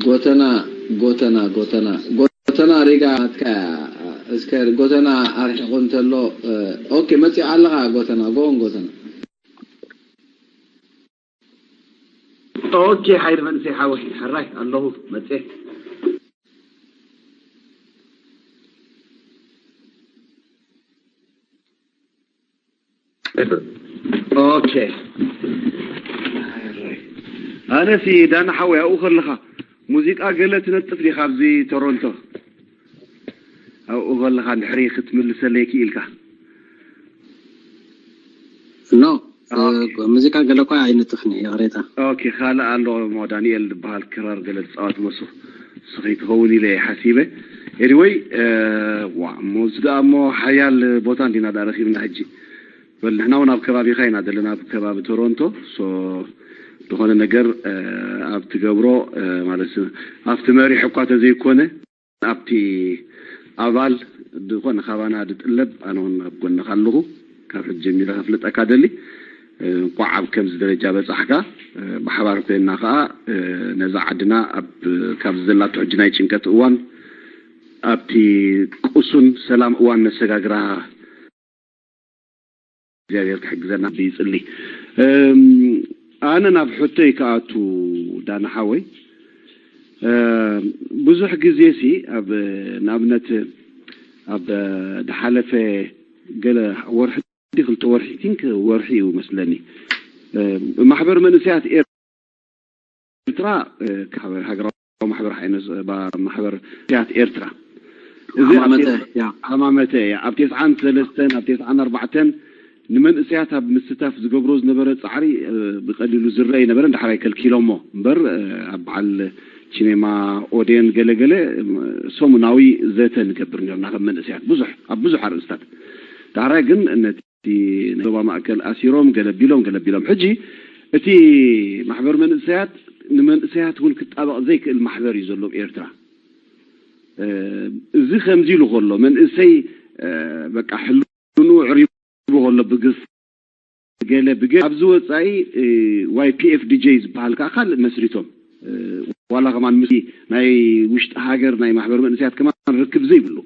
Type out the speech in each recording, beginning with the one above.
ጎተና ጎተና ጎተና ጎተና ሪጋ ናትካ እያ። እስከ ጎተና ኣርሒቑ እንተሎ፣ ኦኬ፣ መጺኡ ኣለኻ ጎተና፣ ጎን ጎተና። ኦኬ፣ ሓይሊ መንእሰይ ሓወይ፣ ሕራይ ኣለኹ፣ መጽኤ። ኦኬ። ኣነሲ ዳና ሓወይ፣ ኣብኡ ከለኻ ሙዚቃ ገለ ትነጥፍ ዲኻ ኣብዚ ቶሮንቶ? ኣብኡ ከለኻ ድሕሪ ክትምልሰለይ ክኢልካ። ኖ፣ ሙዚቃ ገለ እኳ ኣይነጥፍን እየ፣ ይቕሬታ። ኦኬ፣ ካልእ ኣሎ እሞ ዳንኤል ዝበሃል ክራር ገለ ዝጻወት መሱ፣ እሱ ከይትኸውን ኢለ እየ ሓሲበ። ኤኒወይ፣ ዋ፣ እሞ እዚ ደኣ እሞ ሓያል ቦታ እንዲና ደኣ ረኺብና ሕጂ። በል፣ ንሕና እውን ኣብ ከባቢኻ ኢና ዘለና፣ ኣብ ከባቢ ቶሮንቶ። ሶ፣ ዝኾነ ነገር ኣብ ትገብሮ፣ ማለት ኣብቲ መሪሕ እኳ ተዘይኮነ፣ ኣብቲ ኣባል ዝኾነ ካባና ዝጥለብ፣ ኣነ እውን ኣብ ጎንኻ ኣለኹ። ካብ ሕጂ ጀሚረ ከፍልጠካ ደሊ። እንቋዕ ኣብ ከምዚ ደረጃ በጻሕካ። ብሓባር ኮይንና ከኣ ነዛ ዓድና ኣብ፣ ካብዚ ዘላቶ ሕጂ ናይ ጭንቀት እዋን፣ ኣብቲ ቅሱን ሰላም እዋን ነሰጋግራ። እግዚኣብሔር ክሕግዘና ብይጽሊ። እም፣ ኣነ ናብ ሕቶይ ክኣቱ፣ ዳና ሓወይ፣ እም፣ ብዙሕ ግዜ ሲ ኣብ፣ ንኣብነት፣ ኣብ ዝሓለፈ ገለ ወርሒ፣ ክልተ ወርሒ፣ ቲንክ ወርሒ እዩ መስለኒ፣ እም፣ ማሕበር መንእሰያት ኤር-፣ ኤርትራ፣ እ፣ ካብ ሃገራዊ ማሕበር ሓይነ-፣ ባ-፣ ማሕበር መንእሰያት ኤርትራ፣ እዚ ኣብ ሃማመተ፣ ቴስ-፣ ያ። ሃማመተ፣ ያ። ኣብ ተስዓን ሰለስተን፣ ኣብ ተስዓን ኣርባዕተን ንመንእሰያት ኣብ ምስታፍ ዝገብሮ ዝነበረ ጻዕሪ፣ እ፣ ብቐሊሉ ዝረአ ኣይነበረን፣ ዳሕራይ ከልኪሎሞ እምበር፣ እ፣ ኣብ በዓል ቺኔማ ኦዴን ገለገለ፣ እ፣ ሰሙናዊ ዘተ ንገብር ነርና ከም መንእሰያት፣ ብዙሕ፣ ኣብ ብዙሕ ኣርእስታት። ዳሕራይ ግን ነቲ ናይ ዞባ ማእከል ኣሲሮም፣ ገለ ቢሎም፣ ገለ ቢሎም። ሕጂ እቲ ማሕበር መንእሰያት ንመንእሰያት እውን ክጣበቕ ዘይክእል ማሕበር እዩ ዘሎ ኣብ ኤርትራ። እ፣ እዚ ከምዚ ኢሉ ከሎ፣ መንእሰይ፣ እ፣ በቃ ሕልንኡ ዕሪቡ ከሎ ብግፍ፣ ገለ ብገ-፣ ኣብዚ ወጻኢ፣ እ፣ ዋይ ፒ ኤፍ ዲ ጄ ዝበሃል ከኣ ካልእ መስሪቶም። እ፣ ዋላ ከማን ምስ ናይ ውሽጢ ሃገር ናይ ማሕበር መንእሰያት ከማን ርክብ ዘይብሉ።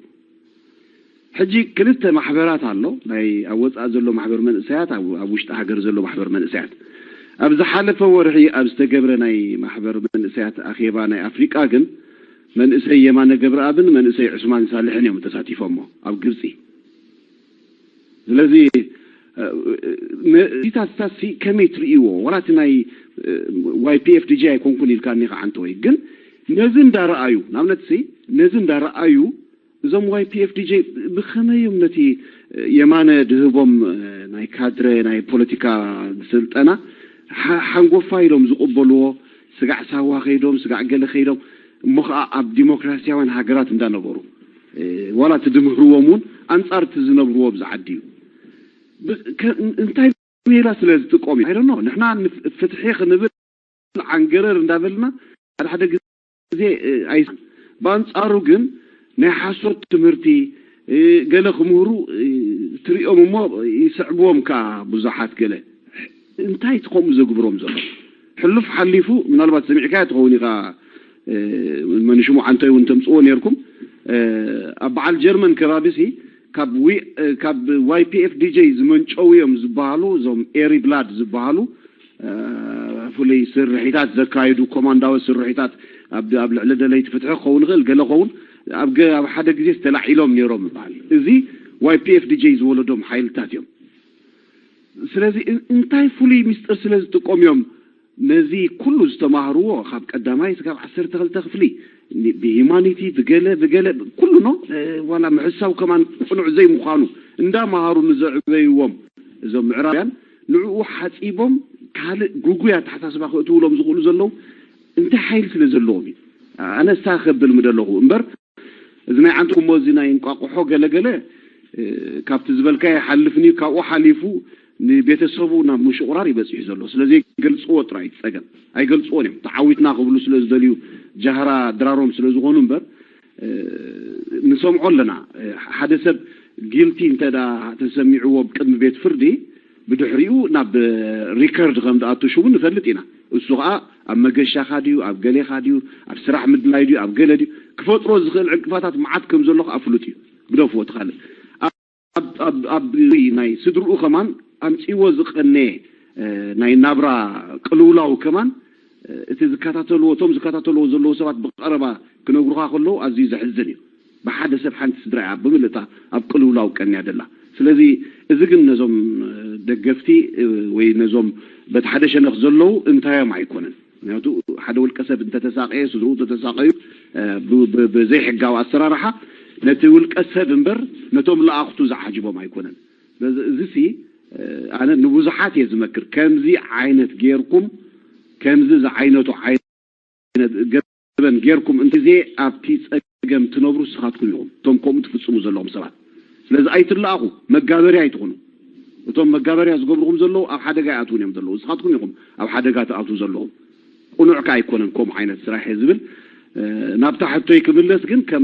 ሕጂ ክልተ ማሕበራት ኣሎ። ናይ ኣብ ወጻኢ ዘሎ ማሕበር መንእሰያት፣ ኣብ፣ ኣብ ውሽጢ ሃገር ዘሎ ማሕበር መንእሰያት። ኣብ ዝሓለፈ ወርሒ ኣብ ዝተገብረ ናይ ማሕበር መንእሰያት ኣኼባ ናይ ኣፍሪቃ ግን መንእሰይ የማነ ገብረኣብን መንእሰይ ዑስማን ሳልሕን እዮም ተሳቲፎሞ ኣብ ግብጺ። ስለዚ፣ እ፣ ነ-፣ እዚታት፣ እዚታትሲ ከመይ ትርእይዎ? ዋላ እቲ ናይ፣ እ፣ ዋይ ፒ ኤፍ ዲ ጂ ኣይኮንኩን ኢልካኒ ከዓ እንተወይ፣ ግን ነዚ እንዳረኣዩ፣ ንኣብነት ሲ፣ ነዚ እንዳረኣዩ፣ እዞም ዋይ ፒ ኤፍ ዲ ጂ ብኸመይ እዮም ነቲ፣ እ፣ የማነ ድህቦም፣ እ፣ ናይ ካድረ ናይ ፖለቲካ ስልጠና ሓ-፣ ሓንጎፋ ኢሎም ዝቕበልዎ? ስጋዕ ሳዋ ከይዶም፣ ስጋዕ ገለ ከይዶም፣ እሞ ኸዓ ኣብ ዲሞክራሲያውያን ሃገራት እንዳነበሩ፣ እ፣ ዋላ እቲ ድምህርዎም እውን ኣንጻር እቲ ዝነብርዎ ኣብዚ ዓዲ እዩ። ብ-፣ ከ-፣ እንታይ ሜላ ስለ ዝጥቀሙ እዩ? I don't know። ንሕና ንፍ-፣ ፍትሒ ክንብል ዓንገረር እንዳበልና ሓደ ሓደ ግዜ፣ እ፣ ኣይሰማዕን። ብኣንጻሩ ግን ናይ ሓሶት ትምህርቲ፣ እ፣ ገለ ክምህሩ፣ እ፣ ትሪኦም እሞ ይስዕብዎም ከኣ ብዙሓት ገለ። እንታይ እቲ ከምኡ ዘግብሮም ዘሎ? ሕሉፍ ሓሊፉ ምናልባት ሰሚዕካዮ ትኸውን ኢኻ፣ እ፣ መን ሽሙ ዓንቶይ እውን ተምጽእዎ ነይርኩም። እ፣ ኣብ በዓል ጀርመን ከባቢ ሲ ካብ ዊ-፣ እ፣ ካብ ዋይ ፒ ኤፍ ዲ ጄ ዝመንጨው እዮም ዝበሃሉ፣ እዞም ኤሪ ብላድ ዝበሃሉ፣ እ፣ ፍሉይ ስርሒታት ዘካይዱ፣ ኮማንዳዊ ስርሒታት ኣብ፣ ኣብ ልዕሊ ደለይቲ ፍትሒ ክኸውን ይኽእል፣ ገለ ኸውን ኣብ ገ-፣ ኣብ ሓደ ግዜ ተላዒሎም ነይሮም ይበሃል። እዚ ዋይ ፒ ኤፍ ዲ ጄ ዝወለዶም ሓይልታት እዮም። ስለዚ እን-፣ እንታይ ፍሉይ ሚስጥር ስለ ዝጥቀሙ እዮም ነዚ ኩሉ ዝተማህርዎ ካብ ቀዳማይ እስካብ ዓሰርተ ክልተ ክፍሊ ን-፣ ብሂማኒቲ ብገለ ብገለ ኩሉ ኖ፣ እ፣ ዋላ ምሕሳው ከማን ቅኑዕ ዘይምዃኑ እንዳመሃሩ ንዘዕበይዎም እዞም ምዕራብያን ንዕኡ ሓጺቦም ካልእ ግጉይ ኣተሓሳስባ ከእትውሎም ዝኽእሉ ዘለዉ እንታይ ሓይሊ ስለ ዘለዎም እዩ። ኣነ እሳ ከብል ምደለኹ እምበር እዚ ናይ ዓንትኩሞ እዚ ናይ እንቋቑሖ ገለገለ፣ እ፣ ካብቲ ዝበልካዮ ይሓልፍን እዩ። ካብኡ ሓሊፉ ንቤተሰቡ ናብ ምሽቑራር እዩ በጺሑ ዘሎ። ስለዚ ገልጽዎ ጥራይ እቲ ጸገም። ኣይገልጽዎን እዮም። ተዓዊትና ክብሉ ስለ ዝደልዩ ጃህራ ድራሮም ስለ ዝኾኑ እምበር፣ እ፣ ንሰምዖ ኣለና። እ፣ ሓደ ሰብ ጊልቲ እንተ ደኣ ተሰሚዕዎ ቅድሚ ቤት ፍርዲ፣ ብድሕሪኡ ናብ ሪከርድ ከም ዝኣቱ ሽሙ ንፈልጥ ኢና። እሱ ኸኣ ኣብ መገሻኻ ድዩ፣ ኣብ ገሌኻ ድዩ፣ ኣብ ስራሕ ምድላይ ድዩ፣ ኣብ ገለ ድዩ፣ ክፈጥሮ ዝኽእል ዕንቅፋታት መዓት ከም ዘሎ ከዓ ፍሉጥ እዩ። ግደፍዎ፣ እቲ ካልእ ኣብ ኣብ ኣብ ናይ ስድርኡ ከማን ኣምጺዎ ዝቐነየ ናይ ናብራ ቅልውላው ከማን እቲ ዝከታተልዎ፣ እቶም ዝከታተልዎ ዘለዉ ሰባት ብቐረባ ክነግሩኻ ከለዉ ኣዝዩ ዘሕዝን እዩ። ብሓደ ሰብ ሓንቲ ስድራ እያ ብምልእታ ኣብ ቅልውላው ቀንያ ደላ። ስለዚ እዚ ግን ነዞም ደገፍቲ ወይ ነዞም በቲ ሓደ ሸነኽ ዘለዉ እንታዮም ኣይኮነን። ምክንያቱ ሓደ ውልቀ ሰብ እንተተሳቀየ፣ ስድርኡ እንተተሳቀዩ ብዘይሕጋዊ ኣሰራርሓ ነቲ ውልቀ ሰብ እምበር ነቶም ለኣኽቱ ዝዓጅቦም ኣይኮነን። ስለዚ እዚ ሲ ኣነ ንብዙሓት እየ ዝመክር፣ ከምዚ ዓይነት ጌርኩም ከምዚ ዝዓይነቱ ዓይነት ገበን ጌርኩም እንተ ግዜ ኣብቲ ጸገም ትነብሩ ንስኻትኩም ኢኹም፣ እቶም ከምኡ ትፍጽሙ ዘለኹም ሰባት። ስለዚ ኣይትለኣኹ፣ መጋበርያ ኣይትኹኑ። እቶም መጋበርያ ዝገብርኹም ዘለዉ ኣብ ሓደጋ ይኣትዉን እዮም ዘለዉ፣ ንስኻትኩም ኢኹም ኣብ ሓደጋ ትኣትዉ ዘለኹም። ቁኑዕ ከ ኣይኮነን ከምኡ ዓይነት ስራሕ እየ ዝብል። ናብታ ሕቶይ ክምለስ ግን ከም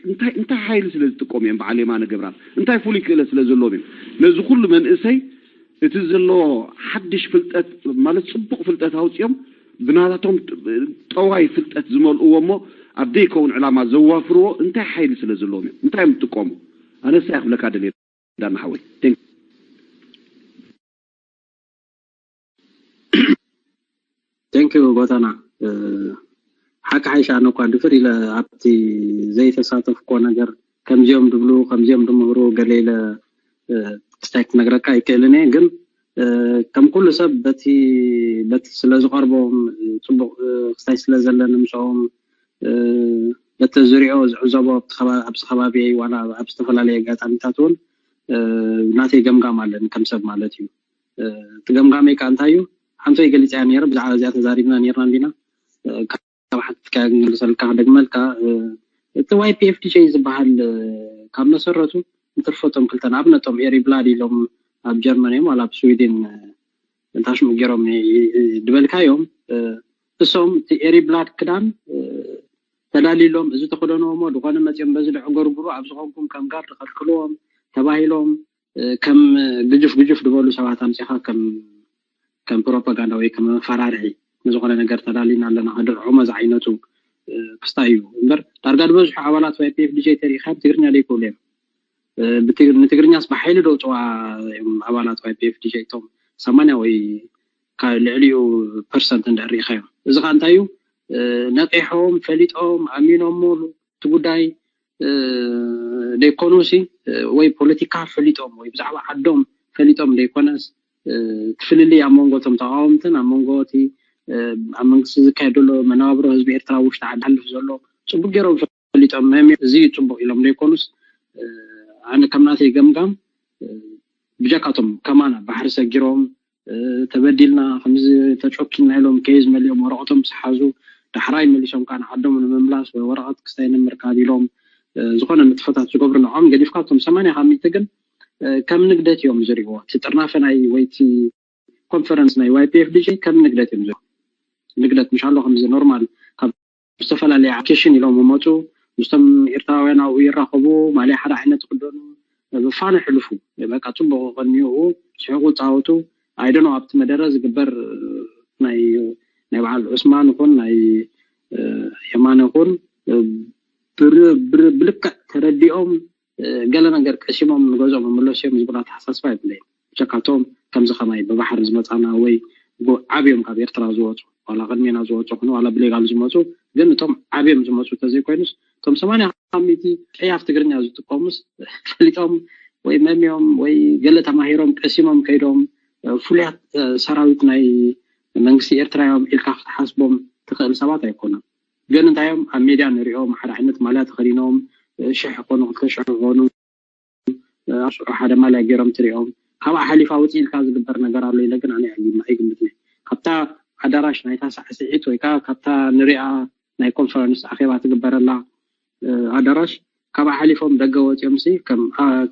እንታይ እንታይ ሓይሊ ስለ ዝጥቀሙ እዮም በዓል የማነ ገብረኣብ እንታይ ፍሉይ ክእለት ስለ ዘለዎም እዮም ነዚ ኩሉ መንእሰይ እቲ ዘለዎ ሓድሽ ፍልጠት ማለት ጽቡቕ ፍልጠት ኣውጺኦም ብናታቶም ጠዋይ ፍልጠት ዝመልእዎ እሞ ኣብ ዘይከውን ዕላማ ዘዋፍርዎ እንታይ ሓይሊ ስለ ዘለዎም እዮም እንታይ እዮም ዝጥቀሙ ኣነሳ ይኽብለካ ደልየ ዳና ሓወይ Thank you ጎተና ሓቂ ሓይሻ ኣነ እኳ ድፍር ኢለ ኣብቲ ዘይተሳተፍኮ ነገር ከምዚኦም ድብሉ ከምዚኦም ድምህሩ ገለ ኢለ ክስታይ ክነግረካ ኣይክእልን እየ ግን ከም ኩሉ ሰብ በቲ በቲ ስለ ዝቐርቦም ፅቡቅ ክስታይ ስለ ዘለኒ ምስኦም በቲ ዝሪኦ ዝዕዘቦ ኣብዚ ከባቢ ዋላ ኣብ ዝተፈላለየ ኣጋጣሚታት እውን ናተይ ገምጋም ኣለኒ ከም ሰብ ማለት እዩ እቲ ገምጋመይ ከዓ እንታይ እዩ ሓንቶይ ገሊፀያ ነይረ ብዛዕባ እዚኣ ተዛሪብና ነይርና እንዲና ካብ ሓትትካ ክንምልሰልካ ክደግመልካ እቲ ዋይ ፒ ኤፍ ዲ ጀይ ዝበሃል ካብ መሰረቱ እንትርፎቶም ክልተ ንኣብነቶም ኤሪ ብላድ ኢሎም ኣብ ጀርመን እዮም ዋላ ኣብ ስዊድን እንታሽሙ ገይሮም ድበልካ እዮም እሶም እቲ ኤሪ ብላድ ክዳን ተዳሊሎም እዚ ተኸደንዎ እሞ ዝኾነ መፂኦም በዚ ደዕጎርጉሩ ኣብ ዝኾንኩም ከም ጋር ተኸልክልዎም ተባሂሎም ከም ግጁፍ ግጁፍ ዝበሉ ሰባት ኣምፂኻ ከም ከም ፕሮፓጋንዳ ወይ ከም መፈራርሒ ንዝኾነ ነገር ተዳሊና ኣለና ከድርዕሞ ዝዓይነቱ ክስታይ እዩ እምበር ዳርጋ ዝበዝሑ ኣባላት ዋይ ፒ ኤፍ ዲጀይ ተሪኢኻ ብትግርኛ ዘይክእሉ እዮም ንትግርኛስ ብሓይሊ ደውፅዋ እዮም ኣባላት ዋይ ፒ ኤፍ ዲጀይ እቶም ሰማንያ ወይ ልዕሊኡ ፐርሰንት እንድሕር ርኢኻዮም እዚ ከዓ እንታይ እዩ ነቂሖም ፈሊጦም ኣሚኖሞ እቲ ጉዳይ ደይኮኑሲ ወይ ፖለቲካ ፈሊጦም ወይ ብዛዕባ ዓዶም ፈሊጦም ደይኮነስ እቲ ፍልልይ ኣብ መንጎ እቶም ተቃወምትን ኣብ መንጎ እቲ ኣብ መንግስቲ ዝካየድ ዘሎ መነባብሮ ህዝቢ ኤርትራ ውሽጢ ዓዲ ሓልፍ ዘሎ ፅቡቅ ገይሮም ፈሊጦም እዚ እዩ ፅቡቅ ኢሎም ደይኮኑስ ኣነ ከም ናተይ ገምጋም ብጀካቶም ከማና ባሕሪ ሰጊሮም ተበዲልና ከምዚ ተጨኪና ኢሎም ኬዝ መሊኦም ወረቀቶም ዝሓዙ ዳሕራይ መሊሶም ከዓ ንዓዶም ንምምላስ ወይ ወረቀት ክስታይ ንምርካብ ኢሎም ዝኾነ ንጥፈታት ዝገብሩ ንዖም ገዲፍካ እቶም ሰማንያ ካብ ሚእቲ ግን ከም ንግደት እዮም ዝሪእዎ እቲ ጥርናፈ ናይ ወይ እቲ ኮንፈረንስ ናይ ዋይ ፒ ኤፍ ዲጂ ከም ንግደት እዮም ዝሪእዎ ንግደት ምሻሎ ከምዚ ኖርማል ካብ ዝተፈላለዩ ኣፕሊኬሽን ኢሎም ይመፁ ምስቶም ኤርትራውያን ኣብኡ ይራኸቡ ማሊያ ሓደ ዓይነት ክደኑ ብፋነ ሕልፉ በቃ ፅቡቅ ከንዮ ስሕቁ ፃወቱ ኣይደኖ ኣብቲ መደረ ዝግበር ናይ ናይ በዓል ዑስማን ይኹን ናይ የማነ ይኹን ብልክዕ ተረዲኦም ገለ ነገር ቀሲሞም ንገዝኦም መመለስዮም ዝብል ኣተሓሳስባ የብለይን። ብጀካቶም ከምዚ ከማይ ብባሕሪ ዝመፃና ወይ ዓብዮም ካብ ኤርትራ ዝወፁ ዋላ ቅድሜና ዝወፁ ይኹኑ ዋላ ብሌጋል ዝመፁ ግን እቶም ዓብዮም ዝመፁ ተዘይኮይኑስ እቶም ሰማንያ ካብ ሚእቲ ቀያፍ ትግርኛ ዝጥቀሙስ ፈሊጦም ወይ መምዮም ወይ ገለ ተማሂሮም ቀሲሞም ከይዶም ፍሉያት ሰራዊት ናይ መንግስቲ ኤርትራ እዮም ኢልካ ክትሓስቦም ትኽእል ሰባት ኣይኮኑን። ግን እንታይ እዮም ኣብ ሜድያ ንሪኦም ሓደ ዓይነት ማልያ ተኸዲኖም ሽሕ ይኾኑ ክልተ ሽሕ ይኾኑ ኣብ ሽዑ ሓደ ማልያ ገይሮም ትሪኦም ካብኣ ሓሊፋ ውፅእ ኢልካ ዝግበር ነገር ኣሎ ኢለ ግን ኣነ ኣይግምትን እየ። ካብታ ኣዳራሽ ናይታ ሳዕስዒት ወይ ከዓ ካብታ ንሪኣ ናይ ኮንፈረንስ ኣኼባ ትግበረላ ኣዳራሽ ካብኣ ሓሊፎም ደገ ወፂኦም ሲ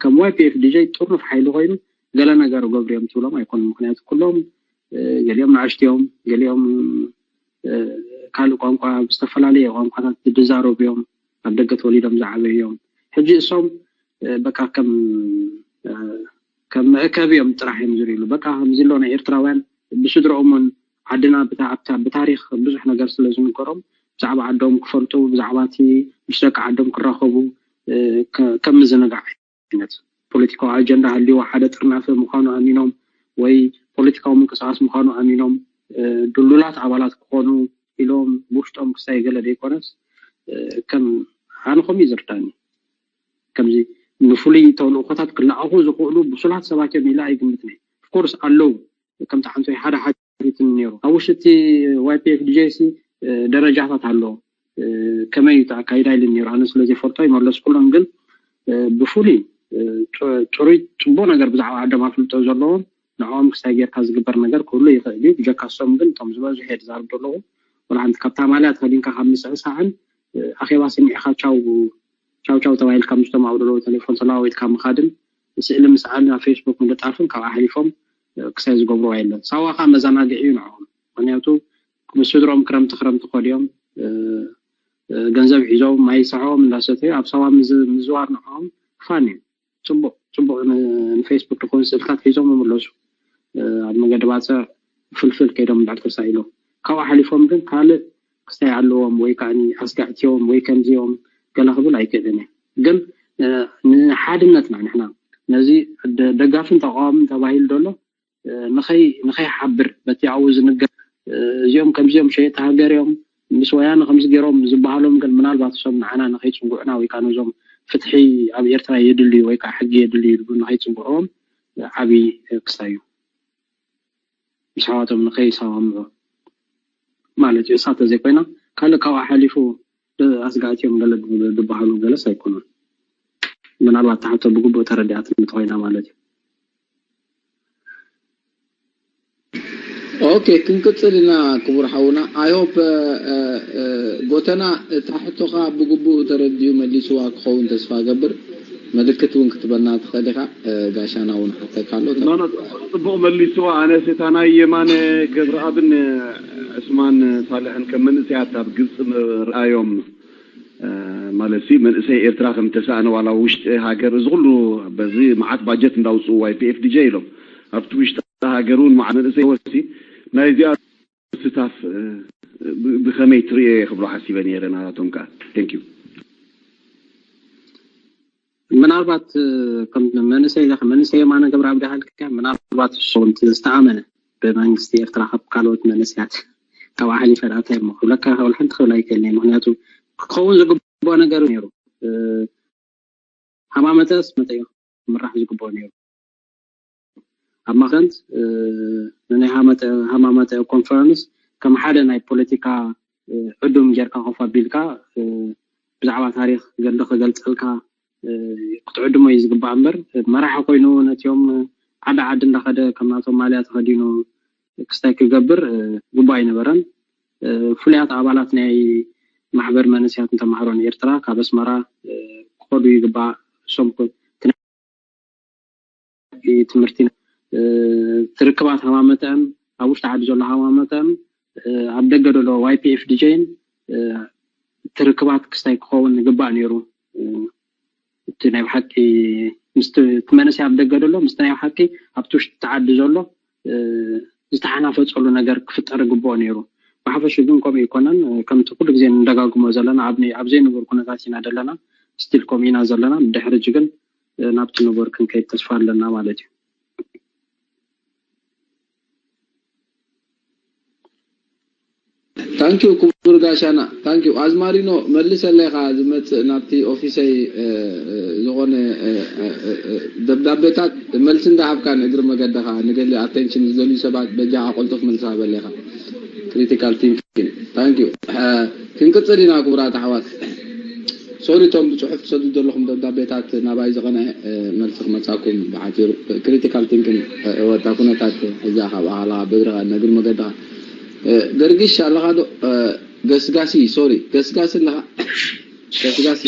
ከም ዋይ ፒ ኤፍ ዲጀይ ጥርኑፍ ሓይሊ ኮይኑ ገለ ነገር ገብሩ እዮም ትብሎም ኣይኮኑን። ምክንያቱ ኩሎም ገሊኦም ንኣሽቱ እዮም፣ ገሊኦም ካልእ ቋንቋ ብዝተፈላለየ ቋንቋታት ዝዛረቡ እዮም፣ ኣብ ደገ ተወሊዶም ዝዓበዩ እዮም። ሕጂ እሶም በቃ ከም ከም መእከቢ እዮም ጥራሕ እዮም ዝርእሉ። በቃ ከምዚ ኣሎ ናይ ኤርትራውያን ብስድረኦም እውን ዓድና ብታ- ኣብታ- ብታሪኽ ብዙሕ ነገር ስለ ዝንገሮም ብዛዕባ ዓዶም ክፈልጡ፣ ብዛዕባ እቲ ምስ ደቂ ዓዶም ክራኸቡ፣ እ፣ ከ- ከም ምዝንጋዕ ዓይነት ፖለቲካዊ ኣጀንዳ ሃልይዎ፣ ሓደ ጥርናፈ ምዃኑ ኣሚኖም ወይ ፖለቲካዊ ምንቅስቃስ ምዃኑ ኣሚኖም፣ እ፣ ድሉላት ኣባላት ክኾኑ ኢሎም ብውሽጦም ክሳይ ገለ ዘይኮነስ፣ እ፣ ከም ኣነ ከምኡ እዩ ዝርዳኒ። ከምዚ ንፍሉይ ተልእኾታት ክለኣኹ ዝኽእሉ ብሱላት ሰባት እዮም ኢለ ኣይግምትን እየ። ኦፍኮርስ ኣለዉ፣ ከምቲ ሓንቲ ሓደ ሓደ ሪትን ነይሩ። ኣብ ውሽጢ እቲ ዋይፒኤፍ ዲጄሲ ደረጃታት ኣለዎ። ከመይ እዩ እቲ ኣካይዳ ኢሉ ነይሩ። ኣነ ስለ ዘይፈልጦ ይመለስኩሎም፣ ግን ብፍሉይ ፅሩይ ፅቡቅ ነገር ብዛዕባ ዓዶም ኣፍልጦ ዘለዎም ንዕኦም ክሳይ ጌርካ ዝግበር ነገር ክህሉ ይኽእል እዩ። ብጀካ እሶም ግን እቶም ዝበዝሑ እየ ዝዛርብ ዘለኹ። ወላ ሓንቲ ካብታ ማልያ ተኸዲንካ ካብ ምስዕሳዕን ኣኼባ ሰሚዕካ ቻው ቻው ቻው ተባሂልካ ምስቶም ኣብኡ ዘለዉ ቴሌፎን ተለዋዊጥካ ምኻድን ስእሊ ምስኣልን ኣብ ፌስቡክ ምልጣፍን ካብ ኣሕሊፎም ክሳይ ዝገብርዋ የለን። ሳዋ ከዓ መዘናግዒ እዩ ንዕኦም። ምክንያቱ ምስ ስድሮም ክረምቲ ክረምቲ ከድዮም ገንዘብ ሒዞም ማይ ይስሕቦም እንዳሰተዩ ኣብ ሳዋ ምዝ- ምዝዋር ንዕኦም ፋን እዩ። ፅቡቅ ፅቡቅ ን- ንፌስቡክ ዝኾኑ ስእልታት ሒዞም ይምለሱ። ኣብ መገዲ ባፅዕ ፍልፍል ከይዶም እንዳልተሳኢሎም ካብኡ ሓሊፎም ግን ካልእ ክስታይ ኣለዎም ወይ ከዓ ኣስጋዕትዮም ወይ ከምዚኦም ገለ ክብል ኣይክእልን እየ። ግን ንሓድነትና ንሕና ነዚ ደጋፍን ተቃዋምን ተባሂሉ ዘሎ ንኸይሓብር በቲ ኣብኡ ዝንገር እዚኦም ከምዚኦም ሸየጥቲ ሃገር እዮም ምስ ወያነ ከምዚ ገይሮም ዝበሃሎም ግን ምናልባት እሶም ንዓና ንኸይፅጉዕና ወይ ከዓ ነዞም ፍትሒ ኣብ ኤርትራ የድልዩ ወይ ከዓ ሕጊ የድልዩ ይብሉ ንኸይፅጉዕዎም ዓብዪ ክስታይ እዩ። ምስ ኣሕዋቶም ንኸይሰማምዑ ማለት እዩ። እሳ ተዘይኮይና ካልእ ካብኣ ሓሊፉ ኣስጋእቲ እዮም ገለ ዝበሃሉ ገለስ ኣይኮኑን። ምናልባት እታ ሕቶ ብግቡእ ተረዲኣትኒ እንተኾይና ማለት እዩ። ኦኬ ክንቅፅል ኢና ክቡር ሓውና። I hope ጎተና እታ ሕቶኻ ብግቡእ ተረዲኡ መሊስዋ ክኸውን ተስፋ እገብር። ምልክት እውን ክትበና ትኽእል ኢኻ ጋሻና እውን ሓተካ ኣሎ። ጽቡቕ መሊስዋ። ኣነስ እታ ናይ የማነ ገብረኣብን ዕስማን ሳልሕን ከም መንእሰያት ኣብ ግብፂ ምርኣዮም ማለት ሲ መንእሰይ ኤርትራ ከም ተሳእነ ዋላ ውሽጢ ሃገር እዚ ኩሉ በዚ መዓት ባጀት እንዳውፅኡ ዋይ ፒ ኤፍ ዲ ጀ ኢሎም ኣብቲ ውሽጢ ሃገር እውን መዓት መንእሰይ ወሲ ናይዚኣ ስታፍ ብከመይ ትርእዮ እየ ክብሎ ሓሲበ ነይረ ናቶም ከዓ thank you ምናልባት ከም መንእሰይ መንእሰይ የማነ ገብረኣብ ዳሃልካ ምናልባት እሱ ዝተኣመነ ብመንግስቲ ኤርትራ ካብ ካልኦት መንእሰያት ካብ ኣሕሊፈ ዳእታ እሞ ክብለካ ወላ ሓንቲ ክብል ኣይክእልን እየ ምክንያቱ ክኸውን ዝግብኦ ነገር ነይሩ ሃማመተስ መጠዮ ክምራሕ ዝግብኦ ነይሩ ኣብ ማኸንት ንናይ ሃማመተ ኮንፈረንስ ከም ሓደ ናይ ፖለቲካ ዕዱም ጌርካ ኮፍ ኣቢልካ ብዛዕባ ታሪኽ ገድሊ ክገልፀልካ ክትዕድሞ እዩ ዝግባእ እምበር መራሒ ኮይኑ ነቲኦም ዓዲ ዓዲ እንዳኸደ ከም ናቶም ማልያ ተኸዲኑ ክስታይ ክገብር ግቡእ ኣይነበረን። ፍሉያት ኣባላት ናይ ማሕበር መንእሰያትን ተማሃሮን ኤርትራ ካብ ኣስመራ ክኸዱ ይግባእ። እሶም ትምህርቲ ትርክባት ሃማመተአን ኣብ ውሽጢ ዓዲ ዘሎ ሃማመተአን ኣብ ደገ ዘሎ ዋይ ፒ ኤፍ ዲ ጀይን ትርክባት ክስታይ ክኸውን ይግባእ ነይሩ። እቲ ናይ ብሓቂ ምስቲ እቲ መንእሰይ ኣብ ደገ ዘሎ ምስቲ ናይ ብሓቂ ኣብቲ ውሽጢ እቲ ዓዲ ዘሎ ዝተሓናፈፀሉ ነገር ክፍጠር ይግብኦ ነይሩ። ብሓፈሽ ግን ከምኡ ኣይኮነን። ከምቲ ኩሉ ግዜ ንደጋግሞ ዘለና ኣብ ዘይንቡር ኩነታት ኢና ዘለና። ስቲል ከምኡ ኢና ዘለና። ብድሕሪ ሕጂ ግን ናብቲ ንቡር ክንከይድ ተስፋ ኣለና ማለት እዩ። ታንኪዩ ክቡር ጋሻና ታንኪዩ ኣዝማሪኖ መልሰለይ ኢኻ ዝመፅእ ናብቲ ኦፊሰይ ዝኾነ ደብዳቤታት መልሲ እንዳሃብካ ንእግሪ መገድኻ ንገሊ ኣቴንሽን ዝደልዩ ሰባት በጃኻ ቅልጡፍ መልሲ ሃበለይ ኢኻ critical thinking thank you ክንቅፅል ኢና ክቡራት ኣሕዋት ሶሪ እቶም ብፅሑፍ ትሰዱ ዘለኹም ደብዳቤታት ናባይ ዝቐንዐ መልሲ ክመፃኩም ብሓፂሩ critical thinking ወታ ኩነታት እዛ ካብ ኣሃላ ብእግርኻ ነግር መገድኻ ገርግሽ ኣለኻ ዶ ገስጋሲ ሶሪ ገስጋሲ ኣለኻ ገስጋሲ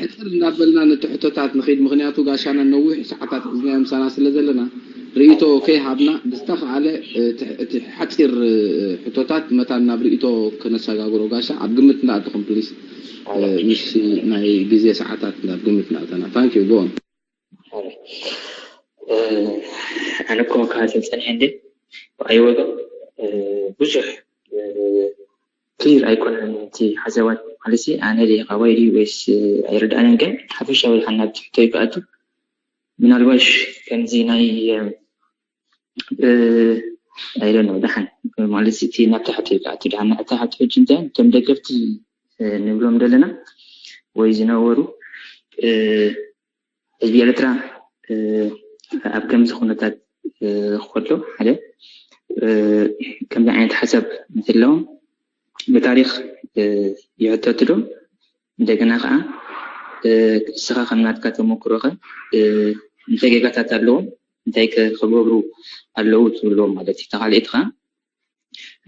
ሕፅር እናበልና ነቲ ሕቶታት ንኺድ ምክንያቱ ጋሻና ነዊሕ ሰዓታት ሒዝናዮ ምሳና ስለ ዘለና ርእይቶ ከይሃብና ብዝተኸኣለ እቲ ሓፂር ሕቶታት መታን ናብ ርእይቶ ከነሰጋግሮ ጋሻ ኣብ ግምት እንዳኣተኹም ፕሊስ ምስ ናይ ግዜ ሰዓታት ናብ ግምት እንዳኣተና ታንኪዩ ጎን ኣነ እኮ ክሃስብ ፀኒሐ እንዴ ብኣይ ወገን ብዙሕ ክሊር ኣይኮነን እቲ ሓሳባት። ማለት ኣነ ደ ካባይ ድዩ ወይስ ኣይርድኣንን፣ ግን ሓፈሻዊ ሓና ትሕቶይ ክኣቱ ምናልባሽ ከምዚ ናይ ኣይደነ ደሓን ማለት እቲ ናብታ ሓቶ ይከኣቱ ደሓን ናብታ ሓቶ ሕጂ እንታይ እቶም ደገፍቲ ንብሎም ዘለና ወይ ዝነበሩ ህዝቢ ኤርትራ ኣብ ከምዚ ኩነታት ክኸሎ ሓደ ከምዚ ዓይነት ሓሳብ እንተለዎም ብታሪኽ ይሕተቱ ዶ? እንደገና ከዓ እስኻ ከም ናትካ ተመክሮኸ እንታይ ጌጋታት ኣለዎም እንታይ ክገብሩ ኣለዉ ትብልዎም ማለት እዩ። ተካልኢት ከዓ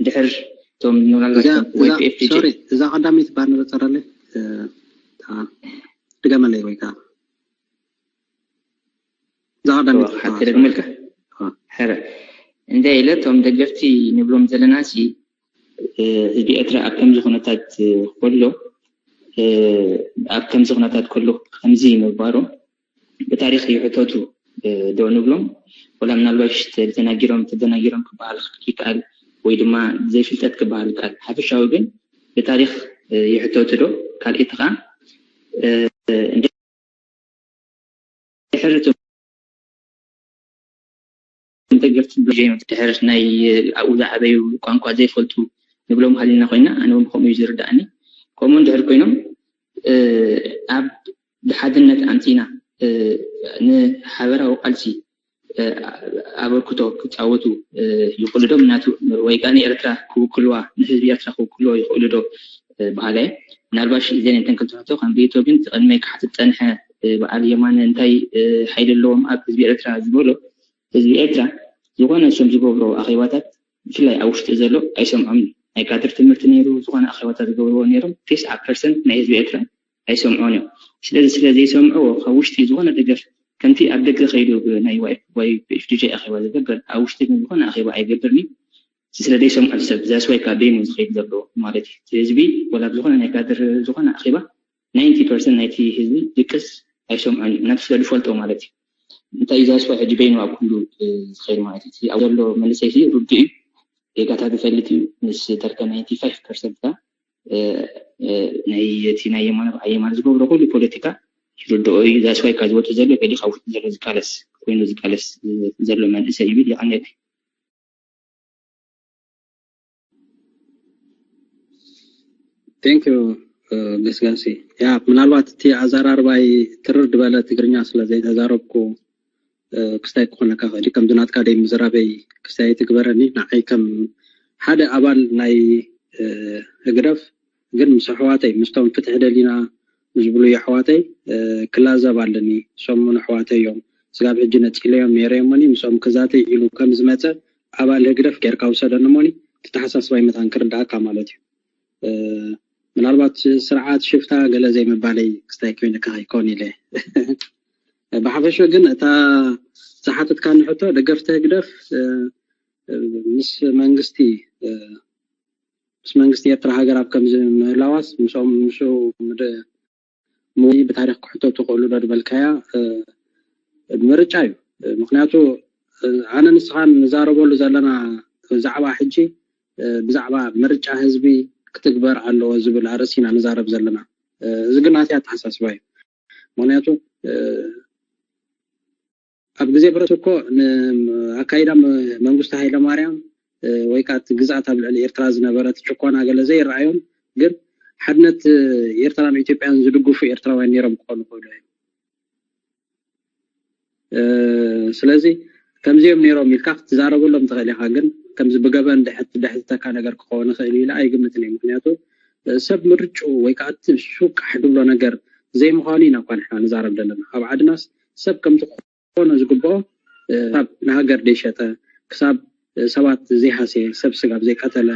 ድሕር እቶም ምናልባት ወይ ፒኤፍዲጂ እዛ ቀዳመይቲ ባነር ፀረለይ ድገመለይ ወይ ከዓ እዛ ቀዳመይቲ ሓንቲ ደግመልካ ሕረ እንታይ ኢለ እቶም ደገፍቲ ንብሎም ዘለና ሲ ህዝቢ ኤርትራ ኣብ ከምዚ ኩነታት ከሎ ኣብ ከምዚ ኩነታት ከሎ ከምዚ ምባሮም ብታሪኽ ይሕተቱ ዶ ንብሎም ወላ ምናልባሽ ተደናጊሮም ተደናጊሮም ክበሃል ይከኣል ወይ ድማ ዘይፍልጠት ክበሃል ይከኣል። ሓፈሻዊ ግን ብታሪኽ ይሕተቱ ዶ ካልኢት ከዓ ድሕሪ ደገፍቲ ብጀይ ድሕር ናይ ኣብኡ ዝዓበዩ ቋንቋ ዘይፈልጡ ንብሎም ሃሊና ኮይና ኣነ እውን ብከምኡ እዩ ዝርዳእኒ። ከምኡ እንድሕር ኮይኖም ኣብ ብሓድነት ኣምፂና ንሓበራዊ ቃልሲ ኣበርክቶ ክፃወቱ ይኽእሉ ዶ? ምናቱ ወይ ከዓ ንኤርትራ ክውክልዋ ንህዝቢ ኤርትራ ክውክልዎ ይኽእሉ ዶ በሃላይ ምናልባሽ እዘን እንተን ክልተ ሕቶ ከም ርእቶ ግን ቅድመይ ክሓትት ፀንሐ በዓል የማነ እንታይ ሓይሊ ኣለዎም ኣብ ህዝቢ ኤርትራ ዝበሎ ህዝቢ ኤርትራ ዝኾነ እሶም ዝገብሮ ኣኼባታት ብፍላይ ኣብ ውሽጢ ዘሎ ኣይሰምዖም ናይ ካድር ትምህርቲ ነይሩ ዝኾነ ኣኼባታት ዝገብርዎ ነይሮም ቴስዓ ፐርሰንት ናይ ህዝቢ ኤርትራ ኣይሰምዖን እዮም ስለዚ ስለ ዘይሰምዕዎ ካብ ውሽጢ ዝኾነ ደገፍ ከምቲ ኣብ ደገ ከይዱ ናይ ዋይ ፒኤፍዲጂ ኣኼባ ዝገብር ኣብ ውሽጢ ግን ዝኾነ ኣኼባ ኣይገብርን እዩ ስለ ዘይሰምዖ ሰብ ዛስዋይ ካብ በይኑ ዝኸይድ ዘሎ ማለት እዩ ህዝቢ ወላ ዝኾነ ናይ ካድር ዝኾነ ኣኼባ ናይንቲ ፐርሰንት ናይቲ ህዝቢ ድቅስ ኣይሰምዖን እዩ ናቱ ስለ ዝፈልጦ ማለት እዩ እንታይ እዩ ዛስዋይ ሕጂ በይኑ ኣብ ኩሉ ዝኸይድ ማለት እዩ ኣብ ዘሎ መንእሰይ ርዱእ እዩ ጌጋታት ዝፈልጥ እዩ ምስ ተርከ ናይንቲ ፋይቭ ፐርሰንት ናይ እቲ ናይ የማነ በዓል የማነ ዝገብሮ ኩሉ ፖለቲካ ይርድኦ እዩ ዛስዋይ ካብ ዝወፅእ ዘሎ ገሊኡ ካብ ውሽጢ ዘሎ ዝቃለስ ኮይኑ ዝቃለስ ዘሎ መንእሰይ ይብል ይቐንየለይ Thank you ገስጋሲ ያ ምናልባት እቲ ኣዘራርባይ ትርር ዝበለ ትግርኛ ስለ ዘይተዛረብኩ ክስታይ ክኾነካ ክእል ከምዚ ናትካ ደይ ምዝራበይ ክስታይ ትግበረኒ ንዓይ ከም ሓደ ኣባል ናይ ህግደፍ ግን ምስ ኣሕዋተይ ምስቶም ፍትሒ ደሊና ዝብሉ ኣሕዋተይ ክላዘብ ኣለኒ ሰሙን ኣሕዋተይ እዮም ስጋብ ሕጂ ነፂለዮም ነይረዮሞኒ ምስኦም ክዛተይ ኢሉ ከም ዝመፀ ኣባል ህግደፍ ጌርካ ውሰደኒ ሞኒ ተተሓሳስባይ መታን ክርዳእካ ማለት እዩ ምናልባት ስርዓት ሽፍታ ገለ ዘይምባለይ ክስታይ ኮይንካ ከይኮን ኢለ ብሓፈሾ ግን እታ ዝሓተትካኒ ሕቶ ደገፍቲ ህግደፍ ምስ መንግስቲ ምስ መንግስቲ ኤርትራ ሃገር ኣብ ከምዚ ምህላዋስ ምስኦም ምስ ምድ ብታሪክ ክሕተቱ ክእሉ ዶ ዝበልካያ ምርጫ እዩ ምክንያቱ ኣነ ንስኻን ንዛረበሉ ዘለና ዛዕባ ሕጂ ብዛዕባ ምርጫ ህዝቢ ክትግበር ኣለዎ ዝብል ኣርእሲ ኢና ንዛረብ ዘለና እዚ ግን ኣትያ ኣተሓሳስባ እዩ ምክንያቱ ኣብ ግዜ ብረት እኮ ንኣካይዳ መንግስቱ ሃይለማርያም ወይ ከዓ ግዝኣት ኣብ ልዕሊ ኤርትራ ዝነበረ ጭኮና ገለ ዘይረኣዮም ግን ሓድነት ኤርትራን ኢትዮጵያን ዝድግፉ ኤርትራውያን ነይሮም ክኾኑ ክእሉ እዮም ስለዚ ከምዚኦም ነይሮም ኢልካ ክትዛረበሎም ትኽእል ኢኻ ግን ከምዚ ብገበን ድሕትተካ ነገር ክኸውን ይኽእል ኢለ ኣይግምትን እዩ ምክንያቱ ሰብ ምርጭኡ ወይ ከዓ እቲ ሱቃሕ ድብሎ ነገር ዘይምዃኑ ኢና እኳ ንሕና ንዛረብ ዘለና ኣብ ዓድናስ ሰብ ከምቲ ክኾኖ ዝግብኦ ክሳብ ንሃገር ደይሸጠ ክሳብ ሰባት ዘይሃስየ ሰብ ስጋብ ዘይቀተለ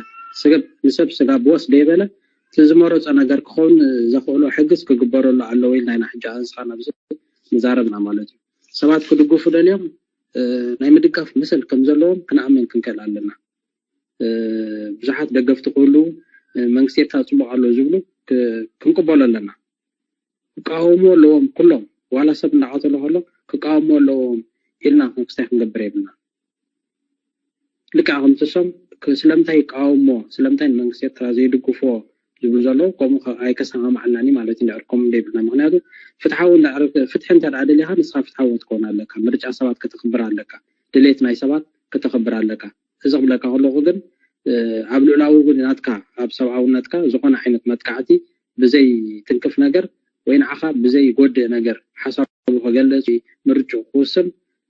ንሰብ ስጋብ ወስ ደይበለ እቲ ዝመረፆ ነገር ክኸውን ዘኽእሎ ሕግስ ክግበረሉ ኣለዎ ኢልና ኢና ሕጂ ኣንስኻ ናብዚ ንዛረብና ማለት እዩ ሰባት ክድግፉ ደልዮም ናይ ምድጋፍ ምስል ከም ዘለዎም ክንኣምን ክንክእል ኣለና ብዙሓት ደገፍቲ ክህሉ መንግስቲ ኤርትራ ፅቡቅ ኣሎ ዝብሉ ክንቅበሎ ኣለና ክቃወሙ ኣለዎም ኩሎም ዋላ ሰብ እንዳቀተሉ ከሎ ክቃወሙ ኣለዎም ኢልና ክስታይ ክንገብር የብልና ልክዓ ከምትሶም ስለምንታይ ይቃወሞ፣ ስለምንታይ ንመንግስቲ ኤርትራ ዘይድግፎ ዝብሉ ዘለዉ፣ ከምኡ ኣይከሰማማዓልናን ማለት እዩ። ከምኡ ዘይብልና ምክንያቱ ፍትሓዊ ፍትሒ እንተ ደኣ ደሊኻ ንስኻ ፍትሓዊ ክትከውን ኣለካ። ምርጫ ሰባት ከተኽብር ኣለካ። ድሌት ናይ ሰባት ከተኽብር ኣለካ። እዚ ክብለካ ከለኹ ግን ኣብ ልዑላዊ ናትካ ኣብ ሰብኣውነትካ ዝኾነ ዓይነት መጥቃዕቲ ብዘይ ትንክፍ ነገር ወይ ንዓኻ ብዘይ ጎድእ ነገር ሓሳቡ ክገልጽ ምርጭኡ ክውስን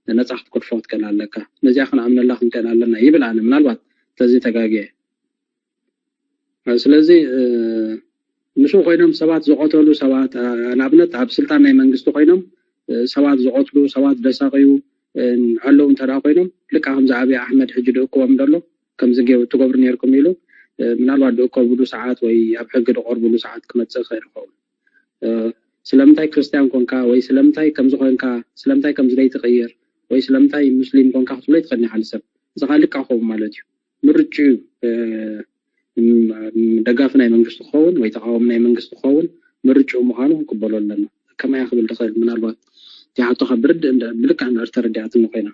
ነጻ ክትገድፎ ክትክእል ኣለካ። ነዚኣ ክንኣምነላ ክንክእል ኣለና ይብል ኣነ ምናልባት ተዚ ተጋግየ። ስለዚ ምስኡ ኮይኖም ሰባት ዝቐተሉ ሰባት ንኣብነት ኣብ ስልጣን ናይ መንግስቲ ኮይኖም ሰባት ዝቐትሉ ሰባት ደሳቕዩ ኣለዉ እንተ ኮይኖም ልካ ከምዚ ኣብይ ኣሕመድ ሕጂ ድእክቦም ደሎ ከምዚ ትገብሩ ነርኩም ኢሉ ምናልባት ድእከብሉ ሰዓት ወይ ኣብ ሕጊ ድቐርብሉ ሰዓት ክመፅእ ክእል ይኸውን። ስለምንታይ ክርስትያን ኮንካ ወይ ስለምንታይ ከምዚ ኮንካ ስለምንታይ ከምዚ ደይትቕይር ወይ ስለምንታይ ሙስሊም ኮንካ ክትብሎ ይትኽእል ሓሊ ሰብ እዚ ከዓ ልካ ክኸውን ማለት እዩ። ምርጭኡ ደጋፊ ናይ መንግስቲ ክኸውን ወይ ተቃዋሚ ናይ መንግስቲ ክኸውን ምርጭኡ ምዃኑ ክንቅበሎ ኣለና። ከመይ ክብል ዝኽእል ምናልባት እቲ ሕቶኻ ብርድእ እንደ- ብልክዕ እንድሕር ተረዲኣትኒ ኮይና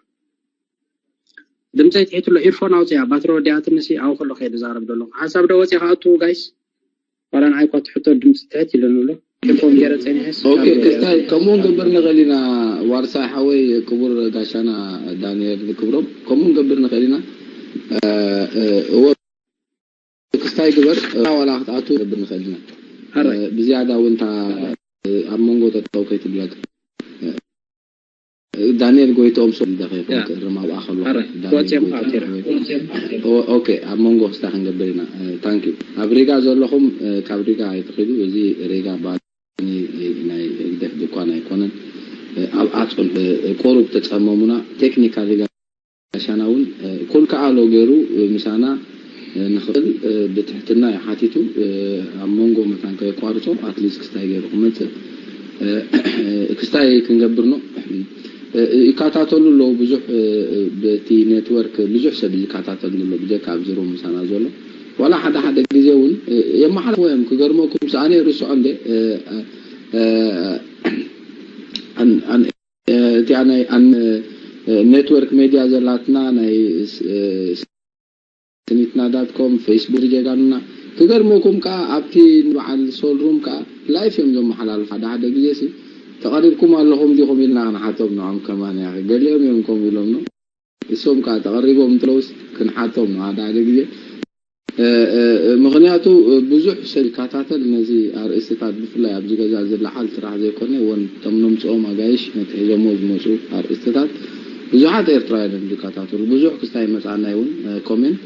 ድምፀይ ትሒትሎ ኢርፎን ኣውፅያ ባትሪ ወዲኣትኒ ሲ ኣብኡ ከሎ ከየ ዝዛረብ ዘሎ ሓሳብ ዶ ወፂኻ ኣቱ ጋይስ ዋላ ንዓይ እኳ ትሕቶ ድምፂ ትሕት ኢሉኒ ኣሎ ኢርፎን ገይረ ፀኒሐስ ኦኬ ክስታይ ከምኡ ንገብር ንኽእል ኢና ዋርሳይ ሓወይ ክቡር ጋሻና ዳንኤል ክብሮም ከምኡ ንገብር ንኽእል ኢና እወ ክስታይ ግበር ዋላ ክትኣቱ ነብር ንኽእል ኢና ብዝያዳ እውን እታ ኣብ መንጎ ጠጠው ከይትብለካ ዳንኤል ጎይትኦም ሶ ኢልካ ከይኮን ክእርም ኣብኣ ከሎ ኦኬ ኣብ መንጎ ክስታይ ክንገብር ኢና ታንኪ ኣብ ሪጋ ዘለኹም ካብ ሪጋ ኣይትኺዱ እዚ ሪጋ ባኒ ናይ ህግደፍ ድኳን ኣይኮነን ኣብኣ ጸንሑ ቁሩብ ተጸመሙና ቴክኒካል ሪጋ ጋሻና እውን ኩሉ ከኣሎ ገይሩ ምሳና ንኽእል ብትሕትና እዩ ሓቲቱ ኣብ መንጎ መታን ከየቋርጾ ኣትሊስት ክስታይ ገይሩ ክመፅእ ክስታይ ክንገብር ነው ይከታተሉ ኣለዉ ብዙሕ በቲ ኔትወርክ ብዙሕ ሰብ ይከታተሉ ኣሎ ብጀካ ኣብዚ ሩም ምሳና ዘሎ ዋላ ሓደ ሓደ ግዜ እውን የመሓላፍዎ እዮም ክገርመኩም ሰኣነ ርስዖ እንደ እቲኣ ናይ ኔትወርክ ሜድያ ዘላትና ናይ ስኒትና ዳት ኮም ፌስቡክ ጀጋኑና ክገርመኩም ከዓ ኣብቲ ንበዓል ሶል ሩም ከዓ ላይፍ እዮም ዘመሓላልፉ ሓደ ሓደ ግዜ ሲ ተቐሪብኩም ኣለኹም ዲኹም ኢልና ክንሓቶም ንዖም ከማን ያ ገሊኦም እዮም ከምኡ ኢሎም ነው እሶም ከዓ ተቐሪቦም እንትለውስ ክንሓቶም ነው ሓደ ሓደ ግዜ ምኽንያቱ ብዙሕ ሰብ ይከታተል ነዚ ኣርእስትታት ብፍላይ ኣብዚ ገዛ ዝለዓል ስራሕ ዘይኮነ ወን እቶም ነምፅኦም ኣጋይሽ ነቲ ሒዞሞ ዝመፁ ኣርእስትታት ብዙሓት ኤርትራውያን እዮም ዝከታተሉ ብዙሕ ክስታይ መፃናይ እውን ኮሜንት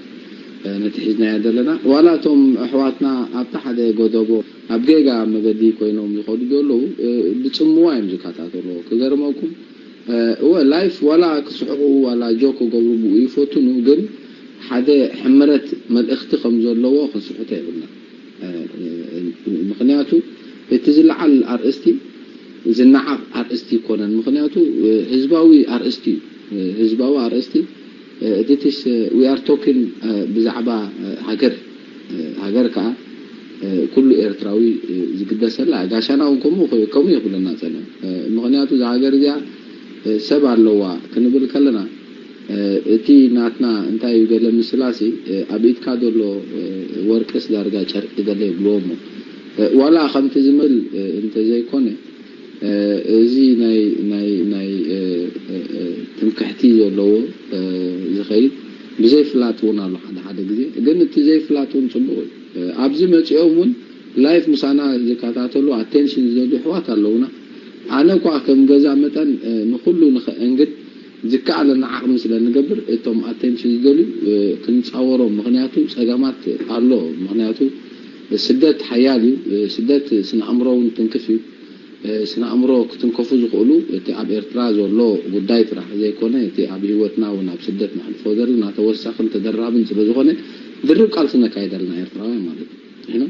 ነቲ ሒዝናዮ ዘለና ዋላ እቶም ኣሕዋትና ኣብቲ ሓደ ጎደቦ ኣብ ጌጋ መገዲ ኮይኖም ዝኸዱ ዘለዉ ብፅምዋ እዮም ዝከታተልዎ ክገርመኩም እወ ላይፍ ዋላ ክስሕቁ ዋላ ጆክ ክገብሩ ብኡ ይፈትኑ ግን ሓደ ሕመረት መልእኽቲ ከም ዘለዎ ክንስሕቶ የብልና ምክንያቱ እቲ ዝለዓል ኣርእስቲ ዝነዓቕ ኣርእስቲ ይኮነን ምክንያቱ ህዝባዊ ኣርእስቲ ህዝባዊ ኣርእስቲ this we are talking ብዛዕባ ሃገር ሃገር ከዓ ኩሉ ኤርትራዊ ዝግደሰላ ጋሻና እውን ከምኡ ከምኡ ይኽብለና ፀኒሑ ምክንያቱ እዛ ሃገር እዚኣ ሰብ ኣለዋ ክንብል ከለና እቲ ናትና እንታይ እዩ ገለ ምስላሲ ኣብ ኢድካ ዘሎ ወርቅስ ዳርጋ ጨርቂ ገለ ይብልዎ እሞ ዋላ ከምቲ ዝምል እንተዘይኮነ እዚ ናይ ናይ ናይ ትምክሕቲ ዘለዎ ዝኸይድ ብዘይ ፍላጥ እውን ኣሎ ሓደ ሓደ ግዜ ግን እቲ ዘይ ፍላጥ እውን ፅቡቅ እዩ ኣብዚ መፂኦም እውን ላይፍ ምሳና ዝከታተሉ ኣቴንሽን ዝደልዩ ኣሕዋት ኣለውና ኣነ እኳ ከም ገዛ መጠን ንኩሉ ንኸእንግድ ዝከኣለና ዓቕሚ ስለ ንገብር እቶም ኣቴንሽን ዝደልዩ ክንፃወሮም ምክንያቱ ፀገማት ኣሎ ምክንያቱ ስደት ሓያል እዩ ስደት ስነ ኣእምሮ እውን ትንክፍ እዩ ስነ ኣእምሮ ክትንከፉ ዝኽእሉ እቲ ኣብ ኤርትራ ዘሎ ጉዳይ ጥራሕ ዘይኮነ እቲ ኣብ ህይወትና እውን ኣብ ስደት ነሕልፎ ዘለና ተወሳኽን ተደራብን ስለ ዝኾነ ድርብ ቃልሲ ነካይድ ኣለና ኤርትራውያን ማለት እዩ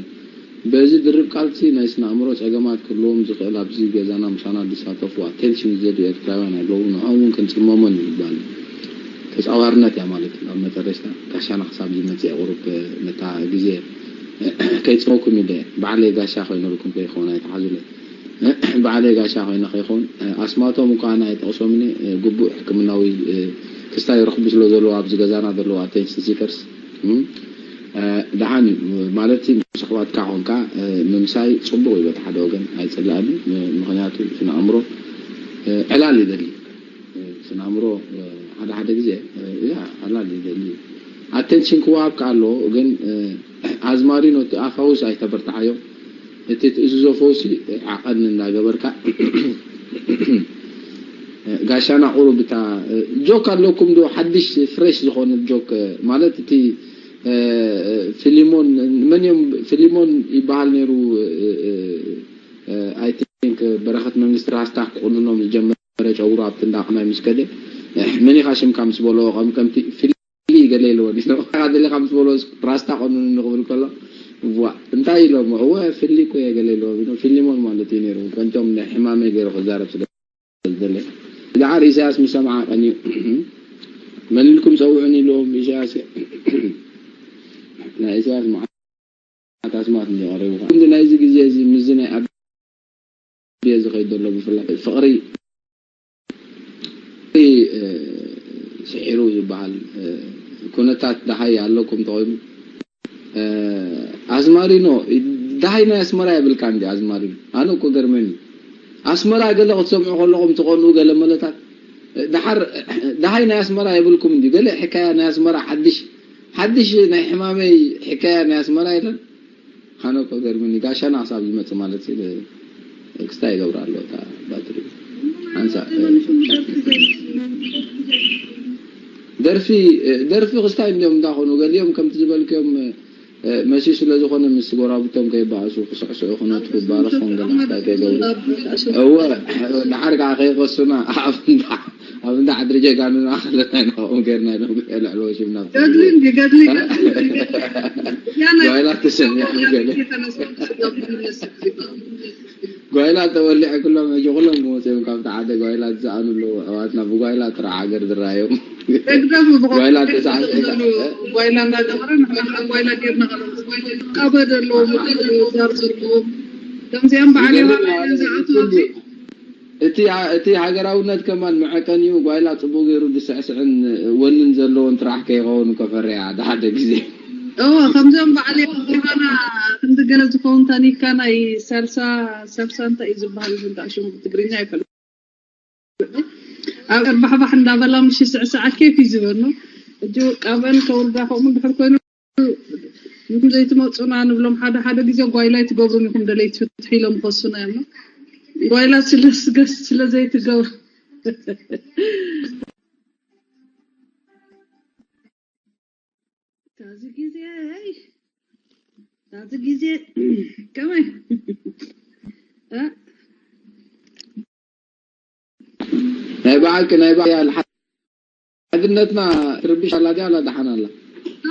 በዚ ድርብ ቃልሲ ናይ ስነ ኣእምሮ ጸገማት ክህልዎም ዝኽእል ኣብዚ ገዛና ምሳና ዝሳተፉ ኣቴንሽን ዝደልዩ ኤርትራውያን ኣለዉ ንዕኦም እውን ክንጽመሞን ይግባል ተጻዋርነት እያ ማለት እዩ ኣብ መጨረሽታ ጋሻና ክሳብ ዝመጽእ ቁሩብ ነታ ግዜ ከይጽመኩም ኢለ ባዕለይ ጋሻ ኮይነልኩም ከይኸውን ኣይትሓዙለይ ባዕለይ ጋሻ ኮይነ ከይኸውን ኣስማቶም እኳ ኣነ ኣይጠቕሶምን ግቡእ ሕክምናዊ ክስታይ ይረኽቡ ስለ ዘለዉ ኣብዚ ገዛና ዘለዉ ኣቴንሽን ሲከርስ እም፣ እ፣ ደሓን እዩ ማለት፣ ምስ ኣሕዋትካ ኮንካ፣ እ፣ ምምሳይ ጽቡቕ እዩ፣ በቲ ሓደ ወገን ኣይጽላእን። ም-፣ ምኽንያቱ ስነ ኣእምሮ፣ እ፣ ዕላል ይደሊ። እ፣ ስነ ኣእምሮ፣ እ፣ ሓደ ሓደ ግዜ፣ እ፣ ያ፣ ዕላል ይደሊ። ኣቴንሽን ክወሃብካ ኣለዎ፣ ግን፣ እ፣ ኣዝማሪኖ እቲ ኣፋውስ ኣይተበርትዓዮ። እቲ ትእዝዞ ፈውሲ ዓቐን እናገበርካ፣ ጋሻና ቁሩብ እታ ጆክ ኣለኩም ዶ? ሓድሽ ፍሬሽ ዝኾነ ጆክ ማለት እቲ፣ እ፣ ፊሊሞን፣ መን እዮም? ፊሊሞን ይበሃል ነይሩ። እ፣ እ፣ እ፣ ኣይ ቲንክ በረኸት መንግስቲ ራስታ ክቑንኖም ዝጀመረ ጨጉሩ ኣብቲ እንዳቕናይ ምስ ከደ፣ እ፣ መን ኢኻ ሽምካ ምስ በልዎ፣ ከም ከምቲ ፊሊ ገለ ኢልዎ ዲስ ነው? ደሊኻ ምስ በልዎ ራስታ ቁንኑኒ ክብል ከሎ፣ ዋ፣ እንታይ ኢሎሞ? እወ፣ ፊሊ እኮ እየ ገለ ኢልዎም ኢሎም። ፊሊሞን ማለት እዩ ነይሩ። ከምቶም ናይ ሕማመይ ገይሩ ክዛረብ ስለ ዝደለ። ደሓር ኢሳያስ ምስ ሰምዓ ቀንዩ፣ መን ኢልኩም ጸውዑኒ ኢልዎም ኢሳያስ። ናይ ኢሳያስ መዓት ኣስማት እንዲ ቀሪቡ። ክንዲ ናይዚ ግዜ እዚ ምስዚ ናይ ኣብየ ዝኸይድ ዘሎ ብፍላይ ፍቕሪ፣ እ፣ ስዒሩ ዝበሃል፣ እ፣ ኩነታት ደሃይ ኣለኩም ተኾይኑ፣ እ፣ ኣዝማሪኖ ደሃይ ናይ ኣስመራ የብልካ እንዲ ኣዝማሪኖ። ኣነ እኮ ገርመኒ። ኣስመራ ገለ ክትሰምዑ ከለኹም ትቐንኡ ገለ መለታት። ደሓር ደሃይ ናይ ኣስመራ የብልኩም እንዲ ገለ ሕካያ ናይ ኣስመራ ሓድሽ፣ ሓድሽ ናይ ሕማመይ ሕካያ ናይ ኣስመራ የለን። ኣነ እኮ ገርምኒ ጋሻና ክሳብ ዝመጽእ ማለት ሲ ክስታይ ይገብር ኣሎ እታ ባትሪ። ሓንሳእ ደርፊ፣ ደርፊ ክስታይ እንዲኦም እንዳኾኑ ገሊኦም ከምቲ ዝበልክዮም መሲዩ ስለ ዝኾነ ምስ ጎራብቶም ከይበኣሱ ክስዕስዑ ክነጥፉ ባርኾም ገለ ክስታይ ከይገብሩ። እወ፣ ድሓር ከዓ ከይኸሱና ኣብ እንዳ፣ ኣብ እንዳ ዓድሪ ጀጋኑና ከለና ኢና ከምኡ ጌርና ኢሎም የልዕልዎ ሽምና። ገድሊ እንዲ፣ ገድሊ፣ ገድሊ እንዲ። ጓይላ ተሰሚዖም ገለ። ጓይላ ተወሊዐ ኩሎም ሕጂ ኩሎም ክመፁ እዮም ካብቲ ሓደ ጓይላ ዝሰኣኑ ኣለዉ ኣሕዋትና ብጓይላ ጥራሕ ሃገር ዝረኣዮም። ደግደፍ ብቆ-፣ ጓይላ ተሳሒታ። ጓይላ እንዳገበረ ንሕና ከዓ ጓይላ ጌርና ቀረብ። ቃበ ዘለዎም፣ ዛር ዘለዎም። ከምዚኦም በዓል ይገርም ዮሃና ማለት ዝኣትዉ እዩ። ኣብዚ እቲ ሃ-፣ እቲ ሃገራውነት ከማን መዐቀኒኡ ጓይላ ጽቡቕ ገይሩ ዝስዕስዕን ወንን ዘለዎን ጥራሕ ከይኸውን እኮ ፈሪሃ ሓደ ግዜ። እወ፣ ከምዚኦም በዓል ዮሃና ክንዲ ገለ ዝኸውን ታኒካ ናይ ሳልሳ፣ ሳልሳ እንታይ እዩ ዝበሃል? እዚ እንዳ ሽሙ ብትግርኛ ኣይፈልጥ። ኣብ ባሕባሕ እንዳበላ ምሽ ስዕስዓ ኬፍ እዩ ዝበሉ። እጅ ውቃበን ከውርዳ ከምኡ ድሕር ኮይኑ ንኹም ዘይትመፁና ንብሎም። ሓደ ሓደ ግዜ ጓይላይ ትገብሩን ኢኹም ደለይቲ ፍትሒ ኢሎም ከሱና እዮም። ጓይላ ስለ ስገስ ስለ ዘይትገብሩ። ታዚ ግዜ፣ ኣይ፣ ታዚ ግዜ፣ ከመይ? እ? ናይ ብሓቂ፣ ናይ ብሓቂ ሓድነትና ትርብሽ ኣላ ድያ? ኣላ ደሓን ኣላ።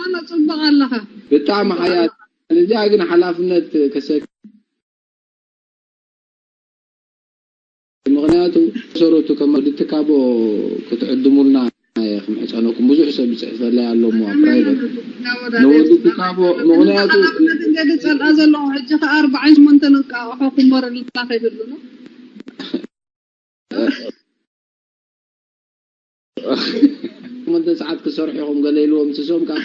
ኣላ፣ ጽቡቕ ኣለኻ። ብጣዕሚ ሓያል። እዚኣ ግን ሓላፍነት ከሰ-፣ ምኽንያቱ ሰረቱ ከም ወዲ ትካቦ ክትዕድሙልና እየ ክምሕጸነኩም። ብዙሕ ሰብ ይጽሕፈለይ ኣሎ እሞ ኣብ ፕራይቨት። ንወዲ ትካቦ፣ ምኽንያቱ ሓላፍነት እንደ ዝጸልኣ ዘለኹ ሕጂ ኸኣ ኣርባዓን ሸሞንተን እንቃቕሖ ክመረልና ከይህሉ ነው። ሸሞንተ ሰዓት ክሰርሑ ኢኹም ገለ ኢልዎም፣ ንሶም ከኣ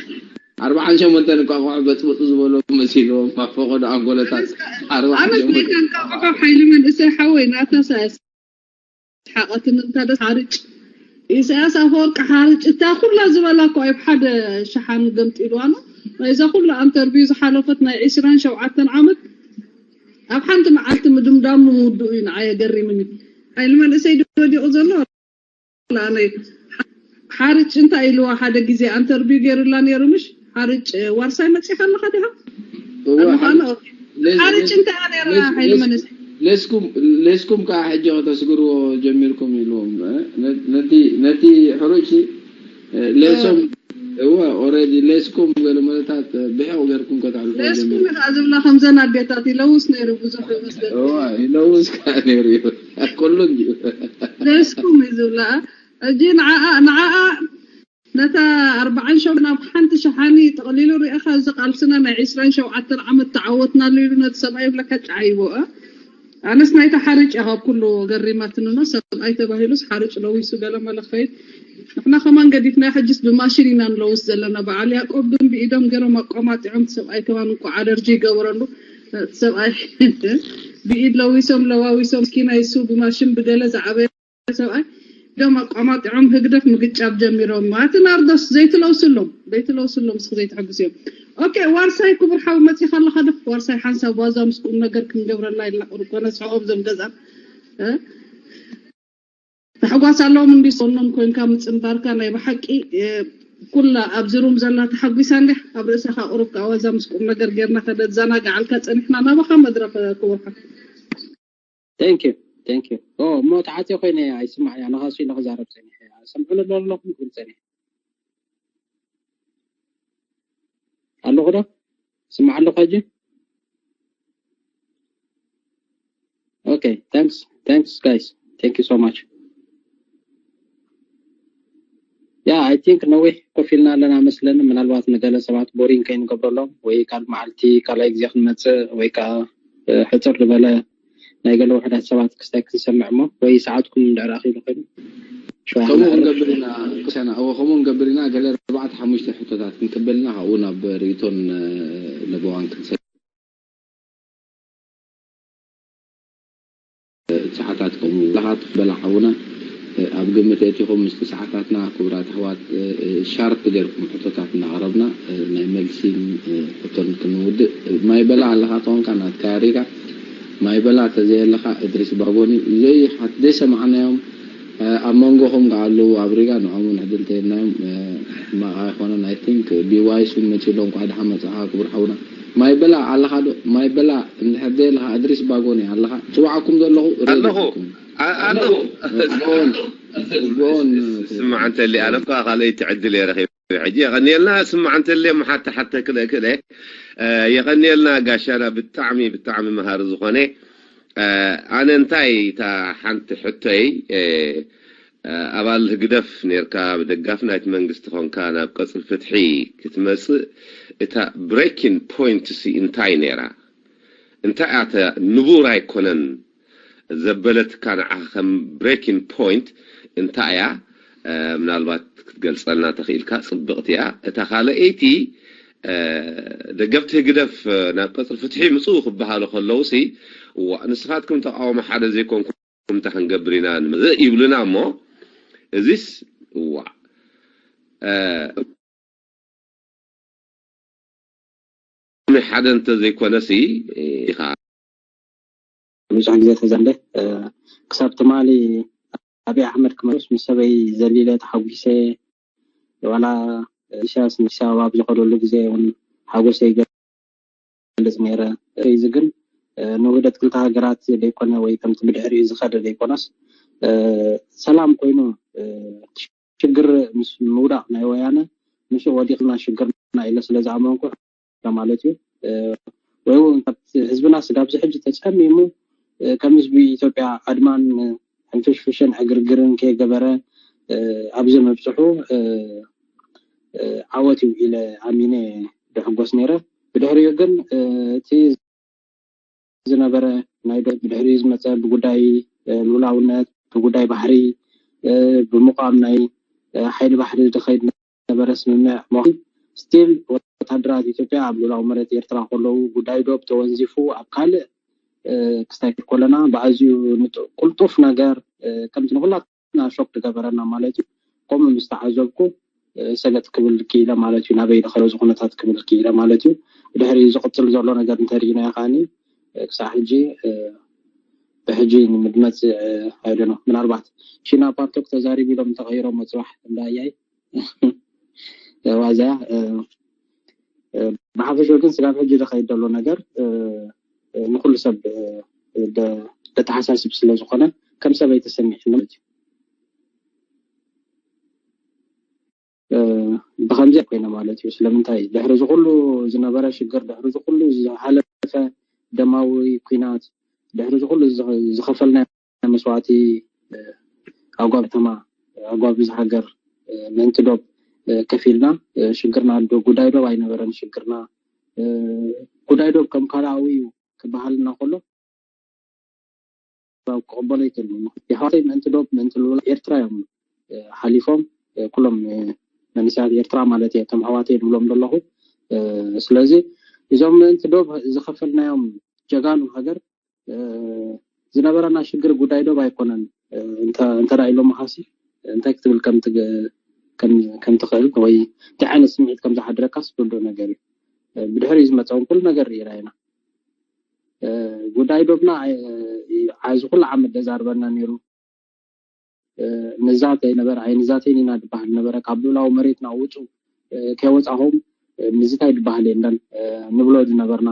ኣርባዓን ሸሞንተን እንቋቑሖ በጽብጹ ዝበሎም መሲልዎም፣ ኣብ ፈቐዶ ኣንጎሎታት ኣርባዓን ኣነስ ሸሞንተን ናይታ እንቋቑሖ ሓይሊ መንእሰይ ሓወይ፣ ናታ ኢሳያስ ሓቐትን እንታ ደስ ሓርጭ፣ ኢሳያስ ኣፈወርቂ ሓርጭ፣ እታ ኩላ ዝበላ እኮ ኣብ ሓደ ሸሓኒ ገምጢልዋ ነው። ናይዛ ኩላ ኣንተርቪው ዝሓለፈት ናይ ዕስራን ሸውዓተን ዓመት ኣብ ሓንቲ መዓልቲ ምድምዳሙ ምውድኡ እዩ ንዓይ የገሪምኒ። ሓይሊ መንእሰይ ድዩ ወዲቑ ዘሎ? ኣነ ሓርጭ እንታይ ኢልዋ ሓደ ግዜ ኣንተርቪው ገይሩላ ነይሩ፣ ምሽ ሓርጭ ዋርሳይ መጺኻ ኣለኻ ዲኻ? እወ፣ ኣነ ሓርጭ፣ ኦኬ። ሌስ-፣ ሓርጭ ሌስ-፣ እንታይ እያ ነይራ ሌስ-፣ ሓይሊ ሌስ-፣ መንእሰይ? ሌስኩም፣ ሌስኩም ከዓ ሕጂ ከተስግርዎ ጀሚርኩም ኢልዎም፣ እ? ነ-፣ ነቲ፣ ነቲ ሕሩጭ ሲ፣ እ፣ ሌሶም፣ እ። እወ፣ ኦልሬዲ ሌስኩም ገለ መለታት፣ እ፣ ብሕቕ ገርኩም ከተሕልፎ ሌስኩም ጀሚርኩም። ኢኻ ዝብላ ከምዘን ኣዴታት ይለውስ ነይሩ ብዙሕ ይመስለኒ። እወ፣ ይለውስ ከዓ ነይሩ እዩ። ኩሉ እንዲዩ። ሌስኩም እዩ ዝብላ። ሕጂ ንዓኣ፣ ንዓኣ ነታ ኣርባዓን ሸሞንተን ኣብ ሓንቲ ሸሓኒ ጠቕሊሉ ርኢኻ፣ እዚ ቃልስና ናይ ዕስራን ሸውዓተን ዓመት ተዓወትናሉ ኢሉ ነቲ ሰብኣይ ይብለካ ጨዓይዎ፣ እ? ኣነስ ናይታ ሓርጭ እያ ካብ ኩሉ ገሪማትኒ፣ ኖ ሰብኣይ ተባሂሉስ ሓርጭ ለዊሱ ገለ መለ ክኸይድ። ንሕና ከማን ገዲፍና ሕጅስ ብማሽን ኢና ንለውስ ዘለና። በዓል ያቆብ ግን ብኢዶም ገይሮም ኣቋማጢዖም፣ እቲ ሰብኣይ ከማን እንኳ ኣለርጂ ይገበረሉ። እቲ ሰብኣይ ብኢድ ለዊሶም ለዋዊሶም፣ ስኪና ይሱ ብማሽን ብገለ ዝዓበየ ሰብኣይ ኢዶም ኣቋማጢዖም ህግደፍ ምግጫብ ጀሚሮም። እቲ ናርዶስ ዘይትለውስሎም ዘይትለውስሎም እስኪ ዘይትሕግስዮም። ኦኬ፣ ዋርሳይ ክቡር ሓው መፂኻ ኣለኻ ዶ? ዋርሳይ ሓንሳብ ዋዛ ምስ ቁም ነገር ክንገብረላ ኢልና ቁርብ ኮነ ስሕቆም ዘም ገዛ ታሕጓስ ኣለዎም እንዲ ሰኖም ኮንካ ምፅንባርካ ናይ ብሓቂ ኩላ ኣብዚ ሩም ዘላ ተሓጒሳ እንዲ ኣብ ርእሰኻ ቁሩብ ኣዋዛ ምስ ቁም ነገር ጌርና ከደዘናግዓልካ ፀኒሕና ናባኻ መድረኽ ክወርካ። Thank you, thank you. ኦ እሞ ተዓፅዮ ኮይነ ኣይስማዕ እያ። ንኻሱ ኢለ ክዛረብ ፀኒሐ እያ። ሰምዑ ነሎ ኣለኹም ክብል ፀኒሐ ኣለኹ ዶ? ስማዕ ኣለኹ ሕጂ? Okay, thanks, thanks guys, thank you so much. Yeah, I think ነዊሕ ኮፍ ኢልና ኣለና መስለኒ። ምናልባት ንገለ ሰባት ቦሪንግ ከይንገብረሎም ወይ ካልእ መዓልቲ ካልኣይ ግዜ ክንመፅእ ወይ ከዓ ሕፅር ዝበለ ናይ ገለ ውሕዳት ሰባት ክስታይ ክንሰምዕ እሞ ወይ ሰዓትኩም እንድሕር ኣኺሉ ኮይኑ ከምኡ ክንገብር ኢና። እወ ከምኡ ክንገብር ኢና። ገለ ኣርባዕተ ሓሙሽተ ሕቶታት ክንቅበልና ካብኡ ናብ ርእይቶን ለበዋን ክንሰ ሰዓታት ከምኡ ለኻ ትበላ ሓውና ኣብ ግምት የእቲኹም ምስቲ ሰዓታትና ክቡራት ኣሕዋት ሻርፕ ጌርኩም ሕቶታት እናቕረብና ናይ መልሲን ሕቶን ክንውድእ ማይ በላ ኣለኻ ተኾንካ ናትካ ያሪጋ ማይ በላ ተዘየለኻ እድሪስ ባጎኒ ዘይሓት ዘይሰማዕናዮም ኣብ መንጎኹም ከኣ ኣለዉ ኣብ ሪጋ ንዖም እውን ዕድል ተሂብናዮም ሕማቕ ኣይኮነን I think ቢዋይስ እውን መፂኡ ኣሎ እንኳዕ ደሓን መፃኻ ክቡር ሓውና ማይ በላ ኣለኻ ዶ ማይ በላ እንድሕር ዘየለኻ እድሪስ ባጎኒ ኣለኻ ፅዋዕኩም ዘለኹ ኣለኹ ኣለኹ ስማዕ እንተሊ ኣነ እኳ ካልኣይቲ ዕድል እየ ረኺበ ሕጂ የቐንየልና ስማዕ እንተሊ እሞ ሓተ ሓተ ክልእ ክልእ የቐንየልና ጋሻና ብጣዕሚ ብጣዕሚ መሃሪ ዝኾነ ኣነ እንታይ እታ ሓንቲ ሕቶይ ኣባል ህግደፍ ኔርካ ብደጋፊ ናይቲ መንግስቲ ኾንካ ናብ ቀጽሪ ፍትሒ ክትመጽእ እታ breaking point ሲ እንታይ ኔራ እንታይ ኣተ ንቡር ኣይኮነን ዘበለትካ ንዓኻ ከም breaking point እንታይ እያ ምናልባት ክትገልጸልና ተኽኢልካ ጽብቕቲ እያ እታ ካልኣይቲ ደገፍቲ ህግደፍ ናብ ቀጽሪ ፍትሒ ምጽኡ ክበሃሉ ከለውሲ እዋ ንስኻትኩም ተቃወሞ ሓደ ዘይኮንኩም እንታይ ክንገብር ኢና ንመዘእ ይብሉና እሞ እዚስ እዋ ሓደ እንተ ዘይኮነሲ ኢኻ ብዙሕ ግዜ ተዘንደ ክሳብ ትማሊ ኣብይ ኣሕመድ ክመልስ ምስ ሰበይ ዘሊለ ተሓጒሰ ዋላ ኢሳያስ ንኣዲስ ኣበባ ኣብ ዝኸደሉ ግዜ እውን ሓጎሰ ይገልጽ ነይረ። እዚ ግን ንውህደት ክልተ ሃገራት ዘይኮነ ወይ ከምቲ ብድሕሪኡ ዝኸደ ዘይኮነስ ሰላም ኮይኑ ሽግር ምስ ምውዳቕ ናይ ወያነ ምስኡ ወዲቕና ሽግርና ኢለ ስለ ዝኣመንኩ ማለት እዩ። ወይ እውን ህዝብና ስጋብ ሕጂ ተፀሚሙ ከም ህዝቢ ኢትዮጵያ ኣድማን ሕንፍሽፍሽን ዕግርግርን ከይገበረ ኣብዚ ምብፅሑ ዓወት እዩ ኢለ ኣሚነ ድሕጎስ ነይረ። ብድሕሪኡ ግን እቲ ዝነበረ ናይ ዶ ብድሕሪኡ ዝመፀ ብጉዳይ ሉላውነት ብጉዳይ ባሕሪ ብምቋም ናይ ሓይሊ ባሕሪ ዝኸይድ ነበረ ስምምዕ ሞ still ወታደራት ኢትዮጵያ ኣብ ሉላዊ መሬት ኤርትራ ከለዉ ጉዳይ ዶብ ተወንዚፉ ኣብ ካልእ ክስታይ ከለና ብኣዝዩ ቁልጡፍ ነገር ከምቲ ንኩላትና ሾክ ዝገበረና ማለት እዩ ከምኡ ምስ ተዓዘብኩ ሰገጥ ክብል ክኢለ ማለት እዩ ናበይ ዝኸለዚ ኩነታት ክብል ክኢለ ማለት እዩ ድሕሪ ዝቕፅል ዘሎ ነገር እንተሪኢናዮ ከዓኒ ክሳዕ ሕጂ ብሕጂ ንምድመፅ ኣይደኖ ምናልባት ቺና ፓርቶክ ተዛሪብ ኢሎም ተቐይሮም ፅባሕ እንዳያይ ዋዛ ብሓፈሽኡ ግን ስጋብ ሕጂ ዝኸይድ ዘሎ ነገር ንኩሉ ሰብ ደተሓሳስብ ስለ ዝኾነ ከም ሰብ ኣይተሰሚዕኒ ማለት እዩ ብከምዚ ኮይነ ማለት እዩ ስለምንታይ ድሕሪ ዝኩሉ ዝነበረ ሽግር ድሕሪ ዝኩሉ ዝሓለፈ ደማዊ ኩናት ድሕሪ ዝኩሉ ዝኸፈልናዮ መስዋእቲ ኣጓብ ከተማ ኣጓብ እዚ ሃገር ምእንቲ ዶብ ከፊልና ሽግርና ዶ ጉዳይ ዶብ ኣይነበረን ሽግርና ጉዳይ ዶብ ከም ካልኣዊ እዩ ክበሃል እናከሎ ክቕበሎ ይክእል የሕዋተይ ምእንቲ ዶብ ምእንቲ ልውላ ኤርትራ እዮም ሓሊፎም ኩሎም መንእሰያት ኤርትራ ማለት እየ፣ እቶም ኣሕዋተይ ዝብሎም ዘለኹ። ስለዚ እዞም ምእንቲ ዶብ ዝኸፈልናዮም ጀጋኑ ሃገር ዝነበረና ሽግር ጉዳይ ዶብ ኣይኮነን። እንተ ኢሎምኻሲ እንታይ ክትብል ከም ትኽእል ወይ እንታይ ዓይነት ስምዒት ከም ዝሓድረካስ ርዱእ ነገር እዩ። ብድሕሪ ዝመፀውን ኩሉ ነገር ርኢና ኢና። ጉዳይ ዶብና እዚ ኩሉ ዓመት ዘዛርበና ነይሩ። ንዛተይ ነበረ ኣይንዛተይን ኢና ዝበሃል ነበረ። ካብ ልኡላዊ መሬትና ውፁ ከይወፃኹም ምዝታይ ዝበሃል የለን ንብሎ ዝነበርና።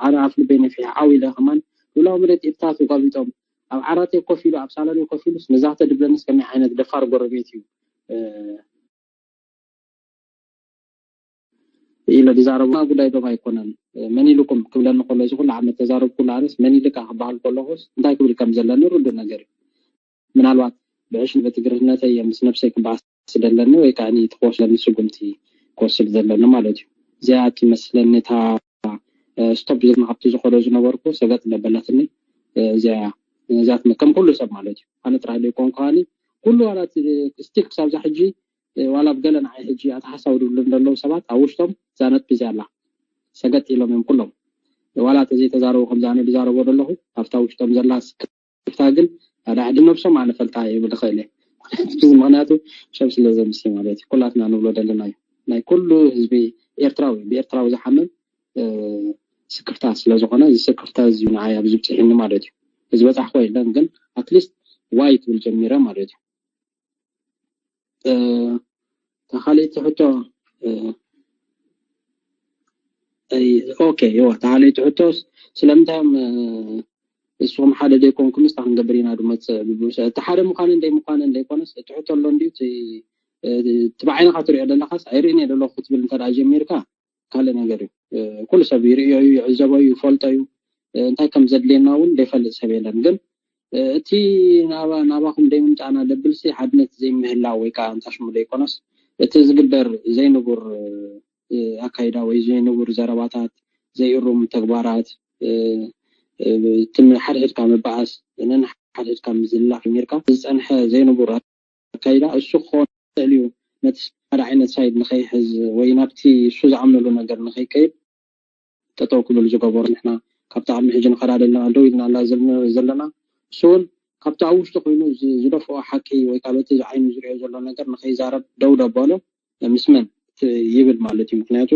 ኣነ ኣፍ ልበይ ነፊሕ ዓው ኢለ ከማን ልኡላዊ መሬት ኤርትራ ተጓቢጦም ኣብ ዓራተይ ኮፍ ኢሉ ኣብ ሳሎነይ ኮፍ ኢሉስ ንዛተ ድብለንስ ከመይ ዓይነት ደፋር ጎረቤት እዩ ኢለ ዝዛረቡ ጉዳይ ዶብ ኣይኮነን። መን ኢልኩም ክብለኒ ከሎ እዚ ኩሉ ዓመት ተዛረብኩሉ ኣነስ መን ኢልካ ክበሃል ከለኹስ እንታይ ክብል ከም ዘለኒ ርዱእ ነገር እዩ። ምናልባት ብዕሽነት በትግርነተይ ምስ ነብሰይ ክበኣስ ደለኒ ወይ ከዓ እቲ ክወስደኒ ስጉምቲ ክወስድ ዘለኒ ማለት እዩ። እዚኣ ትመስለኒ እታ ስቶፕ ዝብልና ካብቲ ዝኸዶ ዝነበርኩ ሰገጥ ደበለትኒ። እዚኣ እዚኣ ትመ- ከም ኩሉ ሰብ ማለት እዩ። ኣነ ጥራሕ ዘይኮንኩ ከዓኒ ኩሉ ዋላ ስቲል ክሳብዛ ሕጂ ዋላ ኣብ ገለ ንዓይ ሕጂ ኣተሓሳዊ ድብሉ ዘለዉ ሰባት ኣብ ውሽጦም እዛ ነጥቢ እዚኣ ኣላ። ሰገጥ ኢሎም እዮም ኩሎም። ዋላ ተዘይተዛረቡ ከምዚ ኣነ ዝዛረቦ ዘለኹ ኣብታ ውሽጦም ዘላ ስክፍታ ግን ኣዳዕዲ ነብሶም ኣነ ፈልጣ ይብል ይኽእል እየ። ምክንያቱ ሰብ ስለ ዘምሲ ማለት እዩ። ኩላትና ንብሎ ዘለና እዩ። ናይ ኩሉ ህዝቢ ኤርትራዊ ብኤርትራዊ ዝሓመም ስክፍታ ስለ ዝኾነ እዚ ስክፍታ እዚ ንዓይ ኣብዚ ብፅሒኒ ማለት እዩ። ዝበፃሕኮ የለን ግን ኣትሊስት ዋይ ክብል ጀሚረ ማለት እዩ። ተኻሊእቲ ሕቶ ኦኬ ይዋ ተኻሊእቲ ሕቶስ ስለምንታይ እዮም ንስኹም ሓደ ዘይኮንኩም ስታ ክንገብር ኢና ድመፅእ እቲ ሓደ ምዃንን ደይ ምዃንን ደይኮነስ እቲ ሕቶ ኣሎ እንዲዩ እቲ ብዓይንኻ ትሪኦ ዘለኻስ ኣይርእን እየ ዘለኹ ክትብል እንተ ጀሚርካ ካልእ ነገር እዩ። ኩሉ ሰብ ይርእዮ እዩ፣ ይዕዘቦ እዩ፣ ይፈልጦ እዩ። እንታይ ከም ዘድልየና እውን ዘይፈልጥ ሰብ የለን። ግን እቲ ናባኹም ደይምምፃእና ደብልሲ ሓድነት ዘይምህላው ወይ ከዓ እንታሽሙ ዘይኮነስ እቲ ዝግበር ዘይንቡር ኣካይዳ ወይ ዘይንቡር ዘረባታት፣ ዘይእሩም ተግባራት፣ እቲ ሓድሕድካ ምበኣስ፣ ነንሓድሕድካ ምዝላፍ ጀሚርካ ዝፀንሐ ዘይንቡር ኣካይዳ እሱ ክኸውን ይኽእል እዩ። ነቲ ሓደ ዓይነት ሳይድ ንኸይሕዝ ወይ ናብቲ እሱ ዝኣምነሉ ነገር ንኸይከይድ ጠጠው ክብል ዝገበሩ ንሕና ካብቲ ዓሚ ሕጂ ንኸዳ ዘለና ደው ኢልና ኣላ ዘለና እሱ እውን ካብቲ ኣብ ውሽጢ ኮይኑ ዝደፍኦ ሓቂ ወይ ካብ እቲ ዓይኑ ዝሪኦ ዘሎ ነገር ንኸይዛረብ ደው ደበሎ ምስ መን ይብል ማለት እዩ። ምክንያቱ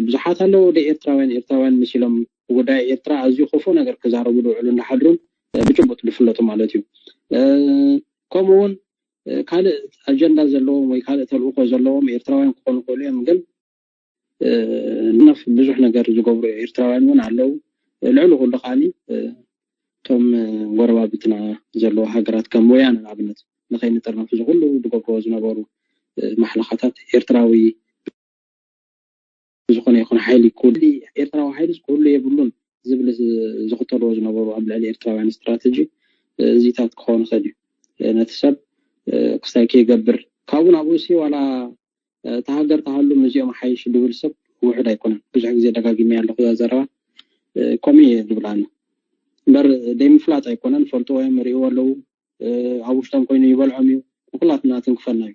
ብዙሓት ኣለዉ ወደ ኤርትራውያን ኤርትራውያን መሲሎም ጉዳይ ኤርትራ ኣዝዩ ክፉእ ነገር ክዛረቡ ዝውዕሉ እንዳሓድሩን ብጭቡጥ ዝፍለጡ ማለት እዩ። ከምኡ እውን ካልእ ኣጀንዳ ዘለዎም ወይ ካልእ ተልእኮ ዘለዎም ኤርትራውያን ክኾኑ ይኽእሉ እዮም ግን ነፍ ብዙሕ ነገር ዝገብሩ ኤርትራውያን እውን ኣለዉ። ልዕሊ ኩሉ ከዓኒ እቶም ጎረባብትና ዘለዉ ሃገራት ከም ወያነ ንኣብነት ንኸይንጥርነፍ እዚ ኩሉ ዝገብርዎ ዝነበሩ ማሕለኻታት ኤርትራዊ ዝኾነ ይኹን ሓይሊ ክውሊ ኤርትራዊ ሓይልስ ክህሉ የብሉን ዝብል ዝኽተልዎ ዝነበሩ ኣብ ልዕሊ ኤርትራውያን ስትራተጂ እዚታት ክኸውን ይኽእል እዩ። ነቲ ሰብ ክስታይ ከይገብር ካብኡ ናብኡ ሲ ዋላ እታ ሃገር ተሃሉ ምስዚኦም ሓይሽ ድብል ሰብ ውሑድ ኣይኮነን። ብዙሕ ግዜ ደጋጊመ ኣለኹ እዛ ዘረባ ከምኡ እየ ዝብል ኣነ እምበር ደይ ምፍላጥ ኣይኮነን። ፈልጥዎ እዮም ርእይዎ ኣለዉ። ኣብ ውሽጦም ኮይኑ ይበልዖም እዩ። ንኩላትና ትንክፈና እዩ።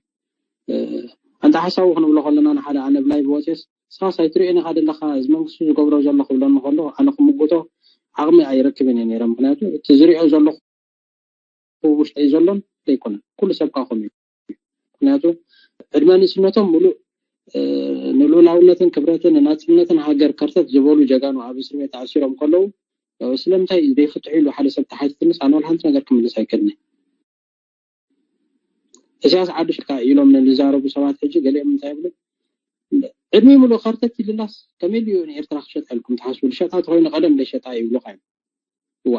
ኣንታ ሓሳቡ ክንብሎ ከለና ንሓደ ኣነ ብላይ ብወፅስ ንስኻስ ኣይትርእዮን ኢኻ ዘለኻ እዚ መንግስቲ ዝገብሮ ዘሎ ክብለኒ ከሎ ኣነ ክምጉቶ ዓቕሚ ኣይረክብን እየ ነይረ። ምክንያቱ እቲ ዝሪኦ ዘለኹ ውሽጠይ ዘሎን ዘይኮነን ኩሉ ሰብ ከዓ ከምኡ እዩ። ምክንያቱ ዕድመ ንእስነቶም ሙሉእ ንልኡላውነትን ክብረትን ንናፅነትን ሃገር ከርተት ዝበሉ ጀጋኑ ኣብ እስር ቤት ተኣሲሮም ከለዉ ስለምንታይ ዘይፍትሑ ኢሉ ሓደ ሰብ ተሓቲትንስ ኣነ ወላ ሓንቲ ነገር ክምልስ ኣይክእልን እየ። ኢሳያስ ዓዱ ሽካ ኢሎም ንዝዛረቡ ሰባት ሕጂ ገሊኦም እንታይ ይብሉ? ዕድመ ሙሉእ ከርተት ኢልላስ ከመይ ኢሉ ንኤርትራ ክሸጣ ኢልኩም ትሓስቡ? ዝሸጣ ተኮይኑ ቀደም ደሸጣ ይብሉካ እዮም። እዋ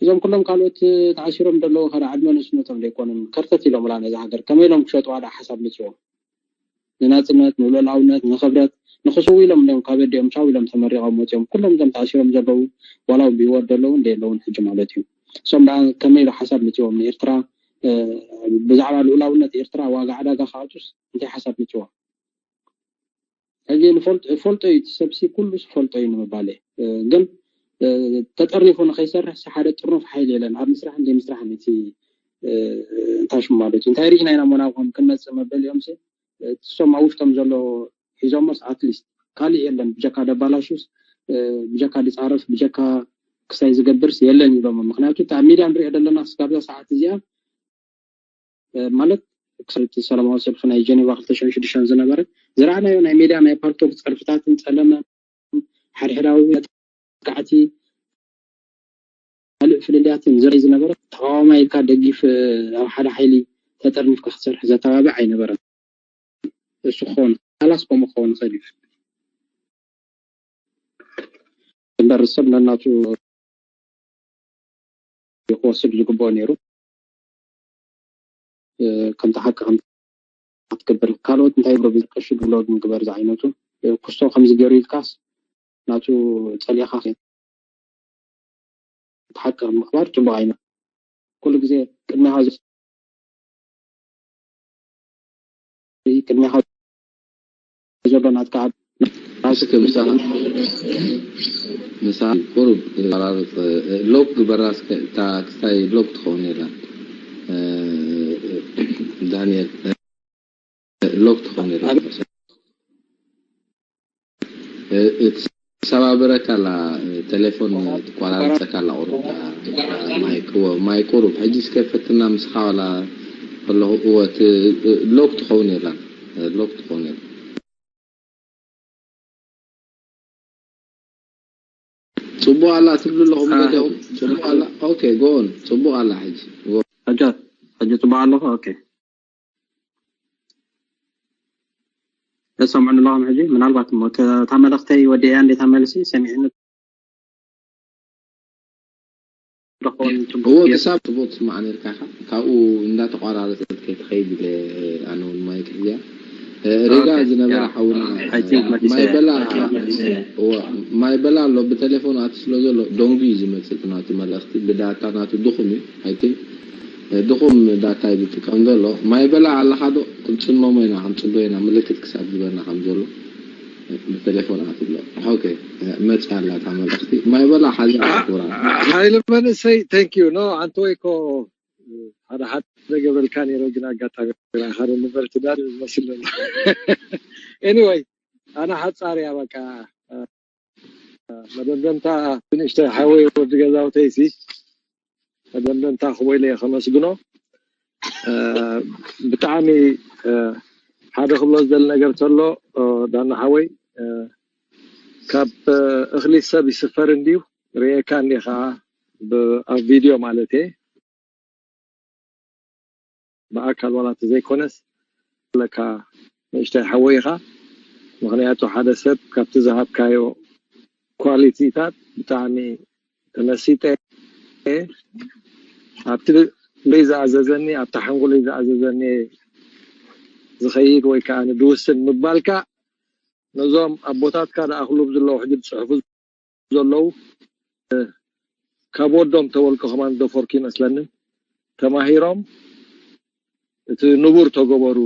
እዞም ኩሎም ካልኦት ተኣሲሮም ዘለዉ ከዳ ዕድመ ንእስነቶም ዘይኮኑን ከርተት ኢሎም ላ ነዛ ሃገር ከመይ ኢሎም ክሸጥዋ ዳ ሓሳብ መፅዎም? ንናፅነት ንልኡላውነት ንክብረት ንክስው ኢሎም እዮም ካብ ኣዲኦም ቻው ኢሎም ተመሪቆም ወፂኦም ኩሎም እዞም ተኣሲሮም ዘለዉ ዋላ እውን ብሂወት ዘለዉ እንደየለውን ሕጂ ማለት እዩ። እሶም ዳ ከመይ ኢሉ ሓሳብ መፅዎም ንኤርትራ ብዛዕባ ልኡላውነት ኤርትራ ዋጋ ዕዳጋ ክኣቱስ እንታይ ሓሳብ መፅዎም? ሕጂ ንፈልጦ ፈልጦ እዩ እቲ ሰብሲ ኩሉ ፈልጦ እዩ ንምባል እየ። ግን ተጠርኒፉ ንከይሰርሕ ሓደ ጥርኑፍ ሓይሊ የለን ኣብ ምስራሕን ዘይምስራሕን እቲ እንታይ ሽሙ ማለት እዩ እንታይ ርኢና ኢና ሞናቆም ክንመፅእ መበል እዮም ሲ እሶም ኣብ ውሽጦም ዘሎ ሒዞሞስ ኣትሊስት ካልእ የለን ብጀካ ደባላሹስ ብጀካ ድፃረፍ ብጀካ ክሳይ ዝገብርስ የለን ኢሎም ምክንያቱ ኣብ ሚድያ ንሪኦ ዘለና ክስጋብዛ ሰዓት እዚኣ ማለት ክሳብ ሰላማዊ ሰልፊ ናይ ጀኔቫ ክልተ ሽሕን ሽዱሽተን ዝነበረ ዝረኣናዮ ናይ ሜድያ ናይ ፓልቶክ ፀርፍታትን ፀለመ ሓድሕዳዊ መጥቃዕቲ ካልእ ፍልልያትን ዝረኣይ ዝነበረ ተቃዋማይ ኢልካ ደጊፍ ኣብ ሓደ ሓይሊ ተጠርኒፍካ ክትሰርሕ ዘተባብዕ ኣይነበረን። እሱ ክኸውን ካላስ ከምኡ ክኸውን ይኽእል እዩ። እምበር ሰብ ነናቱ ክወስድ ዝግብኦ ነይሩ። ከምቲ ሓቂ ከም ክትገብር ካልኦት እንታይ ብሮ ቀሺ ድብሎ ምግበር ዝዓይነቱ ኩስቶ ከምዚ ገይሩ ኢልካስ ናቱ ፀሊእካ ሓቂ ምኽባር ፅቡቅ ኣይነ ኩሉ ግዜ ቅድሚኻ ቅድሚኻ ዘሎ ናትካ ኣብ ናስክ ምሳኻ ምሳ ቁሩብ ራርፅ ሎክ ግበራ ክስታይ ሎክ ትኸውን የላ ዳንኤል ሎክ ትኾን የላ ትሰባብረካ ኣላ ቴሌፎን ትቆራርፀካ ኣላ ቁሩብ ማይ ቁሩብ ሕጂ እስከ ፈትና ምስኻ ዋላ ከለኹ እወ ሎክ ትኸውን የላን ሎክ ትኸውን የላ ፅቡቅ ኣላ ትብሉ ኣለኹም ገሊኦም ፅቡቅ ኣላ ኦኬ ጎን ፅቡቅ ኣላ ሕጂ ሕጂ ሕጂ ፅቡቅ ኣለኹ ኦኬ ተሰምዑኒ ኣለኹም ሕጂ ምናልባት እሞ እታ መልእክተይ ወዲእያ እንዴታ መልሲ ሰሚዕኒ እዎ ክሳብ ጽቡቅ ትስማዕ ነርካ ኢኻ ካብኡ እንዳተቋራረጸት ከይትኸይድ ኢለ ኣነ እውን ማይክ ሕዚያ ሬጋ ዝነበረ ሓውና ማይ በላ ኣሎ ብተሌፎን ኣት ስለ ዘሎ ደንጉ እዩ ዝመጽእ ናቱ መልእኽቲ ብዳታ ናቱ ድኹም እዩ ኣይቲንክ ድኹም ዳታ እዩ ዝጥቀም ዘሎ ማይ በላ ኣለኻ ዶ ክንጽመሞ ኢና ክንጽበዮ ኢና ምልክት ክሳብ ዝበና ከም ዘሎ ብተሌፎን ኣትሎ ኦኬ መጽ ኣላ እታ መልእኽቲ ማይ በላ ሓዚ ኣኩራ ሓይሊ መንእሰይ thank you no ኣንተ ወይ ኮ ሓደ ሓደ ገበልካ ነይረ ግን ኣጋጣሚ ሓደ ነበርቲ ዳር መስል anyway ኣነ ሓጻር እያ በቃ መደምደምታ ንእሽተ ሓወይ ወዲ ገዛውተይሲ መደምደምታ ክቦ ኢለ ከመስግኖ ብጣዕሚ ሓደ ክብሎ ዝደሊ ነገር ተሎ ዳና ሓወይ ካብ እኽሊ ሰብ ይስፈር እንድዩ ርእየካ እንዲኻ ኣብ ቪድዮ ማለት እየ ብኣካል ዋላ ተዘይኮነስ ለካ ንእሽተይ ሓወይ ኢኻ ምክንያቱ ሓደ ሰብ ካብቲ ዝሃብካዮ ኳሊቲታት ብጣዕሚ ተመሲጠ ኣብቲ ለይ ዝኣዘዘኒ ኣብቲ ሓንጎለይ ዝኣዘዘኒ ዝኸይድ ወይ ከዓ ንድውስን ምባልካ ነዞም ኣቦታትካ ዝኣኽሉ ዘለዉ ሕጂ ዝፅሕፉ ዘለዉ ካብ ወዶም ተወልቀ ከማን ደፈርኩ ይመስለኒ ተማሂሮም እቲ ንቡር ተገበሩ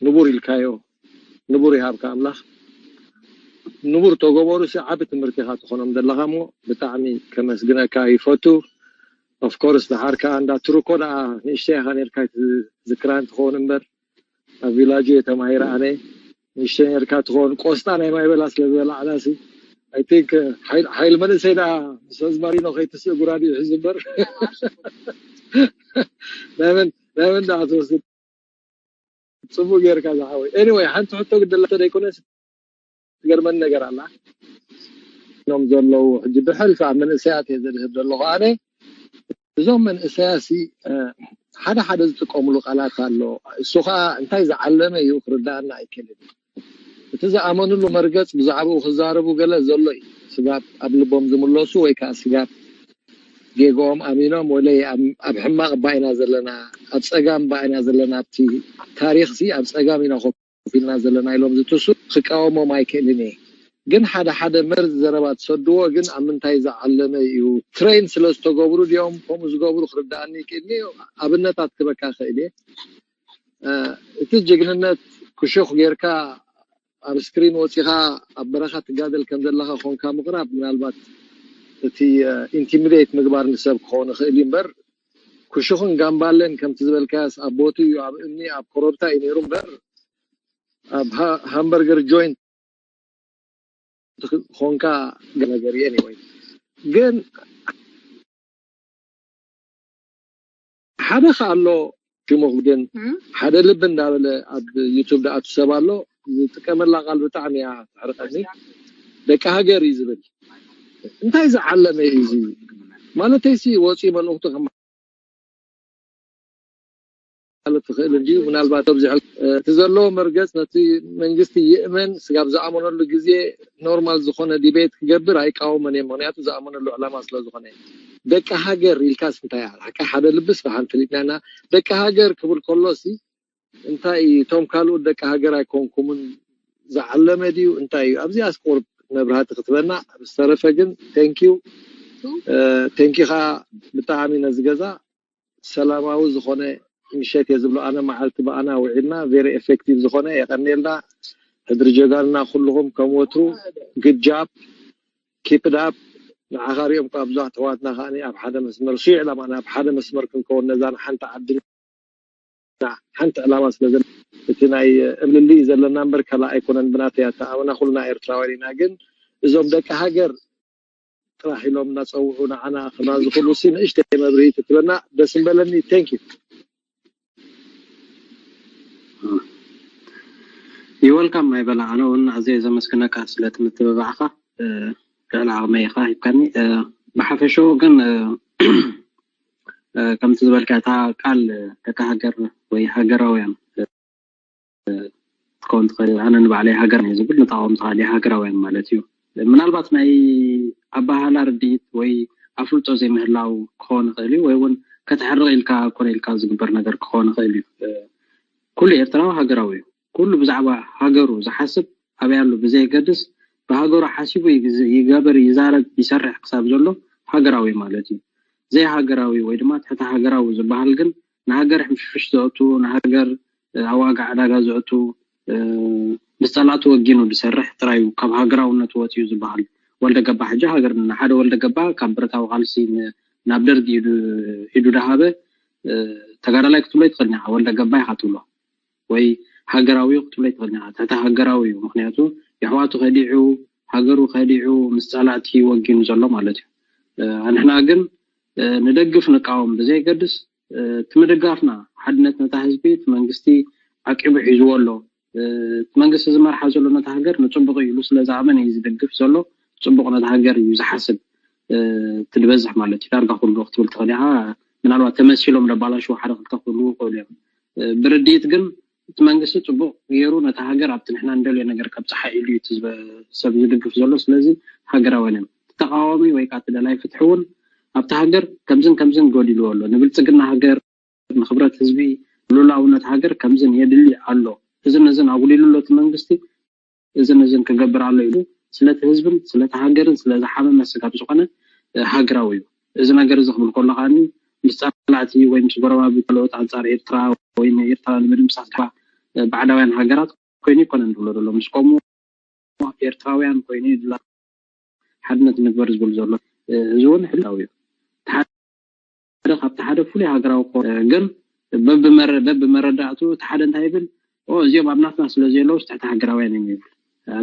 ንቡር ኢልካዮ ንቡር ይሃብካ ኣምላኽ ንቡር ተገበሩ ሲ ዓቢ ትምህርቲ ኢኻ ትኾኖም ዘለኻ እሞ ብጣዕሚ ከመስግነካ ይፈቱ of course ደሓር ከዓ እንዳ ትሩኮ ደኣ ንእሽተይ ኢኻ ነርካ ዝክራን ትኸውን እምበር ኣብ ቪላጆ እየ ተማሂረ ኣነ ንእሽተይ ነርካ ትኸውን ቆስጣ ናይ ማይ በላ ስለ ዝበላዕና ሲ I think ሓይል መንእሰይ ደኣ ምስ ኣዝማሪኖ ከይትስእ ጉራድ እዩ ሕዚ እምበር ናይ መን ናይ መን ደኣ ትወስድ ፅቡቅ ጌርካ ዝሓወይ anyway ሓንቲ ሕቶ ግደላተ ዘይኮነስ ትገርመኒ ነገር ኣላ ኖም ዘለዉ ሕጂ ብሕልፊ ኣብ መንእሰያት እየ ዘድህብ ዘለኹ ኣነ እዞም መንእሰያሲ ሓደ ሓደ ዝጥቀምሉ ቃላት ኣሎ እሱ ከዓ እንታይ ዝዓለመ እዩ ክርዳእና ኣይክእልን እቲ ዝኣመንሉ መርገፅ ብዛዕባኡ ክዛረቡ ገለ ዘሎ እዩ ስጋብ ኣብ ልቦም ዝምለሱ ወይ ከዓ ስጋብ ጌግኦም ኣሚኖም ወለይ ኣብ ሕማቕ እባ ኢና ዘለና ኣብ ፀጋም እባ ኢና ዘለና ኣብቲ ታሪኽሲ ኣብ ፀጋም ኢና ኮፍ ኢልና ዘለና ኢሎም ዝትሱ ክቃወሞም ኣይክእልን እየ ግን ሓደ ሓደ መርዚ ዘረባ ትሰድዎ ግን ኣብ ምንታይ ዝዓለመ እዩ ትሬን ስለ ዝተገብሩ ድዮም ከምኡ ዝገብሩ ክርዳኣኒ ይክእልኒ ኣብነታት ክበካ ክእል እየ እቲ ጅግንነት ክሹኽ ጌርካ ኣብ ስክሪን ወፂኻ ኣብ በረኻ ትጋደል ከም ዘለኻ ኮንካ ምቕራብ ምናልባት እቲ ኢንቲሚዴት ምግባር ንሰብ ክኸውን ይኽእል እዩ እምበር ክሹኽን ጋምባለን ከምቲ ዝበልካያስ ኣብ ቦቱ እዩ፣ ኣብ እምኒ ኣብ ኮረብታ እዩ ነይሩ እምበር ኣብ ሃ- ሃምበርገር ጆይንት ኮንካ ነገር እዩ። Anyway ግን ሓደ ከ ኣሎ ሽሙ ክብድን ሓደ ልቢ እንዳበለ ኣብ ዩቱብ ደኣ ትሰብ ኣሎ። ዝጥቀመላ ቃል ብጣዕሚ እያ ትሕርቀኒ። ደቂ ሃገር እዩ ዝብል። እንታይ ዝዓለመ እዩ እዚ? ማለተይሲ ወፂኡ መልእኽቱ ከመሓላልፍ ትኽእል እንድዩ። ምናልባት ኣብዚ ሕል እቲ ዘለዎ መርገፅ ነቲ መንግስቲ ይእመን ስጋብ ዝኣመነሉ ግዜ ኖርማል ዝኾነ ዲቤት ክገብር ኣይቃወመን እየ። ምክንያቱ ዝኣመነሉ ዕላማ ስለ ዝኾነ። ደቂ ሃገር ኢልካስ እንታይ እያ? ሓቂ ሓደ ልብስ ብሓን ፈሊጥና ኢና። ደቂ ሃገር ክብል ከሎሲ እንታይ እቶም ካልኦት ደቂ ሃገር ኣይኮንኩምን ዝዓለመ ድዩ እንታይ እዩ? ኣብዚኣስ ቁርብ መብራህቲ ክትበና። ብዝተረፈ ግን thank you thank you ኻ ብጣዕሚ ነዚ ገዛ ሰላማዊ ዝኾነ ምሸት እየ ዝብሎ ኣነ። መዓልቲ ብኣና ውዒልና very effective ዝኾነ የቐንየልና። ሕድሪ ጀጋኑና ኩልኹም ከም ወትሩ good job keep it up። ንዓኻ ሪኦም ካብ ብዙሓት ኣሕዋትና ከኣ ኣብ ሓደ መስመር ስዒ ዕላማና ኣብ ሓደ መስመር ክንከውን ነዛ ንሓንቲ ዓዲ ሓንቲ ዕላማ ስለ ዘለ እቲ ናይ እብልልይ ዘለና እምበር ከላ ኣይኮነን ብናተይ ኣተኣመና ኩልና ኤርትራውያን ኢና። ግን እዞም ደቂ ሃገር ጥራሕ ኢሎም እናፀውዑ ንዓና ክና ዝኽእሉ ሲ ንእሽተይ መብርሂ ትትበና ደስ ምበለኒ። Thank you። ይወልካም ኣይበላ ኣነ እውን ኣዘየ ዘመስግነካ ስለቲ ምትብባዕካ ልዕሊ ዓቕመይ ኢኻ ሂብካኒ። ብሓፈሽኡ ግን ከምቲ ዝበልካ እታ ቃል ደቂ ሃገር ወይ ሃገራውያን ክትከውን ትኽእል። ኣነ ንባዕለይ ሃገር እየ ዝብል ንተቃወምቲ ከኣ ሃገራውያን ማለት እዩ። ምናልባት ናይ ኣባህላ ርድኢት ወይ ኣፍልጦ ዘይምህላው ክኸውን ይኽእል እዩ፣ ወይ እውን ከተሕርቕ ኢልካ ኮነ ኢልካ ዝግበር ነገር ክኸውን ይኽእል እዩ። ኩሉ ኤርትራዊ ሃገራዊ እዩ። ኩሉ ብዛዕባ ሃገሩ ዝሓስብ ኣበይ ኣሎ ብዘየገድስ ብሃገሩ ሓሲቡ ይገበር፣ ይዛረብ፣ ይሰርሕ ክሳብ ዘሎ ሃገራዊ ማለት እዩ። ዘይሃገራዊ ወይ ድማ ትሕቲ ሃገራዊ ዝበሃል ግን ንሃገር ሕምሽፍሽ ዘእቱ፣ ንሃገር ኣብ ዋጋ ዕዳጋ ዘእቱ፣ ምስ ጸላእቱ ወጊኑ ዝሰርሕ ጥራይ እዩ ካብ ሃገራውነት ወጺኡ ዝበሃል። ወልደ ገባ ሕጂ ሃገር ንሓደ ወልደ ገባ ካብ ብረታዊ ቃልሲ ናብ ደርጊ ኢዱ ዳሃበ ተጋዳላይ ክትብሎ ኣይትኽእልን ኢኻ። ወልደ ገባ ኢኻ ትብሎ ወይ ሃገራዊ ክትብሎ ኣይትኽእልን ኢኻ። ትሕቲ ሃገራዊ እዩ። ምኽንያቱ የሕዋቱ ከዲዑ፣ ሃገሩ ከዲዑ ምስ ጸላእቲ ወጊኑ ዘሎ ማለት እዩ። ንሕና ግን ንደግፍ ንቃወም ብዘየገድስ እቲ ምድጋፍና ሓድነት ነታ ህዝቢ እቲ መንግስቲ ዓቂቡ ሒዝዎ ኣሎ። እቲ መንግስቲ ዝመርሓ ዘሎ ነታ ሃገር ንፅቡቕ እዩ ኢሉ ስለ ዝኣመን እዩ ዝድግፍ ዘሎ። ፅቡቕ ነታ ሃገር እዩ ዝሓስብ እቲ ዝበዝሕ ማለት እዩ። ዳርጋ ኩሉ ክትብል ትኽእል ኢኻ። ምናልባት ተመሲሎም ዘባላሽዉ ሓደ ክልተ ክህልዉ ይኽእሉ እዮም። ብርድኢት ግን እቲ መንግስቲ ፅቡቕ ገይሩ ነታ ሃገር ኣብቲ ንሕና እንደልዮ ነገር ከብፅሓ ኢሉ እዩ እቲ ሰብ ዝድግፍ ዘሎ። ስለዚ ሃገራውያን እዮም። እቲ ተቃዋሚ ወይ ከዓ እቲ ደላይ ፍትሒ እውን ኣብቲ ሃገር ከምዝን ከምዝን ጎዲልዎ ኣሎ፣ ንብልፅግና ሃገር ንክብረት ህዝቢ ንሉላውነት ሃገር ከምዝን የድሊ ኣሎ። እዝን እዝን ኣጉዲሉ ኣሎ እቲ መንግስቲ፣ እዝን እዝን ክገብር ኣሎ ኢሉ ስለቲ ህዝብን ስለቲ ሃገርን ስለ ዝሓመመ ስጋብ ዝኾነ ሃገራዊ እዩ። እዚ ነገር እዚ ክብል ከሎ ከዓኒ ምስ ጸላእቲ ወይ ምስ ጎረባብቲ ካልኦት ኣንጻር ኤርትራ ወይ ንኤርትራ ንምድምሳስ ባዕዳውያን ሃገራት ኮይኑ ይኮነን ዝብሎ ዘሎ ምስ ከምኡ ኤርትራውያን ኮይኑ ይድላ ሓድነት ንግበር ዝብል ዘሎ እዚ እውን ሕላዊ እዩ። ሓደ ካብቲ ሓደ ፍሉይ ሃገራዊ ግን በብመረዳእቱ እቲ ሓደ እንታይ ይብል እዚኦም ኣብ ናትና ስለ ዘለዉ ትሕቲ ሃገራውያን እዮም ይብል።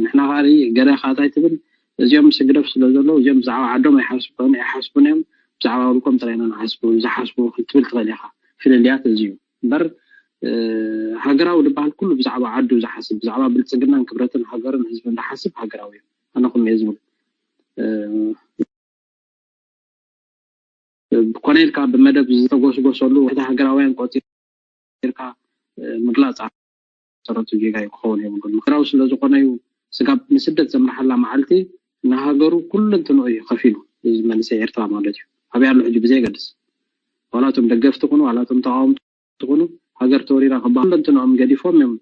ንሕና ከዓ ገለ ከዓ እንታይ ትብል እዚኦም ምስ ህግደፍ ስለ ዘለዉ እዚኦም ብዛዕባ ዓዶም ኣይሓስቡን ኣይሓስቡን እዮም ብዛዕባ ውልቆም ጥራይ ኢና ንሓስቡ ዝሓስቡ ክትብል ትኽእል ኢኻ። ፍልልያት እዚ እዩ እምበር ሃገራዊ ዝበሃል ኩሉ ብዛዕባ ዓዱ ዝሓስብ ብዛዕባ ብልፅግናን ክብረትን ሃገርን ህዝብን ዝሓስብ ሃገራዊ እዩ። ኣነ ከምኡ እየ ዝብል። ኮነ ኢልካ ብመደብ ዝተጎስጎሰሉ ሕደ ሃገራውያን ቆፂርካ ምግላፅ ኣሰረቱ ጌጋ እዩ ክኸውን የብሉን። ምክራዊ ስለ ዝኾነ እዩ ስጋብ ንስደት ዘምርሓላ መዓልቲ ንሃገሩ ኩለንትንኡ እዩ ከፊሉ። እዚ መንእሰይ ኤርትራ ማለት እዩ። ኣበይ ኣሎ ሕጂ ብዘየገድስ ዋላቶም ደገፍቲ ኩኑ ዋላቶም ተቃወምቲ ትኹኑ ሃገር ተወሪራ ክበሃል ለንትንኦም ገዲፎም እዮም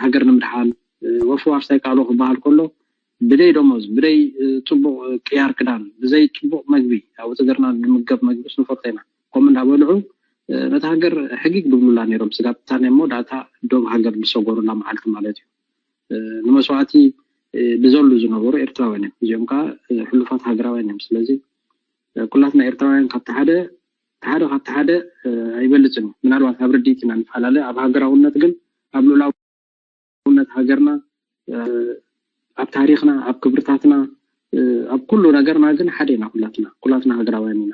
ሃገር ንምድሓን ወፍዋር ሳይቃሎ ክበሃል ከሎ ብደይ ደሞዝ ብደይ ፅቡቅ ቅያር ክዳን ብዘይ ፅቡቅ መግቢ ኣብ ትግርና ንምገብ መግቢ ስንፈርቶ ኢና ከምኡ እንዳበልዑ ነቲ ሃገር ሕጊግ ድብሉላ ነይሮም ስጋብ ታኔሞ ዳታ ዶብ ሃገር ዝሰጎሩላ መዓልቲ ማለት እዩ ንመስዋዕቲ ብዘሉ ዝነበሩ ኤርትራውያን እዮም እዚኦም ከዓ ሕሉፋት ሃገራውያን እዮም ስለዚ ኩላትና ኤርትራውያን ካብቲ ሓደ ሓደ ካብቲ ሓደ ኣይበልፅን እዩ። ምናልባት ኣብ ርድኢት ኢና ንፈላለ፣ ኣብ ሃገራውነት ግን፣ ኣብ ልኡላውነት ሃገርና፣ ኣብ ታሪኽና፣ ኣብ ክብርታትና፣ ኣብ ኩሉ ነገርና ግን ሓደ ኢና። ኩላትና ኩላትና ሃገራውያን ኢና።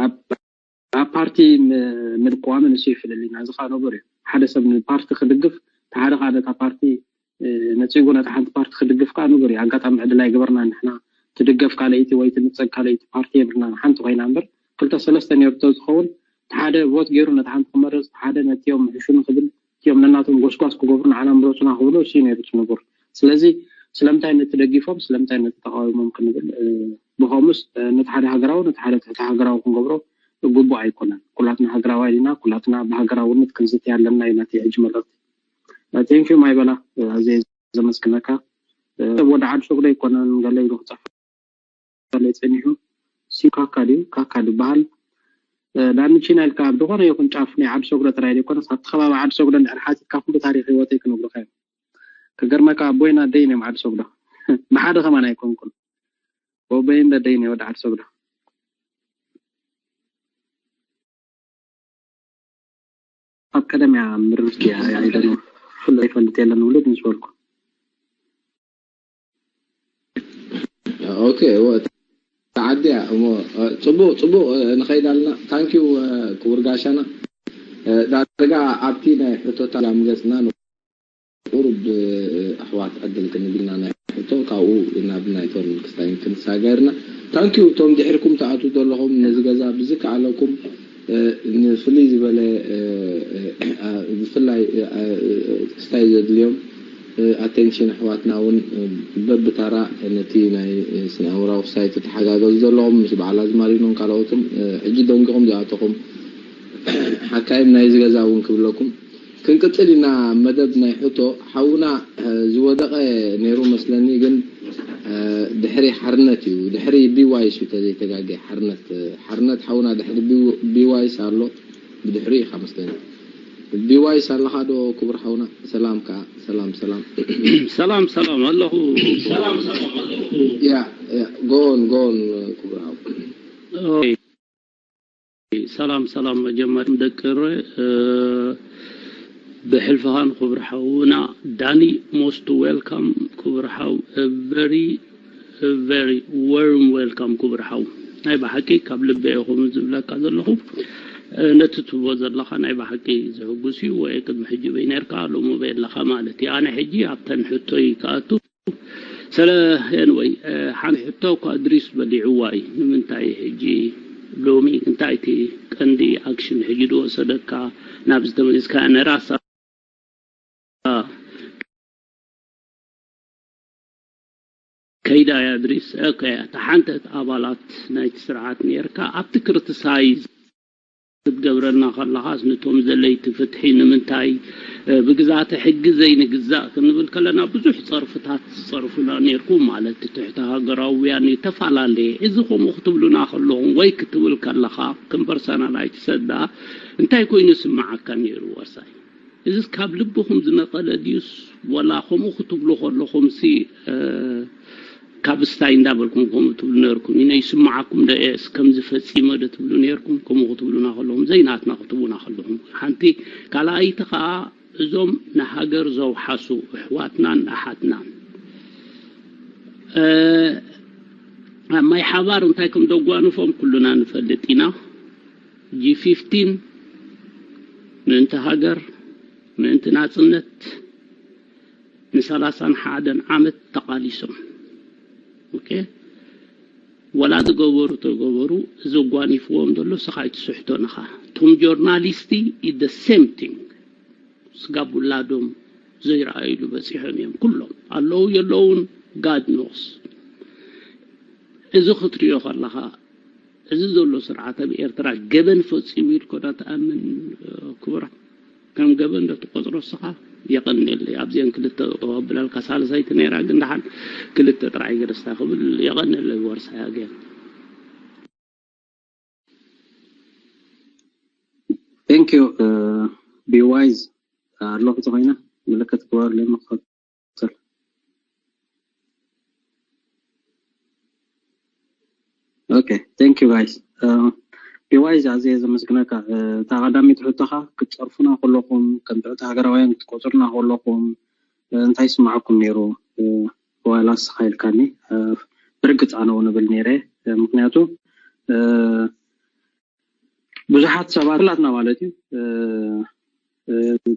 ኣብ ፓርቲ ምድቋምን እሱ ይፍለል ኢና። እዚ ከዓ ነበር እዩ። ሓደ ሰብ ንፓርቲ ክድግፍ፣ ሓደ ከዓ ነታ ፓርቲ ነፂጉ ነታ ሓንቲ ፓርቲ ክድግፍ ከዓ ነበር እዩ። ኣጋጣሚ ዕድል ኣይገበርና ንሕና። ትድገፍ ካልኣይቲ ወይ ትንፀግ ካልኣይቲ ፓርቲ የብልና፣ ሓንቲ ኮይና እምበር ክልተ ሰለስተ ነርቶ ዝኸውን ሓደ ቮት ገይሩ ነቲ ሓንቲ ክመርፅ፣ ሓደ ነቲኦም ምሕሹ ንክብል እቲኦም ነናቶም ጎስጓስ ክገብሩ ንዓና ምረፁና ክብሉ እሱ ነይሩ እቲ ንቡር። ስለዚ ስለምንታይ ነቲ ደጊፎም ስለምንታይ ነቲ ተቃዊሞም ክንብል፣ ብኸምኡስ ነቲ ሓደ ሃገራዊ ነቲ ሓደ ትሕቲ ሃገራዊ ክንገብሮ ግቡእ ኣይኮነን። ኩላትና ሃገራውያን ኢና። ኩላትና ብሃገራውነት ክንዝቲ ኣለና እዩ ናተይ ሕጂ መልእኽቲ። ቴንኪዩ ማይበላ፣ ኣዝየ ዘመስግነካ። ሰብ ወደ ዓድ ሸጉዶ ኣይኮነን ገለ ኢሉ ክፀፍ ጸኒሑ ሲ ካካ ድዩ ካካ ዝበሃል ዳኒ ቺና ኢልካ ኣብ ዝኾነ ይኹን ጫፍ ናይ ዓዲ ሰጉዶ ጥራይ ዘይኮነስ ኣብቲ ከባቢ ዓዲ ሰጉዶ እንድሕር ሓቲትካ ኩሉ ታሪክ ህይወተይ ክነግሩካ እዮም። ክገርመካ ኣቦይን ኣደይን እዮም ዓዲ ሰጉዶ። ብሓደ ከማን ኣይኮንኩን። ኣቦይን ኣደይን እዮም ወዲ ዓዲ ሰጉዶ። ኣብ ቀደም እያ ምርምርኪ ኣይደኑ ፍለ ይፈልጥ የለን ውልድ ምስ በልኩ። ኦኬ እወ ተዓድያ እሞ ጽቡቅ ጽቡቅ ንኸይድ ኣለና። ታንኪዩ ክቡር ጋሻና። ዳርጋ ኣብቲ ናይ ሕቶታ ላምገጽና ንቁሩብ ኣሕዋት ዕድል ክንብልና ናይ ሕቶ ካብኡ ናብ ናይቶም ክስታይን ክንሳገርና። ታንኪዩ እቶም ድሕርኩም ትኣትዉ ዘለኹም ነዚ ገዛ ብዝከኣለኩም ንፍልይ ዝበለ ብፍላይ ክስታይ ዘድልዮም ኣቴንሽን ኣሕዋትና እውን በብታራ ነቲ ናይ ስነ ኣእምራዊ ክስታይ ተተሓጋገዙ ዘለኹም ምስ በዓል ኣዝማሪኖን ካልኦትን ሕጂ ደንጊኹም ዝኣተኹም ሓካይም ናይዚ ገዛ እውን ክብለኩም ክንቅጽል ኢና መደብ ናይ ሕቶ ሓውና ዝወደቐ ነይሩ መስለኒ ግን ድሕሪ ሓርነት እዩ ድሕሪ ቢዋይስ እዩ ተዘይተጋገ ሓርነት ሓርነት ሓውና ድሕሪ ቢዋይስ ኣሎ ብድሕሪ ኢኻ መስለኒ ቢዋይስ ኣለኻ ዶ ክቡር ሓውና ሰላም ከኣ ሰላም ሰላም ሰላም ሰላም ኣለኹ ያ ጎን ጎን ክቡር ሓው ሰላም ሰላም መጀመርም ደቂ ረ ብሕልፍኻን ክቡር ሓውና ዳኒ most welcome ክቡር ሓው very very warm welcome ክቡር ሓው ናይ ብሓቂ ካብ ልበ ኢኹም ዝብለካ ዘለኹ ነቲ ትቦ ዘለኻ ናይ ብሓቂ ዝሕጉስ እዩ ወይ ቅድሚ ሕጂ በይ ነርካ ሎሚ በይ ኣለኻ ማለት እዩ ኣነ ሕጂ ኣብተን ሕቶይ ክኣቱ ሰለ ኤንወይ ሓንቲ ሕቶ እኳ እድሪስ በሊዕዋ እዩ ንምንታይ ሕጂ ሎሚ እንታይ እቲ ቀንዲ ኣክሽን ሕጂ ዝወሰደካ ናብ ዝተመሊስካ ነራሳ ከይዳ እያ እድሪስ እታ ሓንተት ኣባላት ናይቲ ስርዓት ነርካ ኣብቲ ክርትሳይዝ ክትገብረና ከለኻስ ነቶም ዘለይቲ ፍትሒ ንምንታይ ብግዛተ ሕጊ ዘይንግዛእ ክንብል ከለና ብዙሕ ፀርፍታት ዝፀርፉና ነርኩም ማለት ትሕቲ ሃገራውያን እዩ ተፈላለየ እዚ ከምኡ ክትብሉና ከለኹም ወይ ክትብል ከለኻ ከም ፐርሰናል ኣይትሰዳ እንታይ ኮይኑ ስምዓካ ነይሩ ወሳይ እዚስ ካብ ልብኹም ዝነቐለ ድዩስ ወላ ከምኡ ክትብሉ ከለኹምሲ ካብ ስታይ እንዳበልኩም ከምኡ ትብሉ ነርኩም ኢነ ይስምዓኩም ዶ እየስ ከምዚ ፈጺመ ዶ ትብሉ ነርኩም ከምኡ ክትብሉና ከለኹም ዘይናትና ክትቡና ከለኹም ሓንቲ ካልኣይቲ ከዓ እዞም ንሃገር ዘውሓሱ ኣሕዋትናን ኣሓትናን ኣብ ማይ ሓባር እንታይ ከም ዘጓንፎም ኩሉና ንፈልጥ ኢና ጂ ፊፍቲን ምእንቲ ሃገር ምእንቲ ናጽነት ንሰላሳን ሓደን ዓመት ተቓሊሶም ኦኬ ወላ ዝገበሩ ተገበሩ እዚ ጓኒፍዎም ዘሎ ስኻ ኣይትስሕቶ ንኻ ቶም ጆርናሊስቲ is the same thing ስጋብ ውላዶም ዘይረኣይሉ በፂሖም እዮም ኩሎም ኣለዉ የለውን God knows እዚ ክትሪኦ ከለኻ እዚ ዘሎ ስርዓት ኣብ ኤርትራ ገበን ፈፂሙ ኢልኮ ዳ ትኣምን ክቡራ ከም ገበን ዶ ትቆፅሮ ስኻ የቐንየለይ ኣብዚአን ክልተ ብለልካ ሳልሳይቲ ነይራ ግን ደሓን ክልተ ጥራይ ገደስታ ክብል የቐንየለይ ወርሳይ ኣገን Thank you be wise ኣለኹ ተኾይና ምልክት ክባር ለመኸተል Okay, thank you guys. ቢዋይዝ ኣዝየ ዘመስግነካ። እታ ቀዳመይቲ ሕቶኻ ክትጸርፉና ከለኹም፣ ከም ትሕቲ ሃገራውያን ክትቆጽሩና ከለኹም፣ እንታይ ይስምዓኩም ነይሩ? ዋላ ንስኻ ኢልካኒ። ብርግጽ ኣነ እውን እብል ነይረ። ምክንያቱ ብዙሓት ሰባት፣ ኩላትና ማለት እዩ፣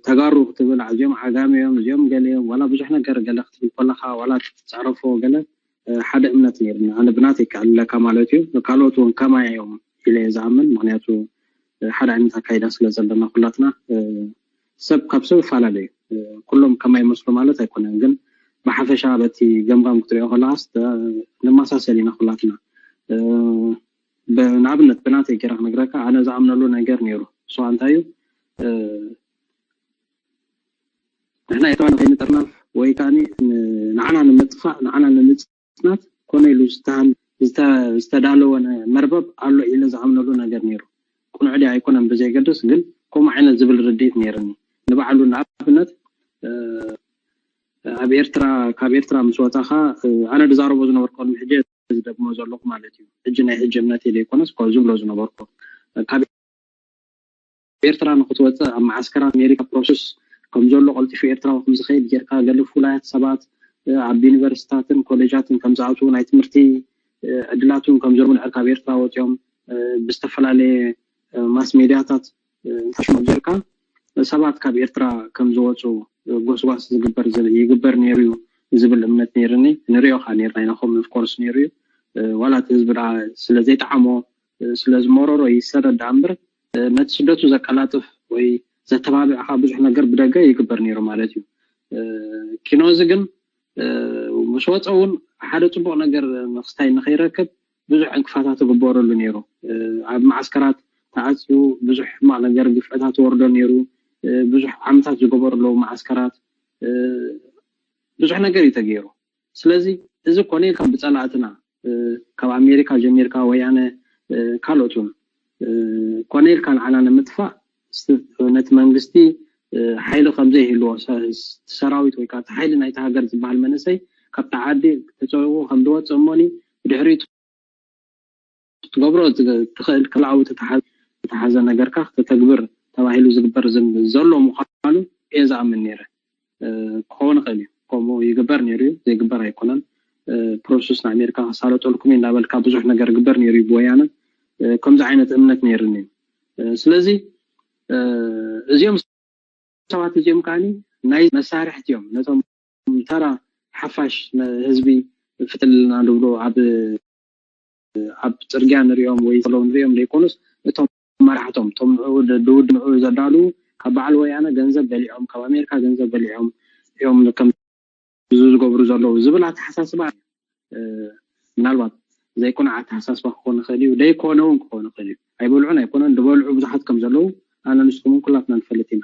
ተጋሩ ክትብል፣ እዚኦም ዓጋመ እዮም፣ እዚኦም ገለ እዮም፣ ዋላ ብዙሕ ነገር ገለ ክትብል ከለኻ፣ ዋላ ትጻረፎ ገለ፣ ሓደ እምነት ነይርና። ኣነ ብናተይ ክዕልለካ ማለት እዩ። ካልኦት እውን ከማይ እዮም ኢለ እየ ዝኣምን። ምክንያቱ ሓደ ዓይነት ኣካይዳ ስለ ዘለና ኩላትና። ሰብ ካብ ሰብ ይፈላለ እዩ። ኩሎም ከማይ ይመስሉ ማለት ኣይኮነን፣ ግን ብሓፈሻ በቲ ገምጋም ክትሪኦ ከለካስ፣ ንመሳሰል ኢና ኩላትና። ንኣብነት ብናተይ ገይረ ክነግረካ፣ ኣነ ዝኣምነሉ ነገር ነይሩ። እሱ እንታይ እዩ? ንሕና ኤርትራውያን ከይንጥርናፍ ወይ ከኣ ንዓና ንምጥፋእ፣ ንዓና ንምጽናት ኮነ ኢሉ ዝተሃን-፣ ዝተ-፣ ዝተዳለወ ነ-፣ መርበብ ኣሎ ኢለ ዝኣምነሉ ነገር ነይሩ። ቅኑዕ ድዩ ኣይኮነን ብዘይገድስ፣ ግን ከምኡ ዓይነት ዝብል ርድኢት ነይርኒ። ንባዕሉ ንኣብነት፣ ኣብ ኤርትራ፣ ካብ ኤርትራ ምስ ወጻኻ፣ ኣነ ዝዛረቦ ዝነበርኩ ቅድሚ ሕጂ ዝደግሞ ዘለኹ ማለት እዩ። ሕጂ ናይ ሕጂ እምነተይ ዘይኮነስ፣ ካብ ዝብሎ ዝነበርኩ፣ ካብ ኤርትራ ንክትወጽእ ኣብ መዓስከራት ኣሜሪካ ፕሮሰስ ከም ዘሎ፣ ቀልጢፉ ኤርትራዊ ከም ዝኸይድ ጌርካ፣ ገለ ፍሉያት ሰባት ኣብ ዩኒቨርሲታትን ኮሌጃትን ከም ዝኣትዉ፣ ናይ ትምህርቲ ዕድላት እውን ከም ዘሎ፣ ካብ ኤርትራ ወጺኦም ብዝተፈላለየ ማስ ሜድያታት እንታይ ሽሙ ጌርካ ሰባት ካብ ኤርትራ ከም ዝወጹ ጎስጓስ ዝግበር ዝ-፣ ይግበር ነይሩ እዩ ዝብል እምነት ነይርኒ። ንሪኦ ከዓ ነይርና ኢና፣ ከምኡ ኦፍኮርስ ነይሩ እዩ። ዋላ እቲ ህዝቢ ደኣ ስለ ዘይጠዓሞ፣ ስለ ዝመረሮ ይሰደድ ደኣ እምበር፣ ነቲ ስደቱ ዘቀላጥፍ ወይ ዘተባብዕ ከዓ ብዙሕ ነገር ብደገ ይግበር ነይሩ ማለት እዩ። ኪኖ እዚ ግን ምስ ወፀ እውን ሓደ ፅቡቅ ነገር ክስታይ ንከይረክብ ብዙሕ ዕንቅፋታት ይግበረሉ ነይሩ። ኣብ መዓስከራት ተዓፅዩ ብዙሕ ሕማቅ ነገር፣ ግፍዕታት ይወርዶ ነይሩ። ብዙሕ ዓመታት ዝገበሩ ኣለዉ መዓስከራት። ብዙሕ ነገር እዩ ተገይሩ። ስለዚ እዚ ኮነ ኢልካ ብፀላእትና፣ ካብ ኣሜሪካ ጀሚርካ፣ ወያነ፣ ካልኦት እውን፣ ኮነ ኢልካ ንዓና ንምጥፋእ፣ ነቲ መንግስቲ ሓይሊ ከም ዘይህልዎ፣ ሰ-፣ ሰራዊት ወይ ከዓ እቲ ሓይሊ ናይቲ ሃገር ዝበሃል መንእሰይ ካብቲ ዓዲ ተፀዊቑ ከም ዝወፅእ እሞኒ፣ ብድሕሪኡ ክትገብሮ ትኽእል ክልኣዊ ተተሓ-፣ ተተሓዘ ነገርካ ክተተግብር ተባሂሉ ዝግበር ዝን-፣ ዘሎ ምዃኑ እየ ዝኣምን ነይረ። ክኸውን ይኽእል እዩ፣ ከምኡ ይግበር ነይሩ እዩ፣ ዘይግበር ኣይኮነን። ፕሮሰስ ንኣሜሪካ ከሳለጠልኩም እዩ እንዳበልካ ብዙሕ ነገር ይግበር ነይሩ እዩ ብወያነ። ከምዚ ዓይነት እምነት ነይርኒ እዩ። ስለዚ እዚኦም ሰባት እዚኦም ከዓኒ ናይ መሳርሕቲ እዮም። ነቶም ተራ ሓፋሽ ን-፣ ህዝቢ ፍትልና ንብሎ ኣብ፣ ኣብ ጽርግያ ንሪኦም ወይ ዘለዉ ንሪኦም ዘይኮኑስ፣ እቶም መራሕቶም፣ እቶም ንዕኡ ድ-፣ ድውድ ንዕኡ ዘዳልዉ፣ ካብ በዓል ወያነ ገንዘብ በሊዖም፣ ካብ ኣሜሪካ ገንዘብ በሊዖም እዮም ከም እዚ ዝገብሩ ዘለዉ ዝብል ኣተሓሳስባ እዩ። ምናልባት ዘይቁኑዕ ኣተሓሳስባ ክኾን ይኽእል እዩ፣ ዘይኮነ እውን ክኾን ይኽእል እዩ። ኣይበልዑን ኣይኮነን፣ ዝበልዑ ብዙሓት ከም ዘለዉ ኣነ ንስኹምን ኩላትና ንፈልጥ ኢና።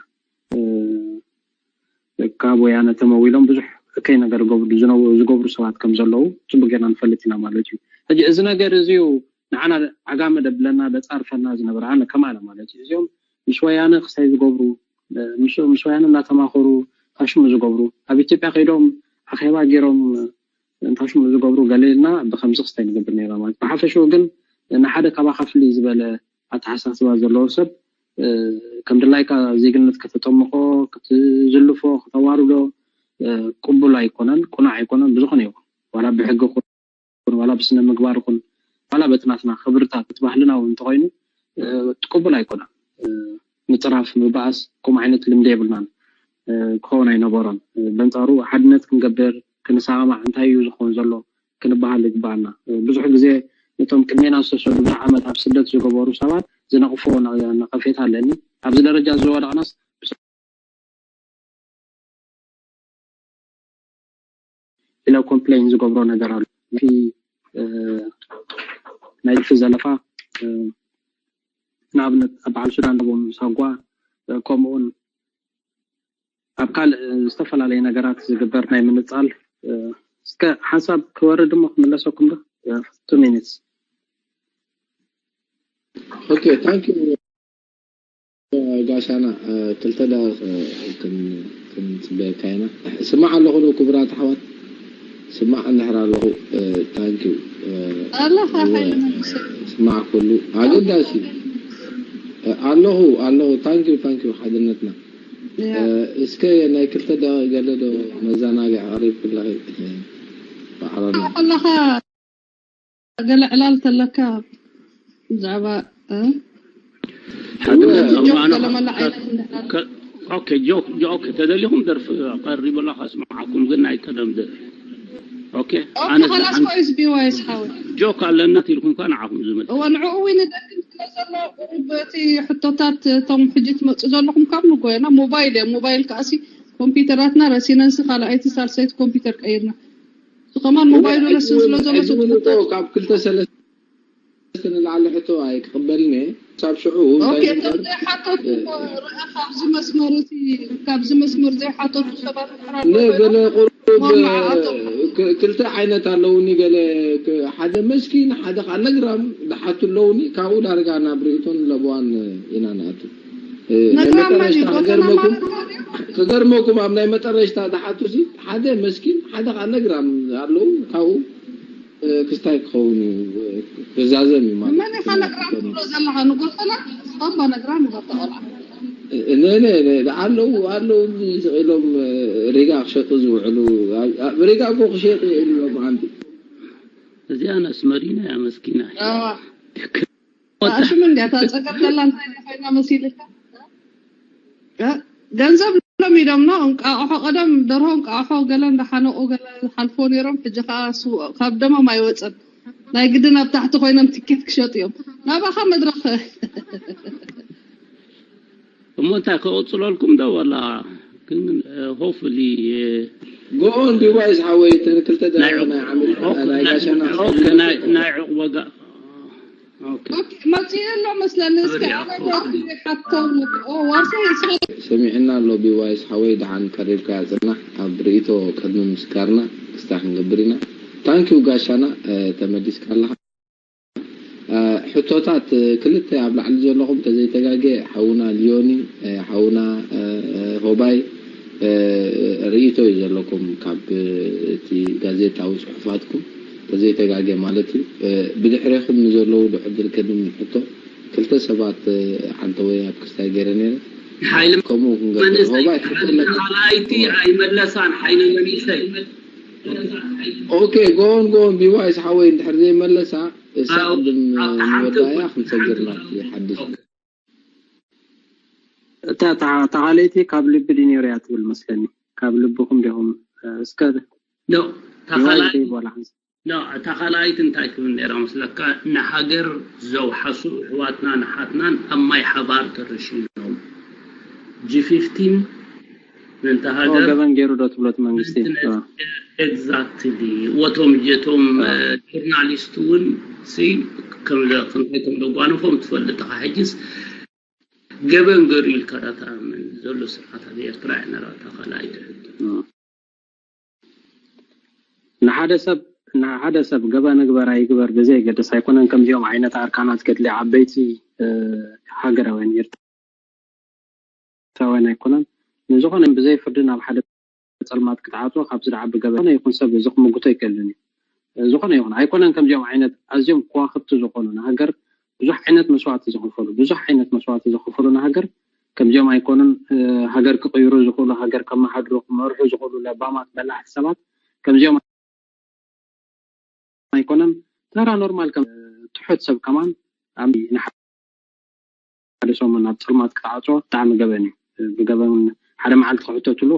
ካብ ወያነ ተመዊሎም ብዙሕ እከይ ነገር ዝገብሩ፣ ዝነው-፣ ዝገብሩ ሰባት ከም ዘለዉ ጽቡቅ ጌርና ንፈልጥ ኢና ማለት እዩ። ሕጂ እዚ ነገር እዚ እዩ ንዓና ዓጋመ ደብለና፣ ደጻርፈና ዝነበረ፣ ኣነ ከማነ ማለት እዩ። እዚኦም ምስ ወያነ ክስታይ ዝገብሩ፣ ምስ፣ ምስ ወያነ እናተማኸሩ ታሽሙ ዝገብሩ፣ ኣብ ኢትዮጵያ ከይዶም ኣኼባ ገይሮም እንታሽሙ ዝገብሩ ገለ ኢልና ብከምዚ ክስታይ ንገብር ነይርና ማለት። ብሓፈሽኡ ግን ንሓደ ካባኻ ፍልይ ዝበለ ኣተሓሳስባ ዘለዎ ሰብ፣ ከም ድላይካ ዜግነት ከተጠምቆ፣ ክትዝልፎ፣ ከተዋርዶ ቅቡል ኣይኮነን፣ ቅኑዕ ኣይኮነን። ብዝኾነ ይኹን፣ ዋላ ብሕጊ ይኹን፣ ዋላ ብስነ ምግባር ይኹን፣ ዋላ በቲ ናትና ክብርታት፣ በቲ ባህልና እውን እንተኾይኑ፣ ቅቡል ኣይኮነን። ምጽራፍ፣ ምባኣስ፣ ከምኡ ዓይነት ልምዲ የብልናን። ክኸውን ኣይነበሮን። በንጻሩ ሓድነት ክንገብር፣ ክንሰማማዕ፣ እንታይ እዩ ዝኸውን ዘሎ ክንበሃል ይግባኣና። ብዙሕ ግዜ ነቶም ቅድሜና ዝተሰዱ ብዙሕ ዓመት ኣብ ስደት ዝገበሩ ሰባት ዝነቕፎ ነ-፣ ነቐፌታ ኣለኒ። ኣብዚ ደረጃ ዝወደቕናስ ኢለ ኮምፕሌን ዝገብሮ ነገር ኣሎ። እቲ፣ እ፣ ናይ ጥልፊ ዘለፋ፣ እ፣ ንኣብነት ኣብ በዓል ሱዳን ደቡብ ሳጓ፣ እ፣ ከምኡውን ኣብ ካልእ፣ እ፣ ዝተፈላለየ ነገራት ዝግበር ናይ ምንጻል፣ እ፣ እስከ ሓንሳብ ክወርድ እሞ ክምለሰኩም ዶ? እ፣ ቱ ሚኒትስ። ኦኬ፣ ታንክ ዩ። ጋሻና፣ እ፣ ክልተ ደቂቕ፣ እ፣ ክን-፣ ክንጽበየካ ኢና። ስማዕ ኣለኹ ዶ ክቡራት ኣሕዋት? ስማዕ እንድሕር ኣለኹ፣ እ፣ ታንክ ዩ። ኣለኻ ሓይለ መንግስቲ። ስማዕ ኩሉ ኣገዳሲ እዩ። ኣለኹ ኣለኹ። ታንኪዩ ታንኪዩ ሓድነትና። እስከ ናይ ክልተ ደቂቕ ገለ ዶ መዘናግዒ ኣቕሪብክላ ባዕላና። ኣለኻ ገለ ዕላል ተለካ ብዛዕባ ሓድነት ኦኬ። ጆክ ጆክ ተደሊኹም ደርፊ ቀሪበላ ከስምዓኩም ግን ናይ ቀደም ደርፊ ኦኬ። ኣነ ላስኮይስ ቢዋይስ ሓወ ጆክ ኣለና ኢልኩም ከ ንዓኹም ዝመልስ እወ ንዕኡ እውን ይደግም ስለ ዘሎ ቁሩብ እቲ ሕቶታት እቶም ሕጂ ትመፁ ዘለኹም ካብ ንጎየና ሞባይል እዮም። ሞባይል ከኣሲ ኮምፒውተራትና ረሲነንሲ ካልኣይቲ ሳልሰይቲ ኮምፒውተር ቀይርና ከማን ሞባይሉ ረስን ስለ ዘሎ ሕቶ ካብ ክልተ ሰለስተ ንላዕሊ ሕቶ ኣይክቕበልን እየ። ክሳብ ሽዑ እንታይ ዘይሓተቱ ርአ ካብዚ መስመር እቲ ካብዚ መስመር ዘይሓተቱ ሰባት ንገለ ቁሩብ ክልተ ዓይነት ኣለውኒ። ገለ ሓደ መስኪን ሓደ ከዓ ነግራም ዝሓቱ ኣለውኒ። ካብኡ ዳርጋ ናብ ርእቶን ለበዋን ኢና ንኣቱ። ናይ መጠረሽታ ክገርመኩም ክገርመኩም ኣብ ናይ መጠረሽታ ዝሓቱ ሲ ሓደ መስኪን ሓደ ከዓ ነግራም ኣለዉ። ካብኡ ክስታይ ክኸውን እዩ። ክዛዘም እዩ ማለት መን ኢኻ ነግራም ትብሎ ዘለኻ ንጎተና ስታባ ነግራም ይበልታ ቆልዓ ኣለዉ ኣለዉ ስቕ ኢሎም ሪጋ ክሸጡ ዝውዕሉ ሪጋ እኮ ክሸጡ ይእሉ ኣለዉ ሓንቲ እዚኣ ነስመሪና እያ መስኪና ሽም እንዲያ እታ ፀገም ዘላ እንታይ ኮይና መሲልካ ገንዘብ ሎም ኢሎም ኖ እንቃቑሖ ቀደም ደርሆ እንቃቑሖ ገለ እንዳሓነቑ ገለ ዝሓልፎ ነይሮም ሕጂ ከዓ ካብ ደሞም ኣይወፀን ናይ ግድን ኣብ ታሕቲ ኮይኖም ትኬት ክሸጡ እዮም ናባኻ መድረኽ እሞ እንታይ ክቕፅለልኩም ዶ ወላ ግን ሆፍሊ ጎኦን ቢዋይስ ሓወይ ተን ክልተ ደቂቕ ናይ ዓመት ናይ ጋሻና ናይ ዕቑበ መፅኡ ኣሎ መስለኒ እስኪ ኣነ ሓተው ዋርሳይ እስኪ ሰሚዕና ኣሎ ቢዋይስ ሓወይ ደሓን ቀሪብካ ጽናሕ ኣብ ርእይቶ ቅድሚ ምስካርና ክስታ ክንገብር ኢና ታንኪው ጋሻና ተመሊስካ ኣለኻ ሕቶታት ክልተ ኣብ ላዕሊ ዘለኹም ተዘይተጋገ ሓውና ሊዮኒ ሓውና ሆባይ ርእይቶ እዩ ዘለኩም ካብ እቲ ጋዜጣዊ ፅሑፋትኩም ተዘይተጋገ ማለት እዩ ብድሕሬኹም ንዘለዉ ድሕር ዝርከብኒ ሕቶ ክልተ ሰባት ዓንተወይ ኣብ ክስታይ ገይረ ነይረ ሓይሊ ከምኡ ክንገብር ሆባይ ሕቶ ኣለካ ካልኣይቲ ኣይመለሳን ሓይሊ መንእሰይ ኦኬ ጎን ጎን ቢዋይስ ሓወይ እንድሕር ዘይመለሳ ሳቅድም ንወዳያ ክንሰግር ናብቲ ሓድሽ እታ ተኻለይቲ ካብ ልቢ ድዩ ነይሩ እያ ትብል መስለኒ ካብ ልብኹም ዲኹም እስከ እታ ካልኣይቲ እንታይ ትብል ነይራ መስለካ ንሃገር ዘውሓሱ ኣሕዋትናን ኣሓትናን ኣብ ማይ ሓባር ተረሺኖም ጂ ፊፍቲን ነንታ ሃገር ገበን ገይሩ ዶ ትብሎ እቲ መንግስቲ exactly ወቶም ጀቶም ጆርናሊስት እውን ሲ ከምዚ ከምታይ ከም ዘጓነፎም ትፈልጥ ኢኻ ሕጅስ ገበን ገሩ ኢልካ ዳ ትኣምን ዘሎ ስርዓት ኣብ ኤርትራ እያ ነራታ ካልኣይ ትሕቶ ንሓደ ሰብ ንሓደ ሰብ ገበነ ግበር ኣይግበር ብዘየገድስ ኣይኮነን ከምዚኦም ዓይነት ኣርካናት ገድሊ ዓበይቲ ሃገራውያን ኤርትራውያን ኣይኮነን ንዝኾነ ብዘይ ፍርዲ ናብ ሓደ ፀልማት ክትዓፅዎ ካብ ዝደዓቢ ገበነ ይኹን ሰብ እዚ ክምጉቶ ይክእልን እዩ ዝኾነ ይኹን ኣይኮነን ከምዚኦም ዓይነት ኣዝዮም ከዋክብቲ ዝኾኑ ንሃገር ብዙሕ ዓይነት መስዋእቲ ዝኸፈሉ ብዙሕ ዓይነት መስዋእቲ ዝኸፈሉ ንሃገር ከምዚኦም ኣይኮኑን ሃገር ክቅይሩ ዝኽእሉ ሃገር ከመሓድሩ ክመርሑ ዝኽእሉ ለባማት በላሕቲ ሰባት ከምዚኦም ኣይኮነን ተራ ኖርማል ከም ትሑት ሰብ ከማን ኣብ ንሓደ ሰሙን ኣብ ፅልማት ክትዓፅዎ ብጣዕሚ ገበን እዩ ብገበን ሓደ መዓልቲ ክሕተትሉ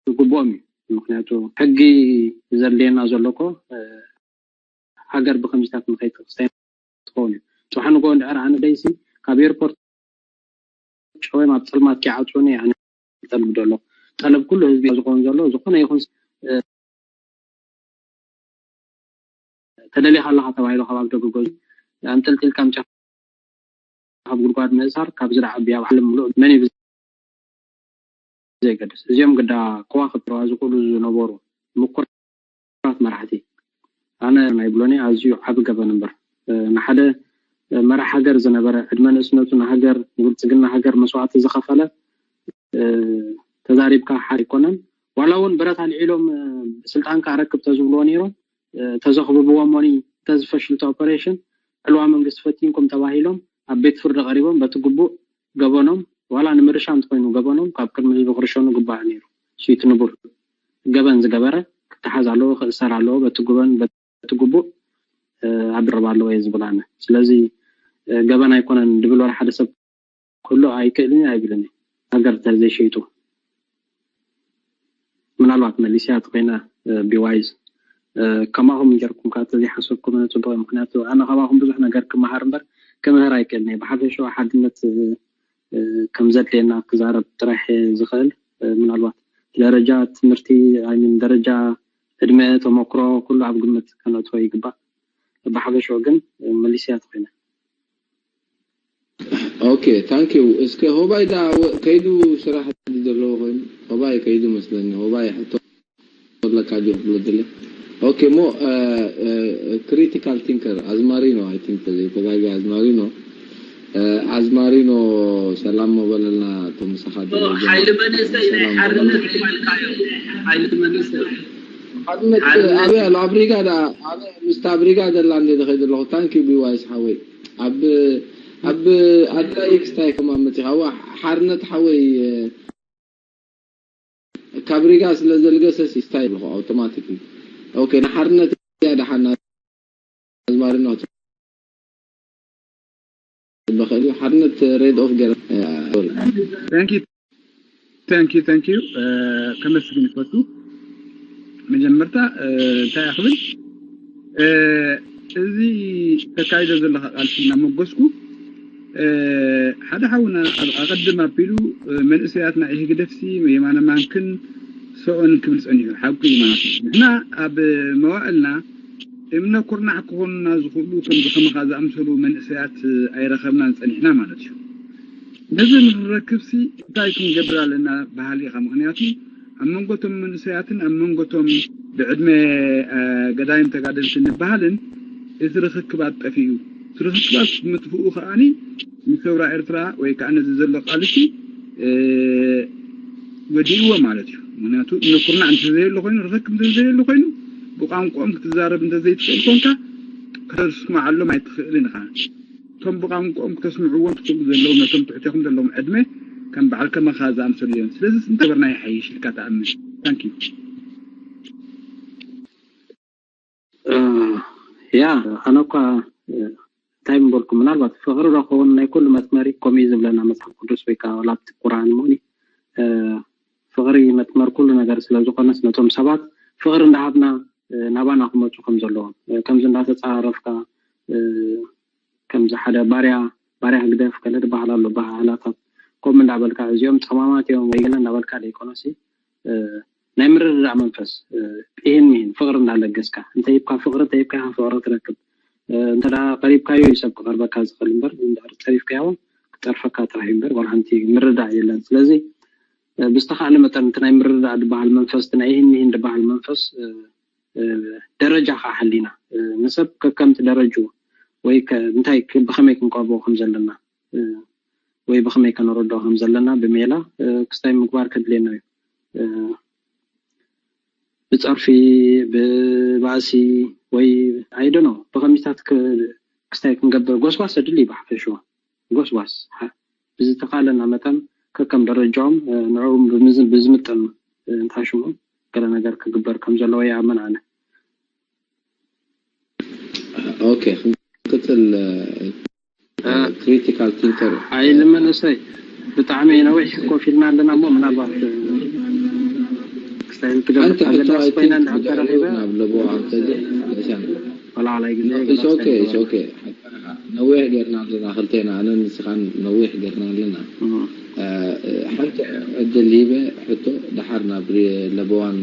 ዝግብኦም እዩ ምክንያቱ ሕጊ ዘድልየና ዘሎ እኮ ሃገር ብከምዚታት ንከይትክስታይ ትኸውን እዩ ፅባሕ ንጎ እንድሕር ኣነ ደይሲ ካብ ኤርፖርት ጨወም ኣብ ፀልማት ኪዓፅውኒ ኣነ ጠልብ ደሎ ጠለብ ኩሉ ህዝቢ ዝኸውን ዘሎ ዝኾነ ይኹን ተደሊኻ ኣለኻ ተባሂሉ ካብ ኣብ ደገ ገዙ ኣንጠልጢልካ ምጫ ካብ ጉድጓድ ምእሳር ካብ ዝደዓቢ ኣብ ዓለም ምሉእ መን እዩ ዘይገድስ እዚኦም ግዳ ከዋክብቲ ዝኽእሉ ዝነበሩ ምኩራት መራሕቲ ኣነ ናይ ብሎኒ ኣዝዩ ዓቢ ገበን እምበር ንሓደ መራሕ ሃገር ዝነበረ ዕድመ ንእስነቱ ንሃገር ንብልፅግና ሃገር መስዋዕቲ ዝኸፈለ ተዛሪብካ ሓድ ኣይኮነን ዋላ እውን ብረት ኣልዒሎም ስልጣንካ ኣረክብ ተዝብልዎ ነይሮም ተዘኽብብዎ እሞኒ፣ እንተዝፈሽል እቲ ኦፐሬሽን፣ ዕልዋ መንግስቲ ፈቲንኩም ተባሂሎም ኣብ ቤት ፍርዲ ቀሪቦም በቲ ግቡእ ገበኖም፣ ዋላ ንምርሻ እንተኾይኑ ገበኖም፣ ካብ ቅድሚ ህዝቢ ክርሸኑ ግባእ ነይሩ። ስዩት ንቡር ገበን ዝገበረ ክተሓዝ ኣለዎ፣ ክእሰር ኣለዎ፣ በቲ ግበን በቲ ግቡእ ኣብርብ ኣለዎ እየ ዝብል ኣነ። ስለዚ ገበን ኣይኮነን ድብል ወላ ሓደ ሰብ ክህሉ ኣይክእልን ኣይብልን። ሃገር ተዘይሸይጡ ምናልባት መሊስያ ተኮይና ቢዋይዝ ከማኹም ጌርኩም ካብ ተዘይሓሰብኩም ጽቡቅ። ምክንያቱ ኣነ ከማኹም ብዙሕ ነገር ክመሃር እምበር ክምህር ኣይክእልን እየ። ብሓፈሻ ሓድነት ከም ዘድልየና ክዛረብ ጥራሕ ዝኽእል። ምናልባት ደረጃ ትምህርቲ፣ ደረጃ ዕድመ፣ ተመክሮ ኩሉ ኣብ ግምት ከነእትዎ ይግባእ። ብሓፈሻ ግን መሊስያ ተኮይና Okay, thank you. እስከ ሆባይ ዳ ከይዱ ስራሕ ዘለዎ ኮይኑ ሆባይ ከይዱ መስለኒ። ሆባይ ሕቶ ኣለካ ዲዩ ክብሎ ደለ። Okay, ሞ critical thinker ኣዝማሪኖ፣ I think ተዘይተጋጊ ኣዝማሪኖ ኣዝማሪኖ ሰላም ሞ በለልና። እቶም ምሳኻ ሓይሊ መንእሰይ ናይ ሓርነት ትማልካዮ ሓይሊ መንእሰይ ሓርነት ኣበይ ኣሎ? ኣብ ሪጋ ዳ ኣበይ ምስታ ኣብ ሪጋ ደላ እንደ ደኸይ ዘለኹ። Thank you ቢዋይስ ሓወይ። ኣብ ኣብ ኣድላይ ክስታይ ከማን መፂኻ። ሓርነት ሓወይ ካብ ሪጋ ስለ ዘልገሰ ሲስታይ ኣለኹ ኣውቶማቲክ። Okay፣ ንሓርነት እያ ደሓና ኣዝማሪኖ በኸል ሓርነት ሬድ ኦፍ ገረ Thank you, thank you, thank you. ከመስግን ይፈቱ። መጀመርታ እንታይ ክብል፣ እዚ ተካይዶ ዘለካ ቃልሲ እናመጎስኩ፣ ሓደ ሓውና ኣቐድም ኣቢሉ መንእሰያትና ኢህግደፍሲ የማነ ማንክን ሰኦን ክብል ጸኒሑ፣ ሓቁ እዩ ማለት እዩ። ንሕና ኣብ መዋእልና እምነ ኩርናዕ ክኾኑና ዝኽእሉ ከምዚ ከማኻ ዝኣምሰሉ መንእሰያት ኣይረኸብናን ጸኒሕና ማለት እዩ። ነዚ ንኽንረክብሲ እንታይ ክንገብር ኣለና በሃሊ ኢኻ። ምኽንያቱ ኣብ መንጎቶም መንእሰያትን ኣብ መንጎቶም ብዕድመ ገዳይም ተጋደልቲ ንበሃልን እቲ ርኽክባት ጠፊኡ። እቲ ርኽክባት ምጥፍኡ ከኣኒ ንሰውራ ኤርትራ ወይ ከዓ ነዚ ዘሎ ቃልሲ ወዲእዎ ማለት እዩ። ምኽንያቱ ንኩርናዕ እንተዘየሉ ኮይኑ፣ ርኽክብ እንተዘየሉ ኮይኑ፣ ብቋንቋኦም ክትዛረብ እንተዘይትኽእል ኮንካ ከተስምዓሎም ኣይትኽእልን ኢኻ። እቶም ብቋንቋኦም ክተስምዕዎም ትኽእሉ ዘለዉ ነቶም ትሕቴኹም ዘለዎም ዕድመ ከም በዓል ከማኻ ዝኣምሰሉ እዮም። ስለዚ እንታይ በርና ይሓይሽ ኢልካ ትኣምን? Thank you። ያ ኣነ እኳ እንታይ ምበልኩ፣ ምናልባት ፍቕሪ ዶ ክኸውን ናይ ኩሉ መስመሪ ከምኡ እዩ ዝብለና መጽሓፍ ቅዱስ ወይ ከዓ ወላ ኣብቲ ቁርኣን እሞ ፍቕሪ መስመር ኩሉ ነገር ስለ ዝኾነስ ነቶም ሰባት ፍቕሪ እንዳሃብና ናባና ክመፁ ከም ዘለዎም ከምዚ እንዳተፃረፍካ ከምዚ ሓደ ባርያ ባርያ ህግደፍ ገለ ዝበሃል ኣሎ ባህላታት ከምኡ እንዳበልካ እዚኦም ፀማማት እዮም ወይ ገለ እንዳበልካ ደይኮነሲ ናይ ምርድዳእ መንፈስ ኢህን ሚህን ፍቕሪ እንዳለገስካ እንተሂብካ ፍቕሪ እንተሂብካ ኢኻ ፍቕሪ ትረክብ። እንተ ደኣ ቀሪብካዮ እዩ ሰብ ክቐርበካ ዝኽእል እምበር እንድሕር ጸሪፍካዮ እውን ክጸርፈካ ጥራሕ እዩ እምበር ዋላ ሓንቲ ምርድዳእ የለን። ስለዚ ብዝተኻእለ መጠን እቲ ናይ ምርድዳእ ዝበሃል መንፈስ እቲ ናይ ኢህን ሚህን ዝበሃል መንፈስ ደረጃ ከዓ ሓሊና ንሰብ ከከምቲ ደረጅኡ ወይ እንታይ ብኸመይ ክንቀርቦ ከም ዘለና ወይ ብኸመይ ከነረድኦ ከም ዘለና ብሜላ ክስታይ ምግባር ከድልየና እዩ። ብጸርፊ ብባእሲ ወይ I don't know ብኸሚታት ክስታይ ክንገብር ጎስጓስ ኣድሊ እዩ ብሓፈሽኡ ጎስጓስ ብዝተኻለና መጠን ከከም ደረጃኦም ንዕኦም ብዝምጥን እንታይ ሽሙ ገለ ነገር ክግበር ከም ዘለዎ ይኣምን ኣነ። Okay ክንቅጽል። Critical thinker ኣይ ንመንእሰይ ብጣዕሚ ነዊሕ ኮፍ ኢልና ኣለና እሞ ምናልባት ክስታይ ትገብር ሓንቲ ሕቶ ዘለና I ኮይና think እንዳተረኺበ ናብ ለቦ ኣንተ ግን መሻን ወላዋላይ ግዜ It's okay, it's okay. ነዊሕ ጌርና ኣለና ክልቴና ኣነን ንስኻን ነዊሕ ጌርና ኣለና። ሓንቲ ዕድል ሂበ ሕቶ ደሓር ናብ ለበዋን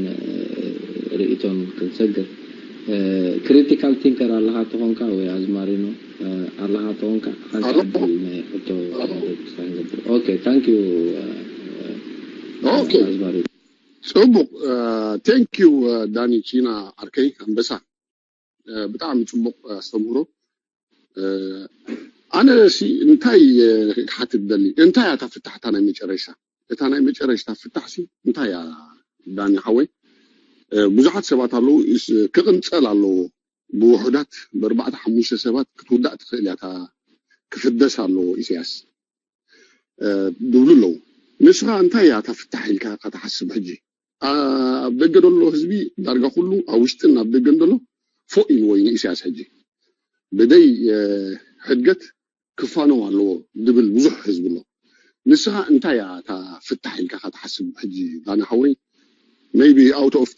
ርእይቶን ክንሰግር። Critical thinker ኣለኻ ተኾንካ ወይ ኣዝማሪኖ ኣለኻ ተኾንካ ሓንቲ ዕድል ናይ ሕቶ ክሳንገብር። Okay, thank you. Okay. ኣዝማሪኖ ጽቡቕ። Thank you. ዳኒ ቺና ዓርከይ ኣንበሳ ብጣዕሚ ጽቡቕ ኣስተምህሮ። ኣነ ሲ እንታይ ክሓትት ደሊ እንታይ እያ እታ ፍታሕ እታ ናይ መጨረሻ እታ ናይ መጨረሽታ ፍታሕ ሲ እንታይ እያ ዳኒ ሓወይ? ብዙሓት ሰባት ኣለዉ። ክቕንጸል ኣለዎ። ብውሑዳት ብኣርባዕተ ሓሙሽተ ሰባት ክትውዳእ ትኽእል እያ። ክፍደስ ኣለዎ ኢሳያስ ዝብሉ ኣለዉ። ንስኻ እንታይ እያ እታ ፍታሕ ኢልካ እካ ትሓስብ ሕጂ? ኣብ ደገ ዘሎ ህዝቢ ዳርጋ ኩሉ ኣብ ውሽጥን ኣብ ደገን ዘሎ ፎእ ኢልዎ እዩ ንኢሳያስ ሕጂ። ብደይ ሕድገት ክፋነው ኣለዎ ዝብል ብዙሕ ህዝቢ ኣሎ። ንስኻ እንታይ እያ እታ ፍታሕ ኢልካ እካ ትሓስብ ሕጂ? ዳና ሓወይ፣ maybe out of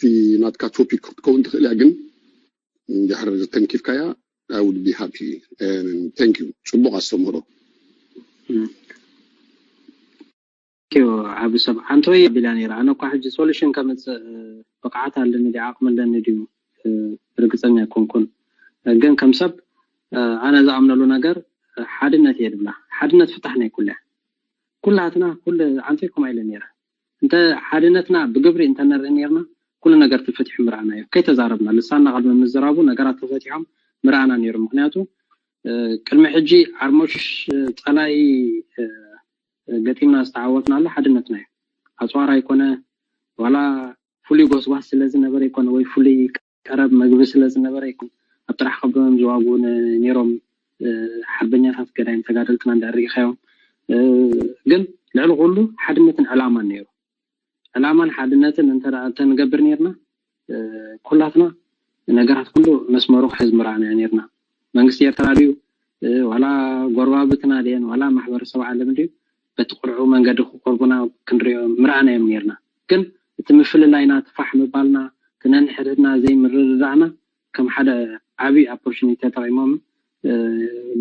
ናትካ ቶፒክ ክትከውን ትኽእል እያ፣ ግን እንድሕር ተንኪፍካያ I would be happy. Thank you። ጽቡቕ ኣስተምህሮ። ኪዮ ዓቢ ሰብ ሓንቲ ወይ ኣቢላ ነይራ። ኣነ እኳ ሕጂ ሶሉሽን ከምፅእ ብቕዓት ኣለኒ ድዩ ዓቕሚ ኣለኒ ድዩ ርግፀኛ ኣይኮንኩን። ግን ከም ሰብ ኣነ ዝኣምነሉ ነገር ሓድነት እየ ድብላ። ሓድነት ፍታሕ ናይ ኩሉ እያ። ኩላትና ኩሉ ዓንተይ ከምኣ ኢለ ነይረ። እንተ ሓድነትና ብግብሪ እንተነርኢ ነርና ኩሉ ነገር ተፈቲሑ ምርኣና እዩ። ከይተዛረብና ልሳና ቅድሚ ምዝራቡ ነገራት ተፈቲሖም ምርኣና ነይሩ። ምክንያቱ ቅድሚ ሕጂ ዓርሞሽ ፀላኢ ገጢምና ዝተዓወትናሉ ሓድነትና እዩ። ኣፅዋር ኣይኮነ ዋላ ፍሉይ ጎስጓስ ስለ ዝነበረ ይኮነ ወይ ፍሉይ ቀረብ መግቢ ስለ ዝነበረ ይኮነ ኣብ ጥራሕ ከብዶም ዝዋጉ ነይሮም ሓርበኛታት ገዳይም ተጋደልትና እንዳርኢኻዮም። ግን ልዕሊ ኩሉ ሓድነትን ዕላማን ነይሩ። ዕላማን ሓድነትን እንተንገብር ነርና ኩላትና ነገራት ኩሉ መስመሩ ክሕዝ ምርኣና ነርና። መንግስቲ ኤርትራ ድዩ ዋላ ጎረባብትና ድየን ዋላ ማሕበረሰብ ዓለም ድዩ በቲ ቅርዑ መንገዲ ክቆርቡና ክንሪኦ ምርኣና እዮም ነርና። ግን እቲ ምፍልላይና ትፋሕ ምባልና እቲ ነንሕድሕድና ዘይምርድዳእና ከም ሓደ ዓብዪ ኦፖርቹኒቲ ተጠቒሞም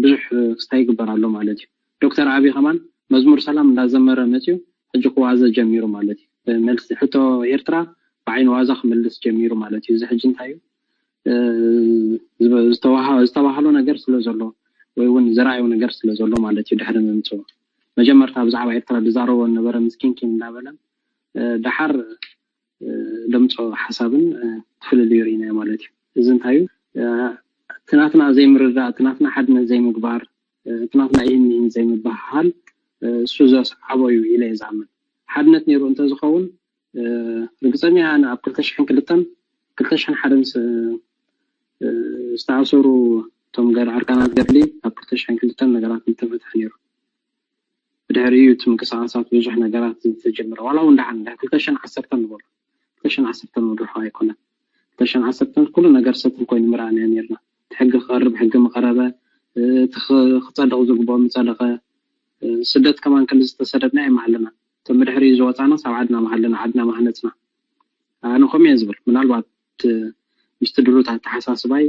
ብዙሕ ክስታይ ይግበር ኣሎ ማለት እዩ። ዶክተር ኣብይ ከማን መዝሙር ሰላም እንዳዘመረ መፅዩ ሕጂ ክዋዘ ጀሚሩ ማለት እዩ። መልሲ ሕቶ ኤርትራ ብዓይኒ ዋዛ ክምልስ ጀሚሩ ማለት እዩ። እዚ ሕጂ እንታይ እዩ ዝተባሃሎ ነገር ስለ ዘሎ ወይ እውን ዝረኣዩ ነገር ስለ ዘሎ ማለት እዩ። ድሕሪ ምምፅኡ መጀመርታ ብዛዕባ ኤርትራ ዝዛረቦ ነበረ ምስኪንኪን እንዳበለ ደሓር ደምፆ ሓሳብን ፍልልዩ ርኢናዮ ማለት እዩ። እዚ እንታይ እዩ? እቲ ናትና ዘይምርዳእ፣ እቲ ናትና ሓድነት ዘይምግባር፣ እቲ ናትና ይህን ይህን ዘይምብህሃል እሱ ዘስዓቦ እዩ ኢለ እየ ዝኣምን። ሓድነት ነይሩ እንተዝኸውን ርግፀኛ እየ ኣነ ኣብ ክልተ ሽሕን ክልተን ክልተ ሽሕን ሓደን ዝተኣሰሩ እቶም ገር ኣርካናት ገድሊ ኣብ ክልተ ሽሕን ክልተን ነገራት ምተፈትሐ ነይሩ። ብድሕሪኡ እዩ እቲ ምንቅስቃሳት ብዙሕ ነገራት ዝተጀመረ ዋላ እውን ደሓን እንዳ ክልተ ሽሕን ዓሰርተን ንበሎ ክልተ ሽሕን ዓሰርተን ንብሎ ኣይኮነን ክልተ ሽሕን ዓሰርተን ኩሉ ነገር ሰትል ኮይኑ ምርኣናዮ ነርና እቲ ሕጊ ክቐርብ ሕጊ ምቐረበ እቲ ክፀድቕ ዝግብኦ ምፀደቐ ስደት ከማን ከም ዝተሰደድና የማሃለና እቶም ብድሕሪኡ ዝወፃና ሳብ ዓድና መሃለና ዓድና ማሃነፅና ኣነ ከምኡ እየ ዝብል ምናልባት ምስቲ ድሩት ኣተሓሳስባይ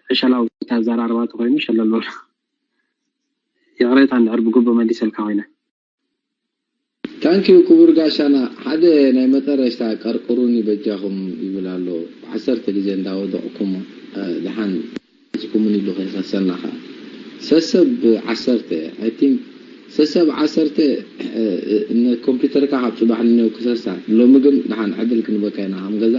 ዕሸላዊ ኣዘራርባ ተኮይኑ ሸለል በሉ ይቕሬታ እንድሕር ብግቡእ መሊሰልካ ኮይነ ታንኪዩ ክቡር ጋሻና ሓደ ናይ መጠረሽታ ቀርቅሩኒ በጃኹም ይብል ኣሎ ዓሰርተ ግዜ እንዳወደቕኩም ደሓን ኩም ኢሉ ከይኸሰና ከ ሰሰብ ዓሰርተ I think ሰሰብ ዓሰርተ ኮምፒተርካ ካብ ፅባሕ ንነው ክሰሳ ሎሚ ግን ደሓን ዕድል ክንበካ ኢና ከም ገዛ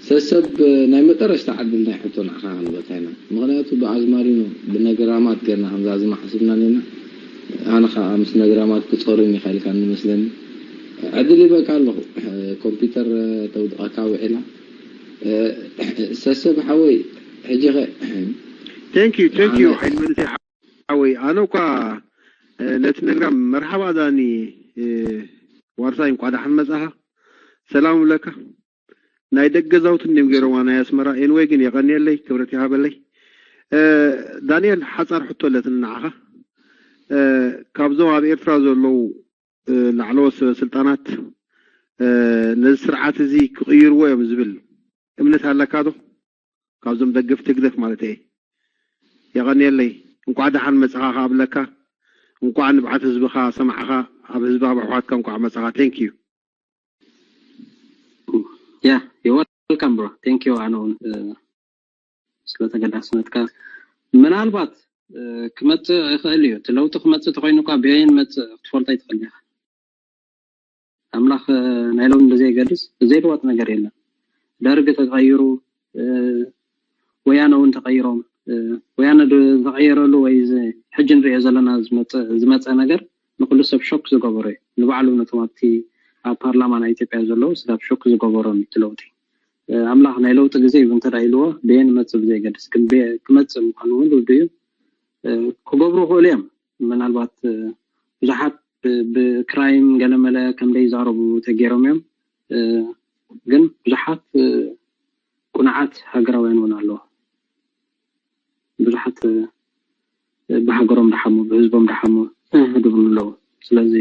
ሰሰብ ናይ መጠረሽታ ዕድል ናይ ሕቶ ንዓኻ ክንበካ ኢና ምክንያቱ ብኣዝማሪኖ ብነግራማት ገርና ከምዛ ዝማ ሓስብና ኔና ኣነ ከዓ ምስ ነግራማት ክፀሩን ኢኻ ኢልካ ንመስለኒ ዕድል ይበካ ኣለኹ ኮምፒተር ተውድቐካ ውዒላ ሰሰብ ሓወይ ሕጂ ኸ Thank you thank you ሓይል መንእሰይ ሓወይ ኣነ እኳ ነቲ ነግራም መርሓባ ዳኒ ዋርሳይ እንኳ ደሓን መጻኻ ሰላም ብለካ ናይ ደገ ዛውቲ እንዲም ገይሮማ ናይ ኣስመራ ኤንወይ ግን የቐንየለይ ክብረት ይሃበለይ ዳንኤል ሓፃር ሕቶ ኣለትኒ ንዓኻ ካብዞም ኣብ ኤርትራ ዘለዉ ላዕለዎት ስልጣናት ነዚ ስርዓት እዚ ክቕይርዎ እዮም ዝብል እምነት ኣለካ ዶ ካብዞም ደገፍቲ ህግደፍ ማለት እየ የቐንየለይ እንቋዕ ደሓን መፅኻ ከኣብለካ እንቋዕ ንብዓት ህዝብኻ ሰማዕኻ ኣብ ህዝቢ ኣብ ኣሕዋትካ እንቋዕ መፅኻ thank you yeah you're welcome bro thank you ኣነ እውን ስለተገዳስነትካ ምናልባት ክመፅእ ይኽእል እዩ እቲ ለውጢ ክመፅእ ተኮይኑ እኳ በየን መፅእ ክትፈልጦ ይትኽእል ኢኻ ኣምላኽ ናይ ሎም ብዘይገልፅ ዘይልወጥ ነገር የለን ደርግ ተቀይሩ ወያነ እውን ተቀይሮም ወያነ ዝተቀየረሉ ወይ ሕጂ ንሪኦ ዘለና ዝመፀ ነገር ንኩሉ ሰብ ሾክ ዝገበሮ እዩ ንባዕሉ ነቶም ኣብቲ ኣብ ፓርላማ ናይ ኢትዮጵያ ዘለዉ ስጋብ ሾክ ዝገበሮም እዩ ለውጢ ኣምላኽ ናይ ለውጢ ግዜ እዩ እንተ ኢልዎ ብየን ይመፅእ ብዘይገድስ፣ ግን ክመፅእ ምዃኑ እውን ርዱእ እዩ። ክገብሩ ይኽእሉ እዮም። ምናልባት ብዙሓት ብክራይም ገለመለ ከም ዘይዛረቡ ተገይሮም እዮም። ግን ብዙሓት ቁኑዓት ሃገራውያን እውን ኣለዉ። ብዙሓት ብሃገሮም ደሓሙ፣ ብህዝቦም ደሓሙ ዝብሉ ኣለዉ። ስለዚ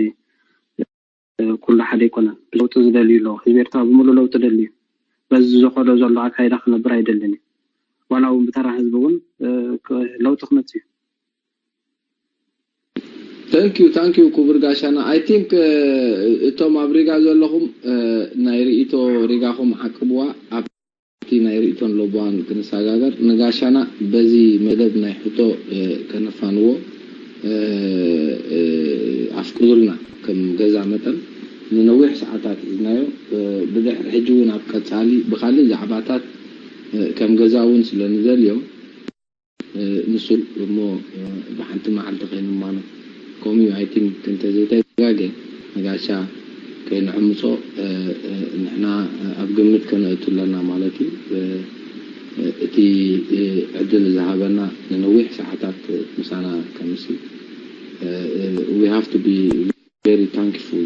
ኩሉ ሓደ ኣይኮነን። ለውጢ ዝደልዩ ኣለዉ። ህዝቢ ኤርትራ ብምሉእ ለውጢ ደልዩ። በዚ ዝኸዶ ዘሎ ኣካይዳ ክነብር ኣይደልን እዩ። ዋላ እውን ብተራ ህዝቢ እውን ለውጢ ክመጽእ እዩ። Thank you, thank you ክቡር ጋሻና። I think እቶም ኣብ ሪጋ ዘለኹም ናይ ርእይቶ ሪጋኹም ዓቅብዋ። ኣብቲ ናይ ርእይቶን ለበዋን ክንሰጋገር ንጋሻና በዚ መደብ ናይ ሕቶ ከነፋንዎ ኣፍቅዱልና። ከም ገዛ መጠን ንነዊሕ ሰዓታት ሒዝናዮ። ብድሕሪ ሕጂ እውን ኣብ ቀጻሊ ብኻልእ ዛዕባታት ከም ገዛ እውን ስለ ንደልዮ ንሱ እሞ ብሓንቲ መዓልቲ ከይንማኖ ከምኡ እዩ። I think እንተዘይተጋገ ንጋሻ ከይንዕምጾ ንሕና ኣብ ግምት ከነእቱ ኣለና ማለት እዩ። እቲ ዕድል ዝሃበና ንነዊሕ ሰዓታት ምሳና ከምሲ we have to be very thankful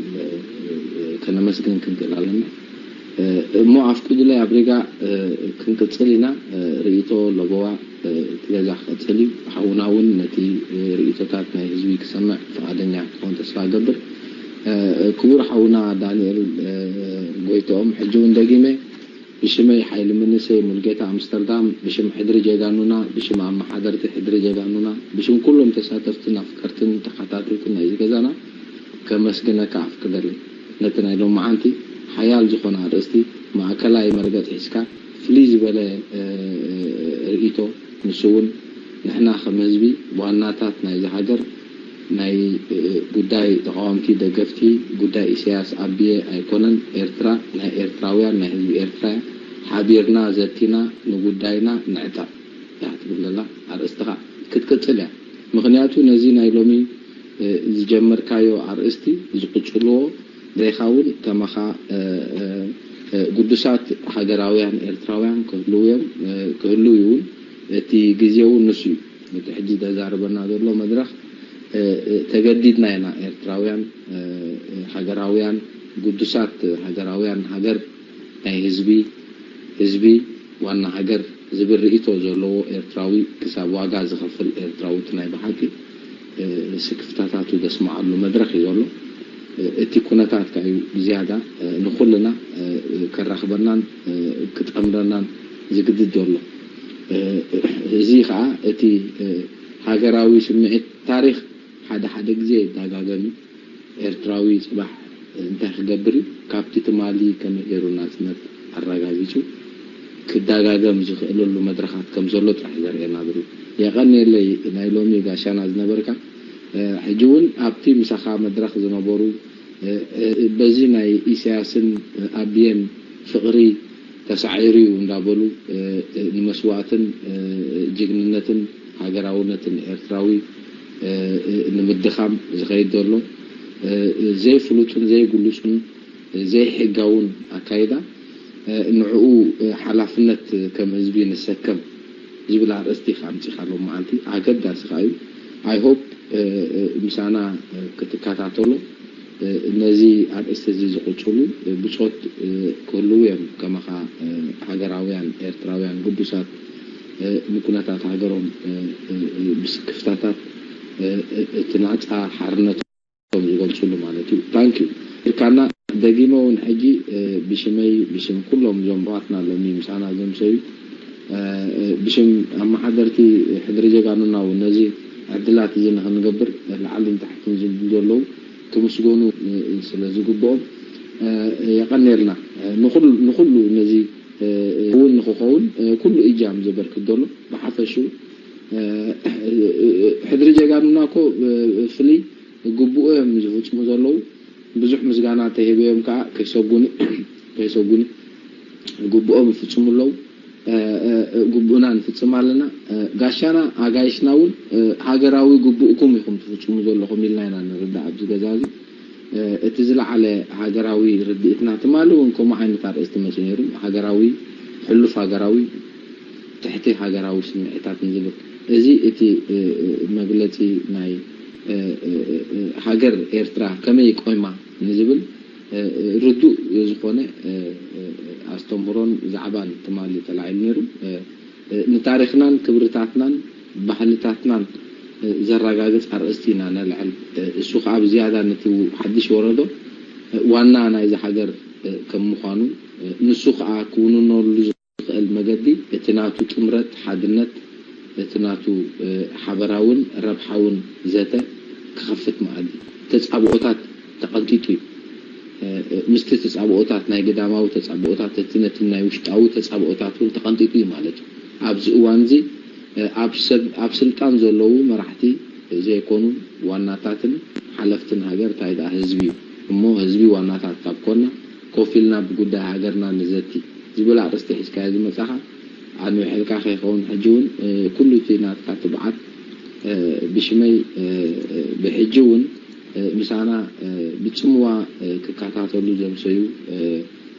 ከነመስግን ክንክእል ኣለና። እሞ ኣፍቅዱለይ ኣብ ሪጋ ክንቅጽል ኢና። ርእይቶ ለበዋ እቲ ገዛ ክቐጽል እዩ። ሓውና እውን ነቲ ርእይቶታት ናይ ህዝቢ ክሰምዕ ፍቓደኛ ክኸውን ተስፋ እገብር። ክቡር ሓውና ዳንኤል ጎይትኦም፣ ሕጂ እውን ደጊመ ብሽመይ ሓይሊ መንእሰይ ሙልጌታ ኣምስተርዳም፣ ብሽም ሕድሪ ጀጋኑና፣ ብሽም ኣመሓደርቲ ሕድሪ ጀጋኑና፣ ብሽም ኩሎም ተሳተፍትን ኣፍቀርትን ተኸታተልትን ናይዚ ገዛና ከመስግነካ ኣፍቅደለይ። ነቲ ናይ ሎማዓንቲ ሓያል ዝኾነ ኣርእስቲ ማእከላይ መርገጽ ሒዝካ ፍልይ ዝበለ ርእይቶ፣ ንሱ እውን ንሕና ከም ህዝቢ ዋናታት ናይዚ ሃገር ናይ ጉዳይ ተቓወምቲ፣ ደገፍቲ፣ ጉዳይ ኢሳያስ ኣቢየ ኣይኮነን፣ ኤርትራ ናይ ኤርትራውያን፣ ናይ ህዝቢ ኤርትራ እያ። ሓቢርና ዘቲና ንጉዳይና ንዕጠቕ እያ ትብል ዘላ ኣርእስትኻ ክትቅጽል እያ። ምኽንያቱ ነዚ ናይ ሎሚ ዝጀመርካዮ ኣርእስቲ ዝቕጽልዎ ዘይኸውን ከማኻ ግዱሳት ሃገራውያን ኤርትራውያን ክህልዉ እዮም፣ ክህልዉ እውን እቲ ግዜ እውን ንሱ እዩ። እቲ ሕጂ ዘዛርበና ዘሎ መድረኽ ተገዲድና ኢና ኤርትራውያን ሃገራውያን ግዱሳት ሃገራውያን ሃገር ናይ ህዝቢ ህዝቢ ዋና ሃገር ዝብል ርእይቶ ዘለዎ ኤርትራዊ ክሳብ ዋጋ ዝኸፍል ኤርትራዊ እቲ ናይ ብሓቂ ስክፍታታቱ ዘስምዓሉ መድረኽ እዩ ዘሎ። እቲ ኩነታት ከኣ እዩ ብዝያዳ ንኹልና ከራኽበናን ክጠምረናን ዝግድድ ዘሎ። እዚ ከኣ እቲ ሃገራዊ ስምዒት ታሪኽ ሓደ ሓደ ግዜ ይዳጋገም እዩ። ኤርትራዊ ጽባሕ እንታይ ክገብር እዩ? ካብቲ ትማሊ ከመይ ገይሩ ናጽነት ኣረጋጊጹ ክዳጋገም ዝኽእለሉ መድረኻት ከም ዘሎ ጥራሕ ዘርእየና ዘሎ። የቐንየለይ ናይ ሎሚ ጋሻና ዝነበርካ። ሕጂ እውን ኣብቲ ምሳኻ መድረኽ ዝነበሩ በዚ ናይ ኢሳያስን ኣብየን ፍቕሪ ተሳዒሩ እዩ እንዳበሉ ንመስዋእትን ጅግንነትን ሃገራውነትን ኤርትራዊ ንምድኻም ዝኸይድ ዘሎ ዘይፍሉጥን ዘይግሉጽን ዘይሕጋውን ኣካይዳ ንዕኡ ሓላፍነት ከም ህዝቢ ንሰከም ዝብል ኣርእስቲ ኢኻ ኣምጺኻ ሎም መዓልቲ። ኣገዳሲ ከኣ እዩ። I hope ምሳና ክትከታተሎ ነዚ ኣርእስቲ እዚ ዝቕጽሉ ብጾት ክህልዉ እዮም። ከማኻ ሃገራውያን ኤርትራውያን ግዱሳት ንኩነታት ሃገሮም ብስክፍታታት እቲ ናጻ ሓርነቶም ዝገልጽሉ ማለት እዩ። Thank you ኢልካና። ደጊመ እውን ሕጂ ብሽመይ ብሽም ኩሎም እዞም ኣሕዋትና ሎሚ ምሳና ዘምሰዩ ብሽም ኣመሓደርቲ ሕድሪ ጀጋኑና እውን ነዚ ዕድላት እዚ ንክንገብር ላዕልን ታሕትን ዝብሉ ዘለዉ ክምስገኑ ስለ ዝግብኦም የቐንየልና። ንኹሉ ነዚ እውን ንክኸውን ኩሉ እጃም ዘበርክት ዘሎ ብሓፈሽኡ ሕድሪ ጀጋኑና እኮ ፍልይ ግቡኡ እዮም ዝፍፅሙ ዘለዉ። ብዙሕ ምስጋና ተሂበዮም ከዓ ከይሰጉኒ ከይሰጉኒ ግቡኦም ይፍፅሙ ኣለዉ። ግቡእና ንፍፅም ኣለና። ጋሻና ኣጋይሽና እውን ሃገራዊ ግቡእኩም ኢኹም ትፍፅሙ ዘለኹም ኢልና ኢና ንርዳእ ኣብዚ ገዛ እዚ። እቲ ዝለዓለ ሃገራዊ ርድኢትና ትማሊ እውን ከምኡ ዓይነት ኣርእስቲ መፂኡ ነይሩ። ሃገራዊ ሕሉፍ ሃገራዊ፣ ትሕቲ ሃገራዊ ስምዒታት ንዝብል፣ እዚ እቲ መግለጺ ናይ ሃገር ኤርትራ ከመይ ቆይማ ንዝብል ርዱእ ዝኾነ ኣስተምህሮን ዛዕባን ትማሊ ተላዒሉ ነይሩ። ንታሪኽናን ክብርታትናን ባህልታትናን ዘረጋግጽ ኣርእስቲ ኢና ነልዕል። እሱ ከኣ ብዝያዳ ነቲ ሓድሽ ወረዶ ዋና ናይዚ ሃገር ከም ምዃኑ፣ ንሱ ከኣ ክውንነሉ ዝኽእል መገዲ፣ እቲ ናቱ ጥምረት፣ ሓድነት፣ እቲ ናቱ ሓበራውን ረብሓውን ዘተ ክኸፍት መኣዲ ተጻብኦታት ተቐንጢጡ እዩ። ምስቲ ተጻብኦታት፣ ናይ ግዳማዊ ተጻብኦታት፣ እቲ ነቲ ናይ ውሽጣዊ ተጻብኦታት እውን ተቐንጢጡ እዩ ማለት እዩ። ኣብዚ እዋን እዚ ኣብ ሰብ፣ ኣብ ስልጣን ዘለዉ መራሕቲ ዘይኮኑን ዋናታትን ሓለፍትን ሃገር፣ እንታይ ደኣ ህዝቢ እዩ። እሞ ህዝቢ ዋናታት ካብ ኮና፣ ኮፍ ኢልና ብጉዳይ ሃገርና ንዘቲ ዝብል ኣርእስቲ ሒዝካዮ ዝመጻኻ፣ ኣንዊሐልካ ከይኸውን፣ ሕጂ እውን ኩሉ እቲ ናትካ ትብዓት ብሽመይ፣ ብሕጂ እውን ምሳና ብጽምዋ ክከታተሉ ዘምሰዩ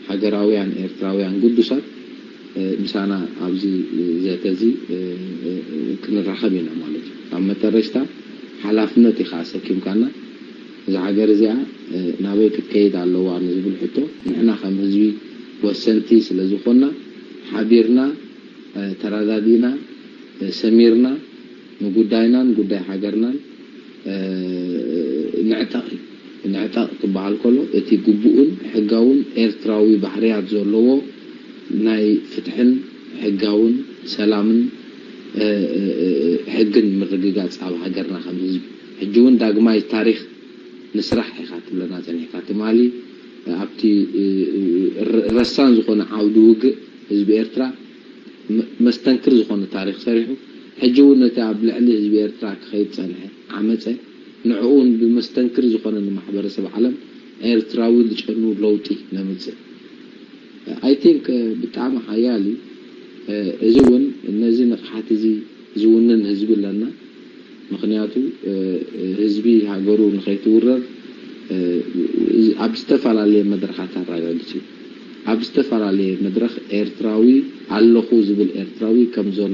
ሃገራውያን ኤርትራውያን ግዱሳት ምሳና ኣብዚ ዘተ እዚ ክንራኸብ ኢና ማለት እዩ። ኣብ መጠረሽታ ሓላፍነት ኢኻ ኣሰኪምካና። እዛ ሃገር እዚኣ ናበይ ክትከይድ ኣለዋ ንዝብል ሕቶ፣ ንሕና ከም ህዝቢ ወሰንቲ ስለ ዝኾንና፣ ሓቢርና፣ ተረዳዲእና፣ ሰሚርና፣ ንጉዳይናን ጉዳይ ሃገርናን ንዕጠቕ እዩ። ንዕጠቕ ክበሃል ከሎ፣ እቲ ግቡእን ሕጋውን ኤርትራዊ ባህርያት ዘለዎ ናይ ፍትሕን ሕጋውን ሰላምን ሕግን ምርግጋጽ ኣብ ሃገርና ከም ህዝቢ። ሕጂ እውን ዳግማይ ታሪኽ ንስራሕ ኢኻ ትብለና ጸኒሕካ። ትማሊ ኣብቲ ረሳን ዝኾነ ዓውዲ ውግእ ህዝቢ ኤርትራ መስተንክር ዝኾነ ታሪኽ ሰሪሑ፣ ሕጂ እውን ነቲ ኣብ ልዕሊ ህዝቢ ኤርትራ ክኸይድ ጸንሐ ዓመጸ፣ ንዕኡ እውን ብመስተንክር ዝኾነ ንማሕበረሰብ ዓለም ኤርትራዊ ዝጨኑ ለውጢ ነምጽእ። I think ብጣዕሚ ሓያል እዩ። እዚ እውን ነዚ ንቕሓት እዚ ዝውንን ህዝቢ ኣለና። ምኽንያቱ ህዝቢ ሃገሩ ንኸይትውረር ኣብ ዝተፈላለየ መድረኻት ኣረጋጊጹ እዩ። ኣብ ዝተፈላለየ መድረኽ ኤርትራዊ ኣለኹ ዝብል ኤርትራዊ ከም ዘሎ፣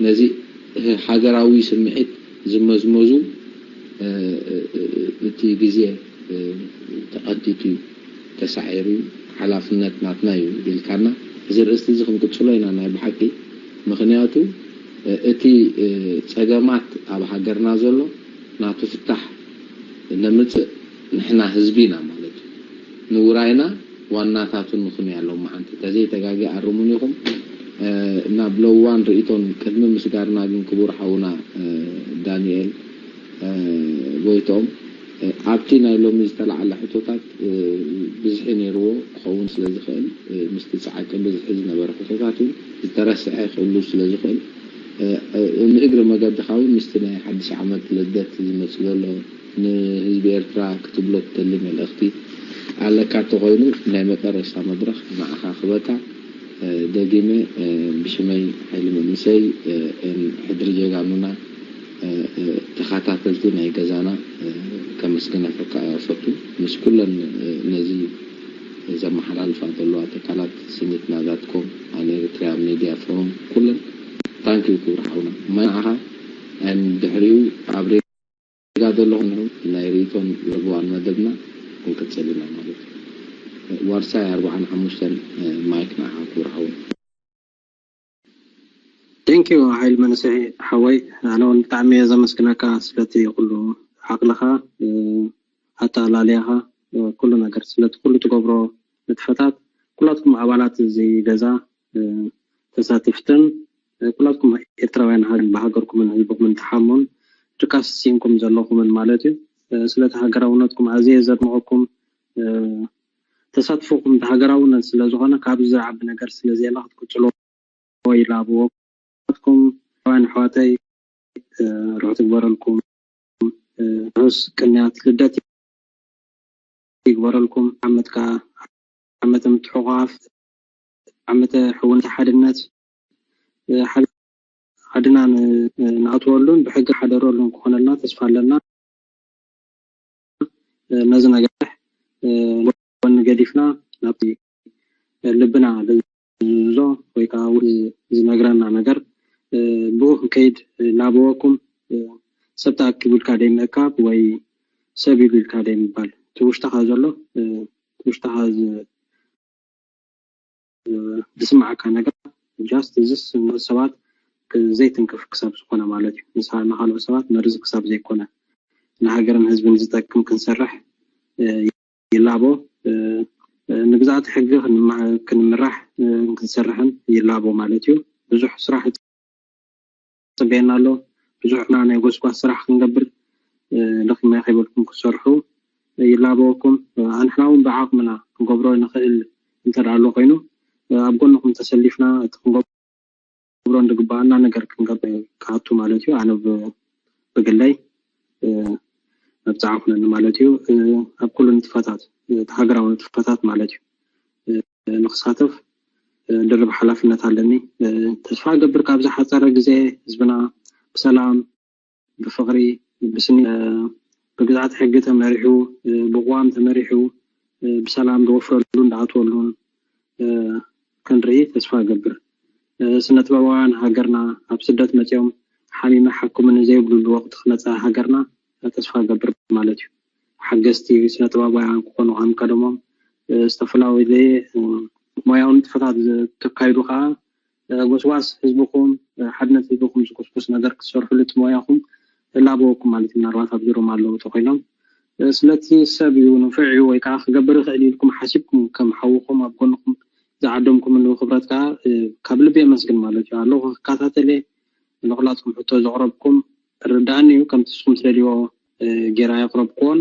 ነዚ ሃገራዊ ስምዒት ዝመዝመዙ እቲ ግዜ ተቐንጢጡ እዩ፣ ተሳዒሩ እዩ፣ ሓላፍነት ናትና እዩ ኢልካና፣ እዚ ርእስቲ እዚ ክንቅጽሎ ኢና ናይ ብሓቂ። ምኽንያቱ እቲ ጸገማት ኣብ ሃገርና ዘሎ ናቱ ፍታሕ ነምጽእ ንሕና ህዝቢ ኢና ማለት እዩ። ንውራይና ዋናታቱ ንኹን እያ ሎማዓንቲ። ተዘይተጋግየ ኣርሙኒ ኢኹም። ናብ ለዋን ርእይቶን ቅድሚ ምስጋርና ግን ክቡር ሓውና ዳንኤል ጎይትኦም፣ ኣብቲ ናይ ሎሚ ዝተላዓለ ሕቶታት ብዝሒ ነይርዎ ክኸውን ስለ ዝኽእል፣ ምስቲ ጻዕቂ ብዝሒ ዝነበረ ሕቶታት እውን ዝተረስዐ ክህሉ ስለ ዝኽእል፣ ንእግሪ መገድኻ እውን ምስቲ ናይ ሓድሽ ዓመት ልደት ዝመጽእ ዘሎ ንህዝቢ ኤርትራ ክትብሎ ትደሊ መልእኽቲ ኣለካ እንተኾይኑ፣ ናይ መጠረሽታ መድረኽ ንዓኻ ክበካ። ደጊመ ብሽመይ ሓይሊ መንእሰይ ሕድሪ ጀጋኑና ተኸታተልቲ ናይ ገዛና ከመስግነካ እፈቱ። ምስ ኩለን ነዚ ዘመሓላልፋ ዘለዋ ትካላት፣ ስኒትና ዳት ኮም፣ ኣን ኤሪትሪያ ሜድያ ፎሩም፣ ኩለን ታንኪዩ ክቡር ሓውና። መናዓኻ ድሕሪኡ ኣብ ሬጋ ዘለኹ ናይ ርእይቶን ርብዋን መደብና ክንቅጽል ኢና ማለት እዩ። ዋርሳይ ኣርባዓን ሓሙሽተን ማይክ ንዓኻ ክቡር ሓውና። Thank you ሓይል መንእሰይ ሓወይ፣ ኣነ እውን ብጣዕሚ እየ ዘመስግነካ ስለቲ ኩሉ ዓቕልኻ፣ ኣተኣላልያኻ፣ ኩሉ ነገር ስለቲ ኩሉ ትገብሮ ንጥፈታት፣ ኩላትኩም ኣባላት እዚ ገዛ ተሳተፍትን ኩላትኩም ኤርትራውያን ብሃገርኩምን ህዝብኩምን ትሓሙን ድቃስ ስኢንኩም ዘለኹምን ማለት እዩ። ስለቲ ሃገራውነትኩም ኣዝየ ዘድንቐኩም። ተሳትፎኹም ብሃገራውነት ስለ ዝኾነ ካብዚ ዝዓቢ ነገር ስለ ዘየለ ክትቅጽልዎ ይላበወኩም። ኤርትራውያን ኣሕዋተይ ርሑስ ይግበረልኩም። ርሑስ ቅንያት ልደት ይግበረልኩም። ዓመትካ ዓመተ ምትሕቑቓፍ፣ ዓመተ ሕውነት፣ ሓድነት፣ ዓድና ንኣትወሉን ብሕጊ ሓደረሉን ክኾነልና ተስፋ ኣለና። ነዚ ነገር ጎኒ ገዲፍና ናብቲ ልብና ዝምዝምዞ ወይ ከዓ ዝነግረና ነገር ብኡ ክንከይድ ላበወኩም። ሰብ ተኣኪቡ ኢልካ ደይ ምእካብ ወይ ሰብ ኢሉ ኢልካ ደይ ምባል፣ እቲ ውሽጥኻ ዘሎ ውሽጥኻ ዝስማዓካ ነገር just እዚስ ንሰባት ዘይትንክፍ ክሳብ ዝኾነ ማለት እዩ። ንኻልኦት ሰባት መርዚ ክሳብ ዘይኮነ ንሃገርን ህዝብን ዝጠቅም ክንሰርሕ ይላቦ። ንግዛኣት ሕጊ ክንምራሕ ክንሰርሕን ይላቦ ማለት እዩ። ብዙሕ ስራሕ ይፅበየና ኣሎ። ብዙሕና ናይ ጎስጓስ ስራሕ ክንገብር ደኺምና ከይበልኩም ክሰርሑ ይላበወኩም። ኣንሕና እውን ብዓቕምና ክንገብሮ ንኽእል እንተ ኣሎ ኮይኑ ኣብ ጎንኹም ተሰሊፍና እቲ ክንገብሮ ንግባኣና ነገር ክንገብር ክኣቱ ማለት እዩ። ኣነ ብግለይ መብፅዓ ኩነኒ ማለት እዩ። ኣብ ኩሉ ንጥፈታት እቲ ሃገራዊ ንጥፈታት ማለት እዩ ንክሳተፍ ድርብ ሓላፍነት ኣለኒ። ተስፋ ገብር ካብ ዝሓፀረ ግዜ ህዝብና ብሰላም ብፍቕሪ ብስኒ ብግዝኣት ሕጊ ተመሪሑ ብቕዋም ተመሪሑ ብሰላም ዝወፍረሉ እንዳኣትወሉን ክንርኢ ተስፋ ገብር። ስነ ጥበባውያን ሃገርና ኣብ ስደት መፅኦም ሓሚመ ሓኩምኒ ዘይብሉሉ ወቕቲ ክመፀ ሃገርና ተስፋ ገብር ማለት እዩ። ሓገዝቲ ስነ ጥበባውያን ክኾኑ ከም ቀደሞም ዝተፈላለየ ሞያዊ ንጥፈታት ተካይዱ ከዓ ጎስጓስ ህዝብኹም ሓድነት ህዝብኹም ዝጉስጉስ ነገር ክትሰርሕሉ እቲ ሞያኹም እላበወኩም ማለት እዩ። ምናልባት ኣብዚ ሮም ኣለዉ ተኮይኖም ስለቲ ሰብ እዩ ንፉዕ እዩ ወይ ከዓ ክገብር ይኽእል ኢልኩም ሓሲብኩም ከም ሓውኹም ኣብ ጎንኹም ዝዓደምኩምሉ ክብረት ከዓ ካብ ልቢ የመስግን ማለት እዩ። ኣለኹ ክከታተለ ንኹላትኩም ሕቶ ዘቕረብኩም ርዳእኒ እዩ። ከምቲ ንስኹም ትደልይዎ ጌራ የቕረብክዎን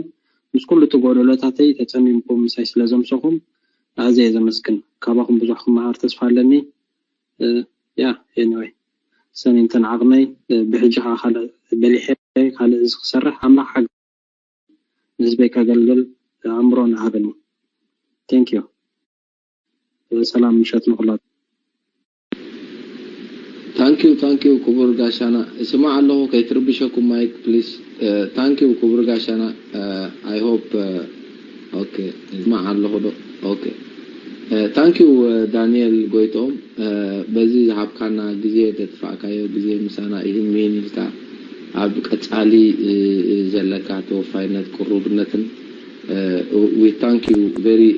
ምስ ኩሉ እቲ ጎደሎታተይ ተፀሚምኩም ምሳይ ስለ ዘምሰኹም ኣዝየ ዘመስግን። ካባኹም ብዙሕ ክመሃር ተስፋ ኣለኒ። ያ anyway ሰሚምተን ዓቕመይ ብሕጂ ከዓ ካልእ በሊሐ ካልእ እዚ ክሰርሕ ኣምላኽ ሓግ ንህዝበይ ከገልግል ኣእምሮ ንሃበኒ። Thank you። ሰላም ምሸት ንኹላትኩም። Thank you thank you ክቡር ጋሻና እስማዕ ኣለኹ ከይትርብሸኩም ማይክ please። Thank you ክቡር ጋሻና። I hope okay እስማዕ ኣለኹ ዶ okay። Thank you ዳንኤል ጎይትኦም በዚ ዝሃብካና ግዜ ዘጥፋእካዮ ግዜ ምሳና ይህን ምሂን ኢልካ ኣብ ቀፃሊ ዘለካ ተወፋይነት ቅሩብነትን we thank you very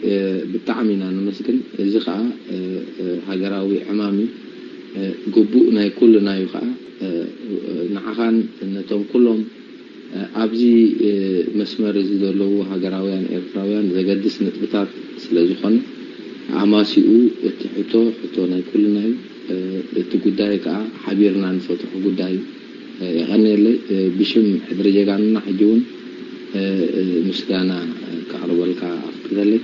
ብጣዕሚ ኢና ነመስግን። እዚ ከዓ ሃገራዊ ዕማም እዩ። ግቡእ ናይ ኩልና እዩ ከዓ ንዓኻን ነቶም ኩሎም ኣብዚ መስመር እዚ ዘለዉ ሃገራውያን ኤርትራውያን ዘገድስ ነጥብታት ስለ ዝኾነ ኣማሲኡ እቲ ሕቶ ሕቶ ናይ ኩልና እዩ። እቲ ጉዳይ ከዓ ሓቢርና ንፈትሖ ጉዳይ እዩ። የቐንየለይ ብሽም ሕድሪ ጀጋኑና ሕጂ እውን ምስጋና ከቕርበልካ ኣፍቅደለይ።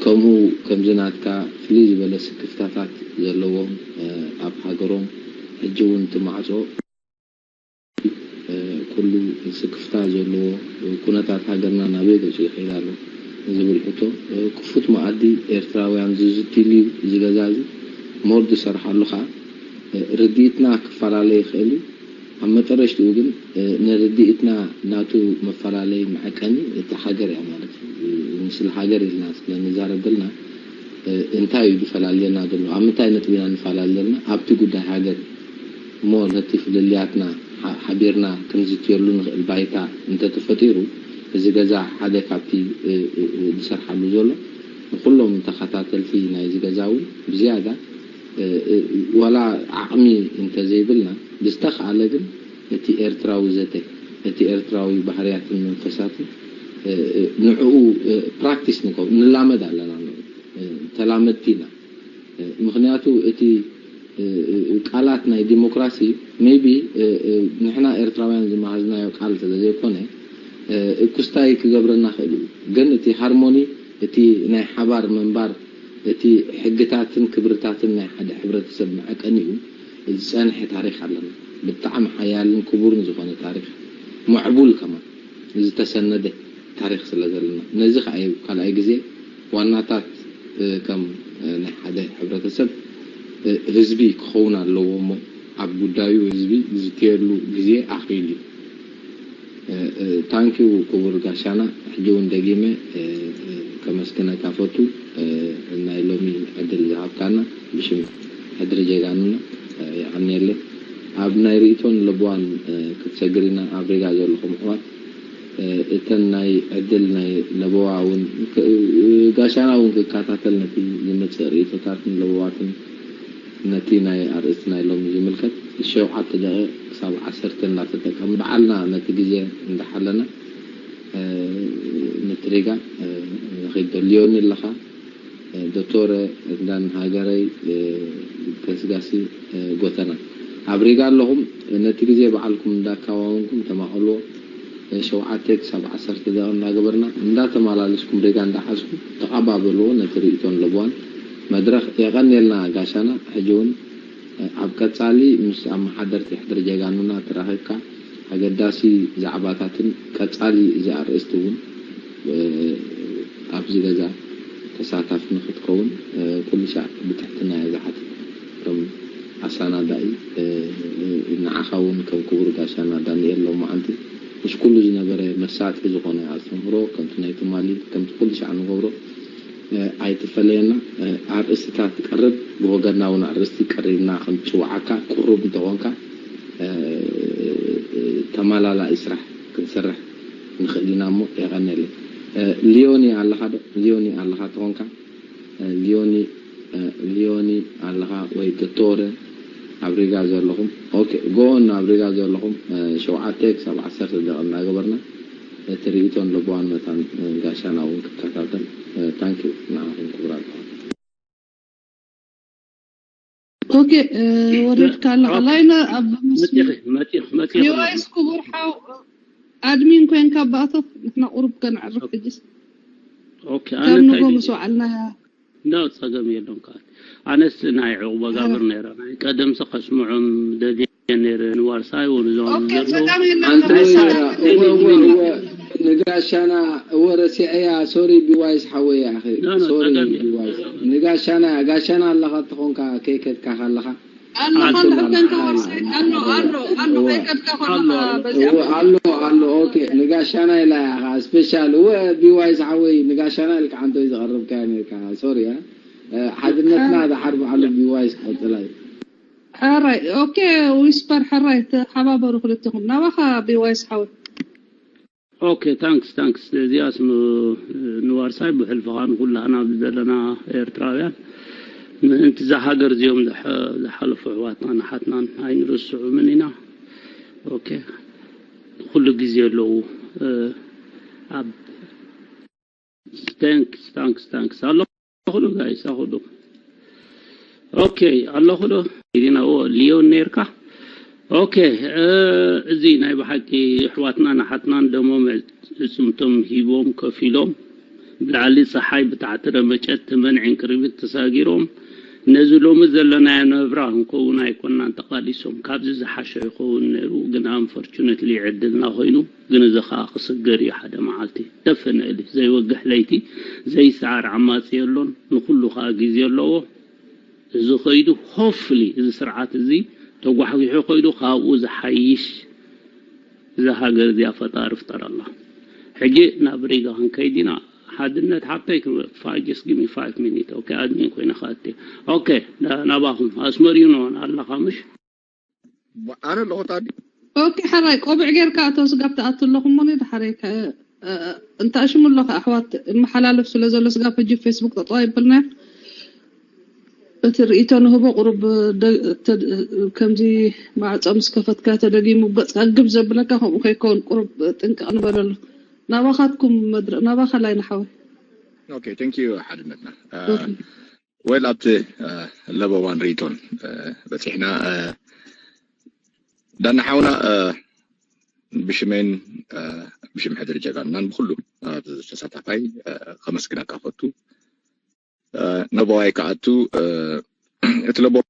ከምኡ ከምዚ ናትካ ፍልይ ዝበለ ስክፍታታት ዘለዎም ኣብ ሃገሮም ሕጂ እውን እቲ ማዕፆ ኩሉ ስክፍታ ዘለዎ ኩነታት ሃገርና ናበይ ገፁ ይኸይድ ኣሎ ዝብል ሕቶ ክፉት መኣዲ ኤርትራውያን ዝዝትይሉ እዩ። እዚ ገዛ እዚ ሞር ዝሰርሓሉ ከዓ ርድኢትና ክፈላለ ይኽእል እዩ። ኣብ መጠረሽትኡ ግን ንርድኢትና ናቱ መፈላለይ መዐቀኒ እታ ሃገር እያ ማለት እዩ። ንስለ ሃገር ኢልና ስለ ንዛረብ ዘለና እንታይ እዩ ዝፈላልየና ዘሎ? ኣብ ምንታይ ነጥቢ ኢና ንፈላለ ዘለና? ኣብቲ ጉዳይ ሃገር እዩ። እሞ ነቲ ፍልልያትና ሓቢርና ክንዝትየሉ ንኽእል ባይታ እንተተፈጢሩ እዚ ገዛ ሓደ ካብቲ ዝሰርሓሉ ዘሎ ንኩሎም ተኸታተልቲ ናይዚ ገዛ እውን ብዝያዳ ዋላ ዓቕሚ እንተዘይብልና ብዝተኽኣለ ግን እቲ ኤርትራዊ ዘተ እቲ ኤርትራዊ ባህርያትን መንፈሳትን ንዕኡ ፕራክቲስ ንገብር ንላመድ ኣለና። ተላመድቲ ኢና። ምኽንያቱ እቲ ቃላት ናይ ዲሞክራሲ maybe ንሕና ኤርትራውያን ዝመሃዝናዮ ቃል ስለ ዘይኮነ ክስታይ ክገብረና ክእል እዩ። ግን እቲ ሃርሞኒ እቲ ናይ ሓባር ምንባር እቲ ሕግታትን ክብርታትን ናይ ሓደ ሕብረተሰብ መዐቀኒኡ ዝፀንሐ ታሪክ ኣለና። ብጣዕሚ ሓያልን ክቡርን ዝኾነ ታሪክ፣ ምዕቡል ከማን ዝተሰነደ ታሪክ ስለ ዘለና። ነዚ ከዓ እዩ ካልኣይ ግዜ ዋናታት ከም ናይ ሓደ ሕብረተሰብ ህዝቢ ክኸውን ኣለዎ እሞ ኣብ ጉዳዩ ህዝቢ ዝዝትየሉ ግዜ ኣኺሉ እዩ። ታንኪዩ ክቡር ጋሻና። ሕጂ እውን ደጊመ ከመስግነካ ፈቱ፣ እ፣ ናይ ሎሚ ዕድል ዝሃብካና ብሽም ሕድሪ ጀጋኑና፣ እ፣ የቐንየለይ። ኣብ ናይ ርእይቶን ለበዋን፣ እ፣ ክትሰግር ኢና። ኣብ ሪጋ ዘለኹም ኣሕዋት፣ እ፣ እተን ናይ ዕድል ናይ ለበዋ እውን ክ-፣ እ፣ ጋሻና እውን ክከታተል ነቲ ዝመጽእ ርእይቶታትን ለበዋትን ነቲ ናይ ኣርእስቲ ናይ ሎሚ ዝምልከት ሸውዓተ ደቂቕ ክሳብ ዓሰርተ እንዳተጠቀም በዓልና ነቲ ግዜ እንዳሓለና፣ እ፣ ነቲ ሪጋ፣ እ፣ ንኺድ ዶ ሊዮኒ ኣለኻ፣ እ፣ ዶቶረ እንዳን ሃገረይ፣ እ፣ ገስጋሲ፣ እ፣ ጎተና ኣብ ሪጋ ኣለኹም። ነቲ ግዜ በዓልኩም እንዳካዋወንኩም ተማቐልዎ። ሸውዓተ ክሳብ ዓሰርተ ደቂቕ እንዳገበርና እንዳተመላለስኩም ሪጋ እንዳሓዝኩም ተቐባበልዎ ነቲ ርእይቶን ለበዋን መድረኽ። የቐንየልና ጋሻና። ሕጂ እውን ኣብ ቀጻሊ ምስ ኣመሓደርቲ ሕድሪ ጀጋኑና ተራኺብካ ኣገዳሲ ዛዕባታትን ቀጻሊ እዚ ኣርእስቲ እውን፣ እ፣ ኣብዚ ገዛ ተሳታፊ ንኽትከውን፣ እ፣ ኩሉ ሻዕ ብትሕትና እየ ዝሓትት። ከም ኣሰናዳኢ፣ እ፣ ንዓኻ እውን ከም ክቡር ጋሻና ዳንኤል ሎማዓንቲ ምስ ኩሉ ዝነበረ መሳጢ ዝኾነ ኣስተምህሮ ከምቲ ናይ ትማሊ ከምቲ ኩሉ ሻዕ ንገብሮ፣ እ፣ ኣይትፈለየና። እ፣ ኣርእስትታት ትቀርብ ብወገንና እውን ኣርእስቲ ቀሪብና ከም ትፅውዓካ ቅሩብ እንተኾንካ፣ እ፣ ተመላላኢ ስራሕ ክንሰርሕ ንኽእል ኢና እሞ የቐንየለይ። እ፣ ሊዮኒ ኣለኻ ዶ? ሊዮኒ ኣለኻ ተኾንካ፣ እ፣ ሊዮኒ፣ እ፣ ሊዮኒ ኣለኻ ወይ ዶቶረ ኣብ ሪጋ ዘለኹም? ኦኬ፣ ጎን ኣብ ሪጋ ዘለኹም፣ እ፣ ሸውዓተ ክሳብ ዓሰርተ ደቂቕ እናገበርና እቲ ርእይቶን ለበዋን መታን፣ እ፣ ጋሻና እውን ክከታተል። እ፣ ታንኪ ንዓኹም ክቡራት ኣሕዋት። ኦኬ፣ እ፣ ወሪድካ ኣለኻ። ኦኬ። ላይነ ኣብ ምስ-፣ መፂኺ፣ መፂኺ፣ መፂኺ ኣለኹ። ዲዋይስ ክቡር ሓው ኣድሚን ኮይንካ ባእቶት ንሕና ቁሩብ ከነዕርፍ ሕጅስ ኦኬ፣ ኣነ ካብ እንታይ ንጎ ደልየ? ምስ ወዓልና እንዳው ጸገም የለውም። ከኣ ኣነስ ናይ ዕቑባ ጋብር ነይረ፣ ናይ ቀደምሲ ከስምዖም ደልየ ነይረ። ንዋርሳይ እውን እዞም ኦኬ፣ ዘለዉ ጸገም የለን። ኣንተ ንጎ ወይ ጸገም እወ የለን። እወ እወ ንጋሻና እወ ረሲዐያ። ሶሪ ቢዋይስ ሓወይ ኣኺ። ኖ፣ ኖ፣ ሶሪ ጸገም ቢዋይስ የለውም። ንጋሻና ጋሻና ኣለኻ ተኾንካ ከይከድካ ከለኻ ኣሎ ኣንተ ከሎ ማለት ከንካ ሓይላ ወርሲ ኣሎ ኣሎ ኣሎ እወ ከይከድካ ከሎ ኣሎ። በዚያ እወ ኣሎ ኣሎ ኦኬ ንጋሻና ኢላ ኢኻ ስፔሻል እወ ቢዋይስ ሓወይ ንጋሻና ኢልካ ዓንተይ ዝቐረብካያ ነርካ። ሶሪ ያ ሓድነትና ደሓር በዓሉ ቢዋይስ ክቐጽላ እዩ። ሕራይ ኦኬ። ዊስፐር ሕራይ ተሓባበሩ ክልትኹም ናባኻ ቢዋይስ ሓወይ። ኦኬ ታንክስ ታንክስ። እዚኣስ ን- ንዋርሳይ ብሕልፍኻ ንኩላህና ዘለና ኤርትራውያን ምእንቲ እዛ ሃገር እዚኦም ዝሐ- ዝሓለፉ ኣሕዋትናን ኣሓትናን ኣይንርስዑምን ኢና። ኦኬ ኩሉ ግዜ ኣለዉ። እ፣ ኣብ ታንክስ ታንክስ ታንክስ ኣለኹ ዶ ጋይስ ኣለኹ ዶ? ኦኬ ኣለኹ ዶ? ኢልና ኦ ሊዮን ነርካ። ኦኬ እ፣ እዚ ናይ ብሓቂ ኣሕዋትናን ኣሓትናን ደሞም እጽምቶም ሂቦም ከፊሎም ብላዕሊ ጸሓይ ብታሕቲ ረመጨት ተመን ዕንቅርቢት ተሳጊሮም ነዚ ሎሚ ዘለናዮ ናብራ ክንከውን ኣይኮናን ተቓሊሶም። ካብዚ ዝሓሸ ይኸውን ነይሩ፣ ግን unfortunately ዕድልና ኮይኑ፣ ግን እዚ ኸኣ ክስገር እዩ ሓደ መዓልቲ። Definitely ዘይወግሕ ለይቲ ዘይሰዓር ዓማጺ የሎን፣ ንኹሉ ኸኣ ግዜ ኣለዎ። እዚ ኸይዱ hopefully እዚ ስርዓት እዚ ተጓሕጒሑ ኸይዱ ካብኡ ዝሓይሽ እዛ ሃገር እዚኣ ፈጣሪ ፍጠረላ። ሕጂ ናብ ሪጋ ክንከይድ ኢና። ሓድነት ሓብተይ ክም- ፋ- just give me five minutes okay። ኣድሚን ኮይነ ክኣቲ okay። ና- ናባኹም ኣስመር ዩ ኖን ኣለኻ ምሽ? ኣነ ኣለኹ ታዲ ኦኬ ሕራይ ቆቢዕ ጌርካ ኣቶ ስጋብ ትኣቱ ኣለኹም ሞ ድሓረይ ከ- እ- እ- እንተ ኣሽሙ ኣለኹ ኣሕዋት እመሓላልፍ ስለ ዘሎ ስጋብ ሕጂ ፌስቡክ ጠጠዋ ይብልና እቲ ርእይቶ ንህቦ ቁሩብ ደ- ተ- ከምዚ ማዕጾ ምስ ከፈትካ ተደጊሙ ገጽካ ግብ ዘብለካ ከምኡ ከይከውን ቁሩብ ጥንቅቕ ንበለሉ ናባኻትኩም መድረ ናባኻ ላይነ ሓወይ okay thank you ሓድነትና well ኣብቲ ለበዋን ርእይቶን በፂሕና ዳና ሓውና ብሽመይን ብሽም ሕድሪ ጀጋኑናን ብኩሉ ተሳታፋይ ከመስግነካ ፈቱ። ለበዋይ ክኣቱ እቲ ለበዋ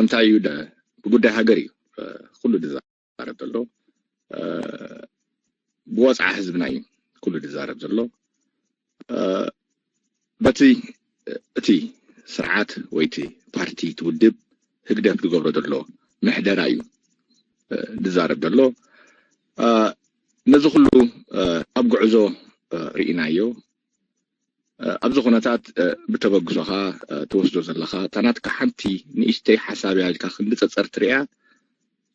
እንታይ እዩ ብጉዳይ ሃገር እዩ ኩሉ ዝዛረብ ዘሎ ብወፅዓ ህዝብና እዩ ኩሉ ዝዛረብ ዘሎ በቲ እቲ ስርዓት ወይ እቲ ፓርቲ እቲ ውድብ ህግደፍ ዝገብሮ ዘሎ ምሕደራ እዩ ዝዛረብ ዘሎ ነዚ ኩሉ ኣብ ጉዕዞ ርኢናዮ ኣብዚ ኩነታት ብተበግሶኻ ትወስዶ ዘለኻ እታ ናትካ ሓንቲ ንእሽተይ ሓሳብ እያ ኢልካ ክንዲ ጸጸር ትርእያ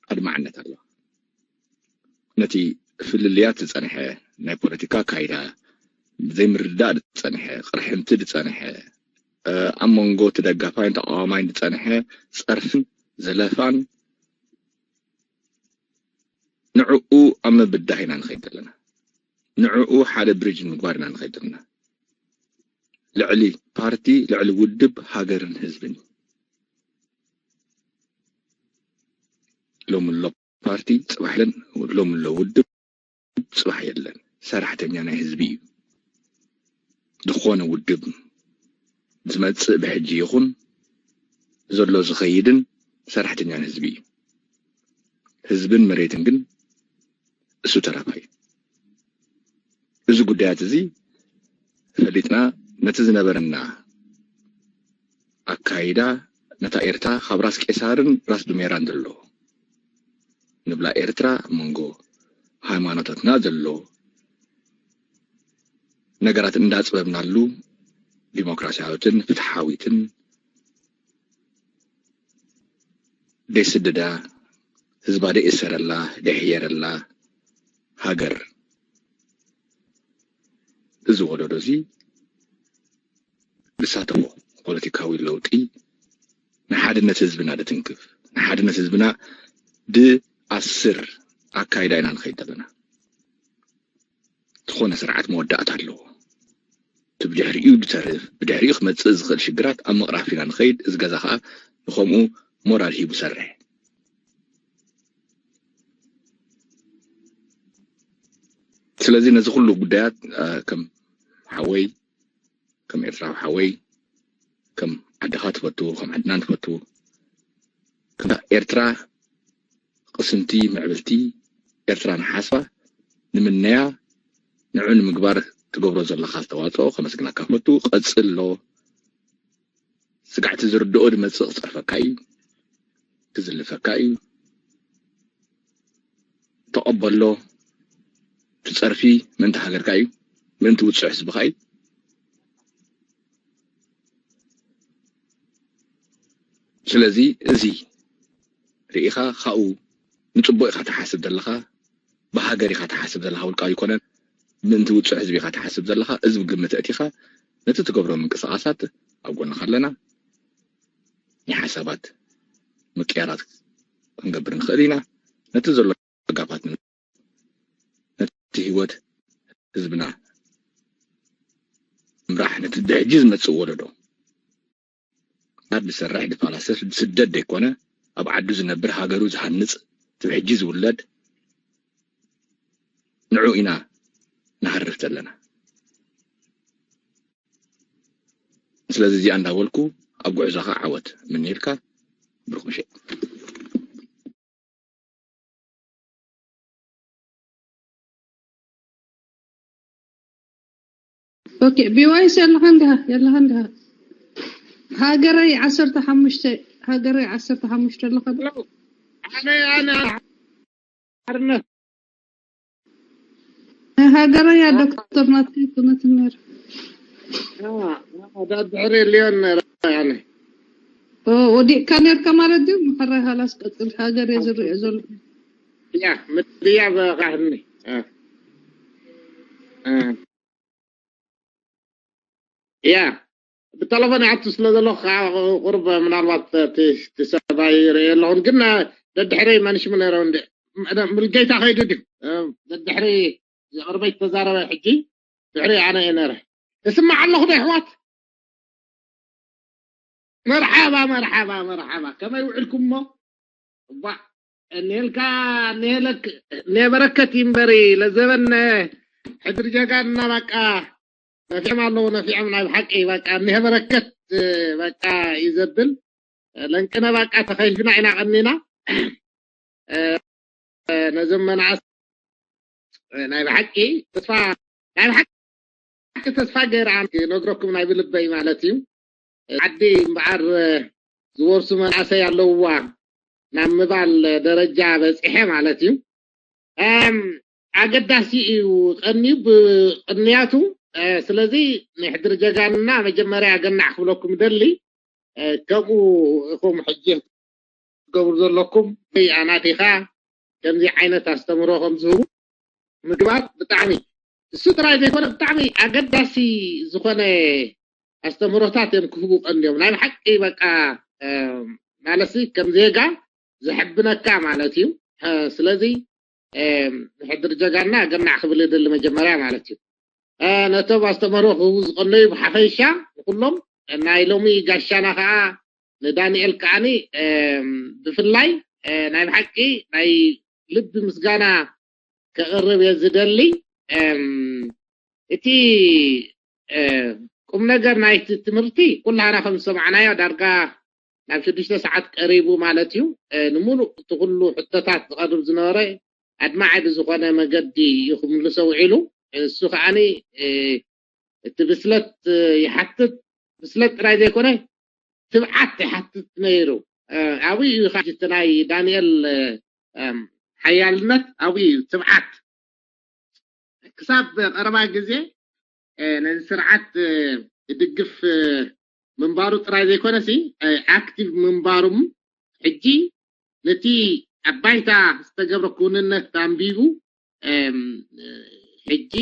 ኣድማዕነት ኣለዋ። ነቲ ፍልልያት ዝጸንሐ ናይ ፖለቲካ ኣካይዳ ዘይምርድዳእ ዝጸንሐ ቅርሕንቲ ዝጸንሐ ኣብ መንጎ እቲ ደጋፋይን ተቃዋማይን ዝጸንሐ ጸርፍን ዘለፋን ንዕኡ ኣብ ምብዳህ ኢና ንኸይድ ዘለና። ንዕኡ ሓደ ብሪጅ ንምግባር ኢና ንኸይድ ዘለና። ልዕሊ ፓርቲ፣ ልዕሊ ውድብ፣ ሃገርን ህዝብን እዩ። ሎሚ ኣሎ ፓርቲ ጽባሕ የለን፣ ሎሚ ኣሎ ውድብ ጽባሕ የለን። ሰራሕተኛ ናይ ህዝቢ እዩ። ዝኾነ ውድብ ዝመጽእ ብሕጂ ይኹን ዘሎ ዝኸይድን ሰራሕተኛ ናይ ህዝቢ እዩ። ህዝብን መሬትን ግን እሱ ተራፋይ። እዚ ጉዳያት እዚ ፈሊጥና ነቲ ዝነበረና ኣካይዳ ነታ ኤርትራ ካብ ራስ ቄሳርን ራስ ዱሜራን ዘሎ ንብላ ኤርትራ መንጎ ሃይማኖታትና ዘሎ ነገራት እንዳጽበብናሉ ዲሞክራሲያዊትን ፍትሓዊትን ደይስደዳ ህዝባ ደይእሰረላ ደይሕየረላ ሃገር እዚ ወለዶ እዚ ዝሳተፎ ፖለቲካዊ ለውጢ ንሓድነት ህዝብና ድትንክፍ ንሓድነት ህዝብና ድኣስር ኣካይዳ ኢና ንኸይድ ዘለና። ዝኾነ ስርዓት መወዳእታ ኣለዎ። እቲ ብድሕሪኡ ዝተርፍ ብድሕሪኡ ክመፅእ ዝኽእል ሽግራት ኣብ ምቕራፍ ኢና ንኸይድ። እዚ ገዛ ከዓ ንኸምኡ ሞራል ሂቡ ሰርሕ። ስለዚ ነዚ ኩሉ ጉዳያት ከም ሓወይ ከም ኤርትራዊ ሓወይ ከም ዓድኻ ትፈቱ ከም ዓድና ንፈቱ ኤርትራ ቅስንቲ ምዕብልቲ ኤርትራ ንሓስባ ንምነያ ንዑ ንምግባር ትገብሮ ዘለካ ኣስተዋፅኦ ከመስግናካ ፈቱ። ቀፅሎ ስጋዕቲ ዝርድኦ ድመፅእ ክፀርፈካ እዩ፣ ክዝልፈካ እዩ። ተቐበሎ። ትፀርፊ ምእንቲ ሃገርካ እዩ፣ ምእንቲ ውፅዕ ህዝብካ እዩ። ስለዚ እዚ ርኢኻ ካብኡ ንፅቡቅ ኢኻ ትሓስብ ዘለኻ፣ ብሃገር ኢኻ ትሓስብ ዘለኻ፣ ውልቃዊ ኣይኮነን። ምእንቲ ውፅዕ ህዝቢ ኢኻ ትሓስብ ዘለኻ። እዚ ብግምት ኣእቲኻ ነቲ ትገብሮ ምንቅስቃሳት ኣብ ጎንኻ ኣለና። ናይ ሓሳባት ምቅያራት ክንገብር ንኽእል ኢና። ነቲ ዘሎ ጋፋት ነቲ ህይወት ህዝብና ምራሕ ነቲ ብሕጂ ዝመፅእ ወለዶ ድሰርሕ ድፈላሰፍ ስደት ዘይኮነ ኣብ ዓዱ ዝነብር ሃገሩ ዝሃንፅ እቲ ብሕጂ ዝውለድ ንዑ ኢና ንሃርፍ ዘለና። ስለዚ እዚኣ እንዳበልኩ ኣብ ጉዕዞኻ ዓወት ምንየልካ ብሩኽ ምሸት። ኦኬ ቢዋይስ የለኻን ድሃ የለኻን ድሃ ሃገረይ ዓሰርተ ሓሙሽተ ሃገረይ ዓሰርተ ሓሙሽተ ኣለኻ ዶ? ኣነ ኣነ ሓርነት ናይ ሃገረይ እያ ዶክተር ናትከይ ኣይኮነትን ነይራ። ዳድሕሪ ሊዮን ነይራ ኣነ ወዲቕካ ነርካ ማለት ድዩ? መኸራይ ሃላስ ቀፅል ሃገር እየ ዝሪኦ ዘለኹ። ያ ምድያ በቃ ህኒ ያ ብተለፎን ይኣቱ ስለ ዘለኹ ከዓ ቁርብ ምናልባት እቲ ሰብኣይ ይርኢ ኣለኹን ግን ደድሕረይ መንሽም ነይረ እንዲ ምልጌታ ከይዱ ድዩ ደድሕሪ ዝቅርበይ ተዛረበ ሕጂ ድሕሪ ኣነ እየ ነረ እስማዕ ኣለኹ ዶ ኣሕዋት መርሓባ መርሓባ መርሓባ ከመይ ውዕልኩሞ እባ እኔልካ እኔለክ እኔ በረከት ይንበሪ ለዘበነ ሕድሪ ጀጋንና በቃ ነፊዖም ኣለዉ ነፊዖም ናይ ብሓቂ በቃ እኒሀ በረከት በቃ እዩ ዘብል ለንቅነ በቃ ተኸይፍና ኢና ቀኒና ነዞም መናእስ ናይ ብሓቂ ተስፋ ናይ ብሓቂ ተስፋ ገይረ ክነግረኩም ናይ ብልበይ ማለት እዩ ዓዲ እምበኣር ዝወርሱ መናእሰይ ኣለውዋ ናብ ምባል ደረጃ በፂሐ ማለት እዩ ኣገዳሲ እዩ ቀንዩ ብቅንያቱ ስለዚ ንሕድሪ ጀጋንና መጀመርያ ገናዕ ክብለኩም ደሊ። ከምኡ ኢኹም ሕጂ ትገብሩ ዘለኩም ኣናቲኻ ከምዚ ዓይነት ኣስተምህሮ ከም ዝህቡ ምግባት ብጣዕሚ እሱ ጥራይ ዘይኮነ ብጣዕሚ ኣገዳሲ ዝኾነ ኣስተምህሮታት እዮም ክህቡ ቀንዮም። ናይ ብሓቂ በቃ ማለትሲ ከም ዜጋ ዘሕብነካ ማለት እዩ። ስለዚ ንሕድሪ ጀጋና ገናዕ ክብል ይደሊ መጀመርያ ማለት እዩ። ነቶም ኣስተምህሮ ክህቡ ዝቐነዩ ብሓፈሻ ንኩሎም ናይ ሎሚ ጋሻና ከዓ ንዳንኤል ከዓኒ ብፍላይ ናይ ብሓቂ ናይ ልቢ ምስጋና ከቕርብ እየ ዝደሊ። እቲ ቁም ነገር ናይቲ ትምህርቲ ኩላህና ከም ዝሰማዕናዮ ዳርጋ ናብ ሽዱሽተ ሰዓት ቀሪቡ ማለት እዩ። ንምሉእ እቲ ኩሉ ሕቶታት ዝቐርብ ዝነበረ ኣድማዒ ብዝኾነ መገዲ እዩ ክምልሶ ውዒሉ። እሱ ከዓኒ እቲ ብስለት ይሓትት፣ ብስለት ጥራይ ዘይኮነ ትብዓት ይሓትት ነይሩ። ኣብኡ እዩ እቲ ናይ ዳንኤል ሓያልነት ኣብኡ እዩ ትብዓት። ክሳብ ቀረባ ግዜ ነዚ ስርዓት ዝድግፍ ምንባሩ ጥራይ ዘይኮነሲ ኣክቲቭ ምንባሩም ሕጂ ነቲ ኣብ ባይታ ዝተገብረ ክውንነት ኣንቢቡ ሕጂ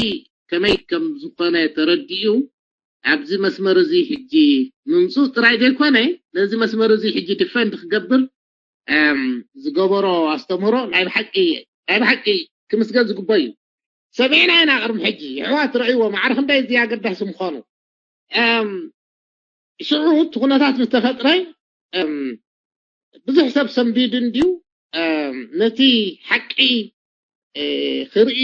ከመይ ከም ዝኾነ ተረዲኡ ኣብዚ መስመር እዚ ሕጂ ምምፁ ጥራይ ዘይኮነ ነዚ መስመር እዚ ሕጂ ዲፈንድ ክገብር ዝገበሮ ኣስተምህሮ ናይ ብሓቂ ናይ ብሓቂ ክምስገን ዝግበ እዩ። ሰሚዕና ኢና ቅድሚ ሕጂ የሕዋት ረእይዎ ማዕረ ክንደይ እዚ ኣገዳሲ ምዃኑ። ሽዑ እቲ ኩነታት ምስ ተፈጥረ ብዙሕ ሰብ ሰንቢዱ እንድዩ ነቲ ሓቂ ክርኢ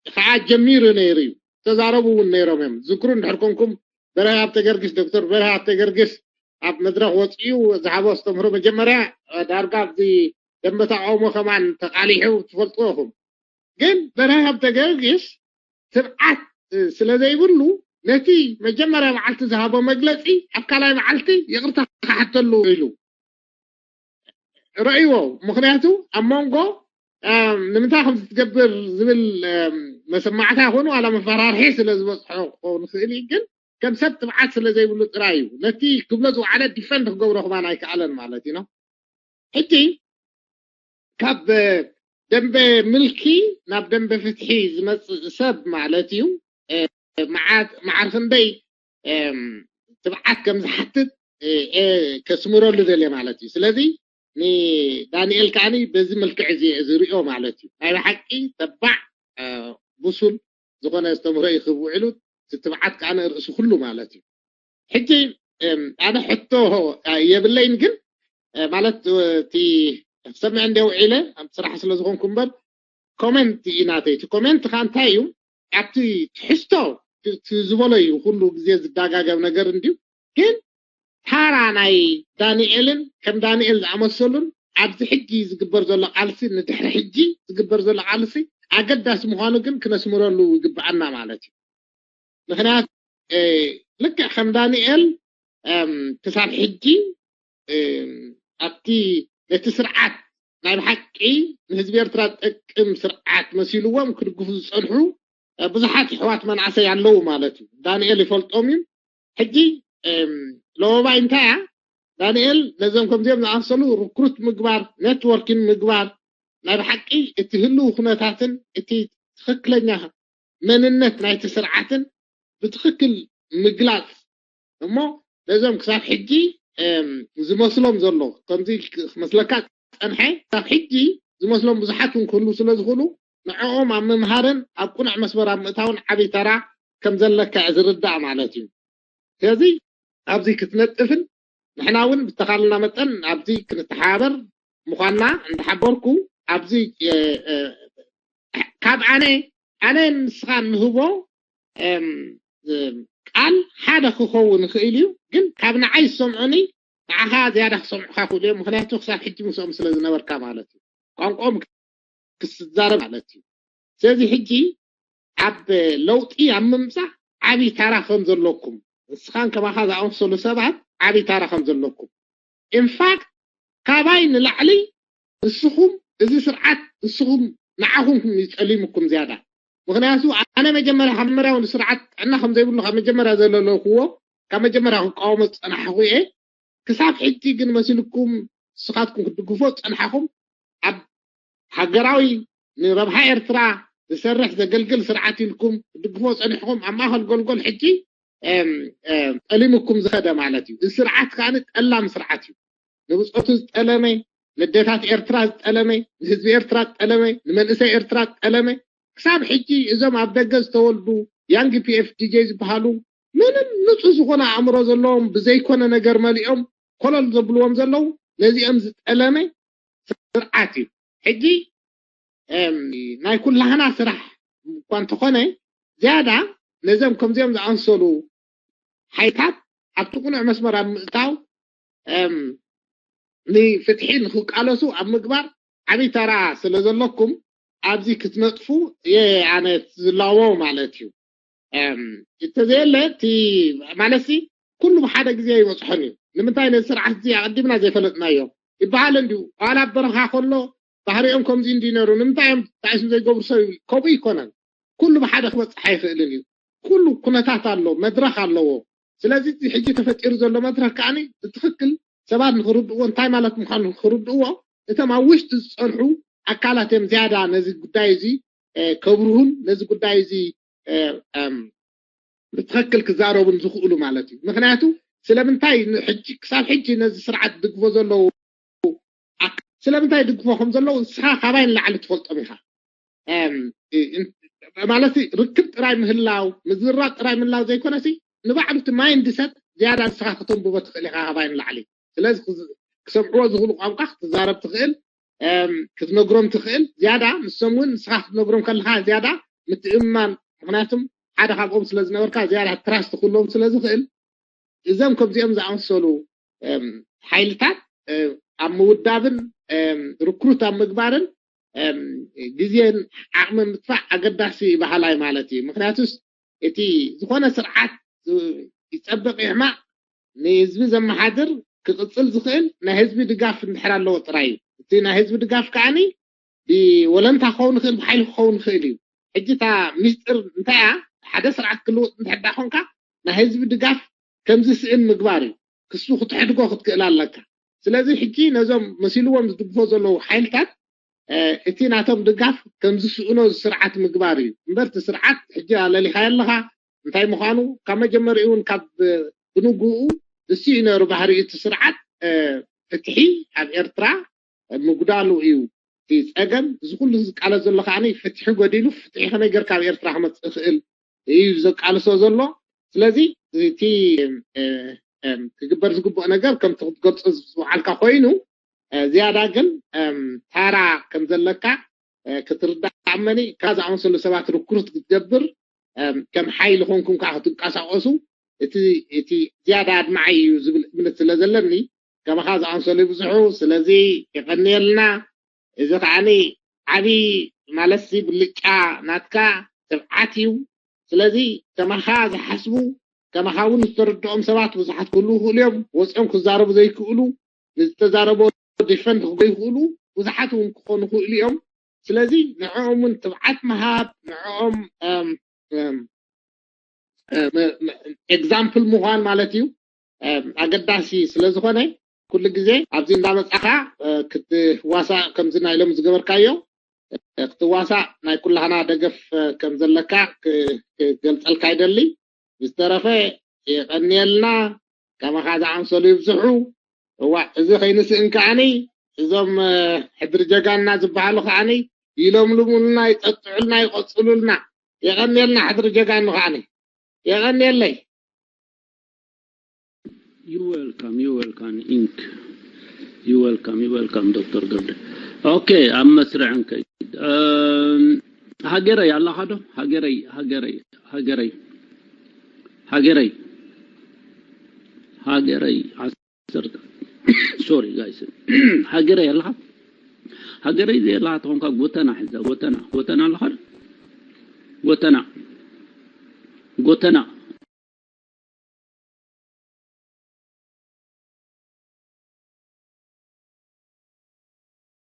ከዓ ጀሚሩ ነይሩ እዩ። ተዛረቡ እውን ነይሮም እዮም። ዝክሩ እንድሕር ኮንኩም በርሀ ሃብተ ገርግስ ዶክተር በርሀ ሃብተ ገርግስ ኣብ መድረኽ ወፂኡ ዝሃቦ ኣስተምህሮ መጀመርያ ዳርጋ ኣብዚ ደንበ ተቃውሞ ከማን ተቃሊሑ ትፈልጥዎ ኢኹም። ግን በርሀ ሃብተ ገርግስ ትብዓት ስለ ዘይብሉ ነቲ መጀመርያ መዓልቲ ዝሃቦ መግለፂ ኣብ ካልኣይ መዓልቲ ይቕርታ ክሓተሉ ኢሉ ረእይዎ። ምክንያቱ ኣብ መንጎ ንምንታይ ከም ትገብር ዝብል መሰማዕታ ይኹን ዋላ መፈራርሒ ስለ ዝበፅሖ ክኸውን ይኽእል እዩ። ግን ከም ሰብ ትብዓት ስለ ዘይብሉ ጥራይ እዩ ነቲ ክብሎ ዝወዓለ ዲፈንድ ክገብሮ ክማን ኣይከኣለን ማለት እዩ። ሕጂ ካብ ደንበ ምልኪ ናብ ደንበ ፍትሒ ዝመፅእ ሰብ ማለት እዩ። መዓር ክንደይ ትብዓት ከም ዝሓትት ከስምረሉ ደልየ ማለት እዩ። ስለዚ ንዳንኤል ከዓኒ በዚ መልክዕ እዚ ዝሪኦ ማለት እዩ። ናይ ብሓቂ ተባዕ ብሱል ዝኾነ ኣስተምህሮ እዩ ክውዕሉ ትብዓት ከዓ ንርእሲ ኩሉ ማለት እዩ። ሕጂ ኣነ ሕቶ የብለይን ግን ማለት እቲ ክሰምዕ እንደ ውዒለ ኣብ ስራሕ ስለ ዝኾንኩ እምበር ኮመንት እዩ ናተይ። እቲ ኮመንት ከዓ እንታይ እዩ ኣብቲ ትሕዝቶ ዝበሎ እዩ ኩሉ ግዜ ዝዳጋገብ ነገር እንድዩ። ግን ታራ ናይ ዳንኤልን ከም ዳንኤል ዝኣመሰሉን ኣብዚ ሕጂ ዝግበር ዘሎ ቃልሲ ንድሕሪ ሕጂ ዝግበር ዘሎ ቃልሲ ኣገዳሲ ምዃኑ ግን ክነስምረሉ ይግብኣና ማለት እዩ። ምክንያቱ ልክዕ ከም ዳንኤል ክሳብ ሕጂ ኣብቲ ነቲ ስርዓት ናይ ብሓቂ ንህዝቢ ኤርትራ ጠቅም ስርዓት መሲልዎም ክድግፉ ዝፀንሑ ብዙሓት ኣሕዋት መናእሰይ ኣለዉ ማለት እዩ። ዳንኤል ይፈልጦም እዩ። ሕጂ ለወባይ እንታይ እያ? ዳንኤል ነዞም ከምዚኦም ዝኣመሰሉ ርክሩት ምግባር፣ ኔትወርኪን ምግባር ናይ ብሓቂ እቲ ህልው ኩነታትን እቲ ትኽክለኛ መንነት ናይቲ ስርዓትን ብትኽክል ምግላፅ እሞ ነዞም ክሳብ ሕጂ ዝመስሎም ዘሎ ከምዚ ክመስለካ ፀንሐ ክሳብ ሕጂ ዝመስሎም ብዙሓት እውን ክህሉ ስለ ዝኽእሉ ንዕኦም ኣብ ምምሃርን ኣብ ቁኑዕ መስመር ኣብ ምእታውን ዓብዪ ተራ ከም ዘለካ ዝርዳእ ማለት እዩ። ስለዚ ኣብዚ ክትነጥፍን ንሕና እውን ብተኻልና መጠን ኣብዚ ክንተሓባበር ምዃንና እንዳሓበርኩ ኣብዚ ካብ ኣነ ኣነ ንስኻ ንህቦ ቃል ሓደ ክኸውን ይኽእል እዩ፣ ግን ካብ ንዓይ ዝሰምዑኒ ንዓኻ ዝያዳ ክሰምዑካ ክእሉ እዮም። ምክንያቱ ክሳብ ሕጂ ምስኦም ስለ ዝነበርካ ማለት እዩ። ቋንቋኦም ክስዛረብ ማለት እዩ። ስለዚ ሕጂ ኣብ ለውጢ ኣብ ምምፃእ ዓብዪ ታራ ከም ዘለኩም ንስኻን ከማኻ ዝኣመሰሉ ሰባት ዓብዪ ታራ ከም ዘለኩም ኢንፋክት ካባይ ንላዕሊ ንስኹም እዚ ስርዓት ንስኹም ንዓኹም እዩ ጸሊሙኩም ዝያዳ ምክንያቱ ኣነ መጀመርያ ካብ መጀመርያ እውን ስርዓት ጥዕና ከም ዘይብሉ ካብ መጀመርያ ዘለለኩዎ ካብ መጀመርያ ክቃወሞ ዝፀናሕኩ እየ። ክሳብ ሕጂ ግን መሲልኩም ንስኻትኩም ክትድግፎ ዝፀናሕኩም ኣብ ሃገራዊ ንረብሓ ኤርትራ ዝሰርሕ ዘገልግል ስርዓት ኢልኩም ክትድግፎ ፀኒሕኩም ኣብ ማእኸል ጎልጎል ሕጂ ጠሊምኩም ዝኸደ ማለት እዩ። እዚ ስርዓት ከዓ ጠላም ስርዓት እዩ። ንብፆቱ ዝጠለመ፣ ነዴታት ኤርትራ ዝጠለመ፣ ንህዝቢ ኤርትራ ዝጠለመ፣ ንመንእሰይ ኤርትራ ዝጠለመ ክሳብ ሕጂ እዞም ኣብ ደገ ዝተወልዱ ያንግ ፒኤፍዲጄ ዝበሃሉ ምንም ንፁህ ዝኾነ ኣእምሮ ዘለዎም ብዘይኮነ ነገር መሊኦም ኮለል ዘብልዎም ዘለዉ ነዚኦም ዝጠለመ ስርዓት እዩ። ሕጂ ናይ ኩላህና ስራሕ እኳ እንተኾነ ዝያዳ ነዞም ከምዚኦም ዝኣንሰሉ ሓይታት ኣብቲ ቅኑዕ መስመር ኣብ ምእታው ንፍትሒ ንክቃለሱ ኣብ ምግባር ዓብይ ተራ ስለ ዘለኩም ኣብዚ ክትነጥፉ እየ ኣነ ዝላዎ ማለት እዩ። እንተዘየለ እቲ ማለትሲ ኩሉ ብሓደ ግዜ ይበፅሖን እዩ። ንምንታይ ነዚ ስርዓት እዚ ኣቐዲምና ዘይፈለጥናዮ ይበሃል እንዲዩ። ዋላ ኣብ በረኻ ከሎ ባህሪኦም ከምዚ እንዲ ነሩ ንምንታይ እዮም ተጣይሱ ዘይገብሩ ሰብ ይብል። ከምኡ ይኮነን። ኩሉ ብሓደ ክበፅሕ ኣይኽእልን እዩ። ኩሉ ኩነታት ኣሎ፣ መድረኽ ኣለዎ። ስለዚ እዚ ሕጂ ተፈጢሩ ዘሎ መድረኽ ከዓኒ ብትኽክል ሰባት ንክርድእዎ እንታይ ማለት ምዃኑ ንክርድእዎ እቶም ኣብ ውሽጢ ዝፀንሑ ኣካላት እዮም ዝያዳ ነዚ ጉዳይ እዚ ከብርሁን ነዚ ጉዳይ እዚ ብትኽክል ክዛረቡን ዝኽእሉ ማለት እዩ። ምክንያቱ ስለምንታይ ክሳብ ሕጂ ነዚ ስርዓት ዝድግፎ ዘለዉ ስለምንታይ ይድግፎ ከም ዘለዉ ንስኻ ካባይ ንላዕሊ ትፈልጦም ኢኻ። ማለት ርክብ ጥራይ ምህላው ምዝርራብ ጥራይ ምህላው ዘይኮነሲ ንባዕሉ እቲ ማይንድ ሰት ዝያዳ ንስኻ ከተንብቦ ትኽእል ኢኻ ካባይ ንላዕሊ። ስለዚ ክሰምዕዎ ዝኽእሉ ቋንቋ ክትዛረብ ትኽእል ክትነግሮም ትኽእል ዝያዳ ንሶም እውን ንስኻ ክትነግሮም ከለኻ ዝያዳ ምትእምማን ምክንያቱም ሓደ ካብኦም ስለ ዝነበርካ ዝያዳ ትራስት ክህልዎም ስለ ዝኽእል እዞም ከምዚኦም ዝኣመሰሉ ሓይልታት ኣብ ምውዳብን ርክሩት ኣብ ምግባርን ግዜን ዓቕሚ ምጥፋእ ኣገዳሲ ባህላይ ማለት እዩ። ምክንያቱስ እቲ ዝኾነ ስርዓት ይፀብቕ ይሕማቕ ንህዝቢ ዘመሓድር ክቕፅል ዝኽእል ናይ ህዝቢ ድጋፍ እንድሕር ኣለዎ ጥራይ እዩ። እቲ ናይ ህዝቢ ድጋፍ ከዓኒ ብወለንታ ክኸውን ይኽእል ብሓይሊ ክኸውን ይኽእል እዩ። ሕጂ እታ ሚስጥር እንታይ እያ? ሓደ ስርዓት ክልውጥ እንድሕር ዳ ኮንካ ናይ ህዝቢ ድጋፍ ከምዚ ስእን ምግባር እዩ። ክሱ ክትሕድጎ ክትክእል ኣለካ። ስለዚ ሕጂ ነዞም መሲልዎም ዝድግፎ ዘለዉ ሓይልታት እቲ ናቶም ድጋፍ ከም ዝስእኖ ስርዓት ምግባር እዩ እምበር እቲ ስርዓት ሕጂ ኣለሊኻዮ ኣለኻ እንታይ ምዃኑ ካብ መጀመሪኡ እውን ካብ ብንግኡ እሱ እዩ ነሩ ባህሪ እቲ ስርዓት ፍትሒ ኣብ ኤርትራ ምጉዳሉ እዩ እቲ ፀገም እዚ ኩሉ ዝቃለስ ዘሎ ከዓ ፍትሒ ጎዲሉ ፍትሒ ከመይ ገርካ ኣብ ኤርትራ ክመፅእ ይኽእል እዩ ዘቃልሶ ዘሎ ስለዚ እቲ ክግበር ዝግብኦ ነገር ከምቲ ክትገልፆ ዝወዓልካ ኮይኑ ዝያዳ ግን ታራ ከም ዘለካ ክትርዳእ እመኒ ካብ ዝኣመሰሉ ሰባት ርክሩት ክትገብር ከም ሓይሊ ኮንኩም ከዓ ክትንቀሳቀሱ እቲ እቲ ዝያዳ ኣድማዓይ እዩ ዝብል እምነት ስለ ዘለኒ ከማኻ ዝኣመሰሉ ይብዝሑ ስለዚ የቀንየልና እዚ ከዓኒ ዓብዪ ማለትሲ ብልጫ ናትካ ትብዓት እዩ ስለዚ ከማኻ ዝሓስቡ ከማኻ እውን ዝተረድኦም ሰባት ብዙሓት ክህልዉ ይኽእሉ እዮም ወፂኦም ክዛረቡ ዘይክእሉ ንዝተዛረቦ ዲፈንድ ክገይኽእሉ ብዙሓት እውን ክኾኑ ይኽእሉ እዮም ስለዚ ንዕኦም እውን ትብዓት ምሃብ ንዕኦም example ምዃን ማለት እዩ ኣገዳሲ ስለ ዝኾነ ኩሉ ግዜ ኣብዚ እንዳመፃኻ ክትዋሳእ ከምዚ ናይ ሎም ዝገበርካዮ ክትዋሳእ ናይ ኩላህና ደገፍ ከም ዘለካ ክገልፀልካ ይደሊ ብዝተረፈ የቀንየልና ከማኻ ዝኣምሰሉ ይብዝሑ እዋ እዚ ከይንስእን ከዓኒ እዞም ሕድሪ ጀጋና ዝበሃሉ ከዓኒ ይለምልሙልና ይጠጥዑልና ይቆፅሉልና የቀንየልና ሕድሪ ጀጋኑ ከዓኒ የቀንየለይ You welcome, you welcome, Ink. You welcome, you welcome, Doctor ገብረ. Okay, ኣብ መስርዕን ከይድ ሃገረይ ኣለኻ ዶ? ሃገረይ ሃገረይ ሃገረይ ሃገረይ ሃገረይ ዓሰርተ sorry guys ሃገረይ ኣለኻ? ሃገረይ ዘየለኻ ተኾንካ ጎተና ሕዛ ጎተና ጎተና ኣለኻ? ጎተና ጎተና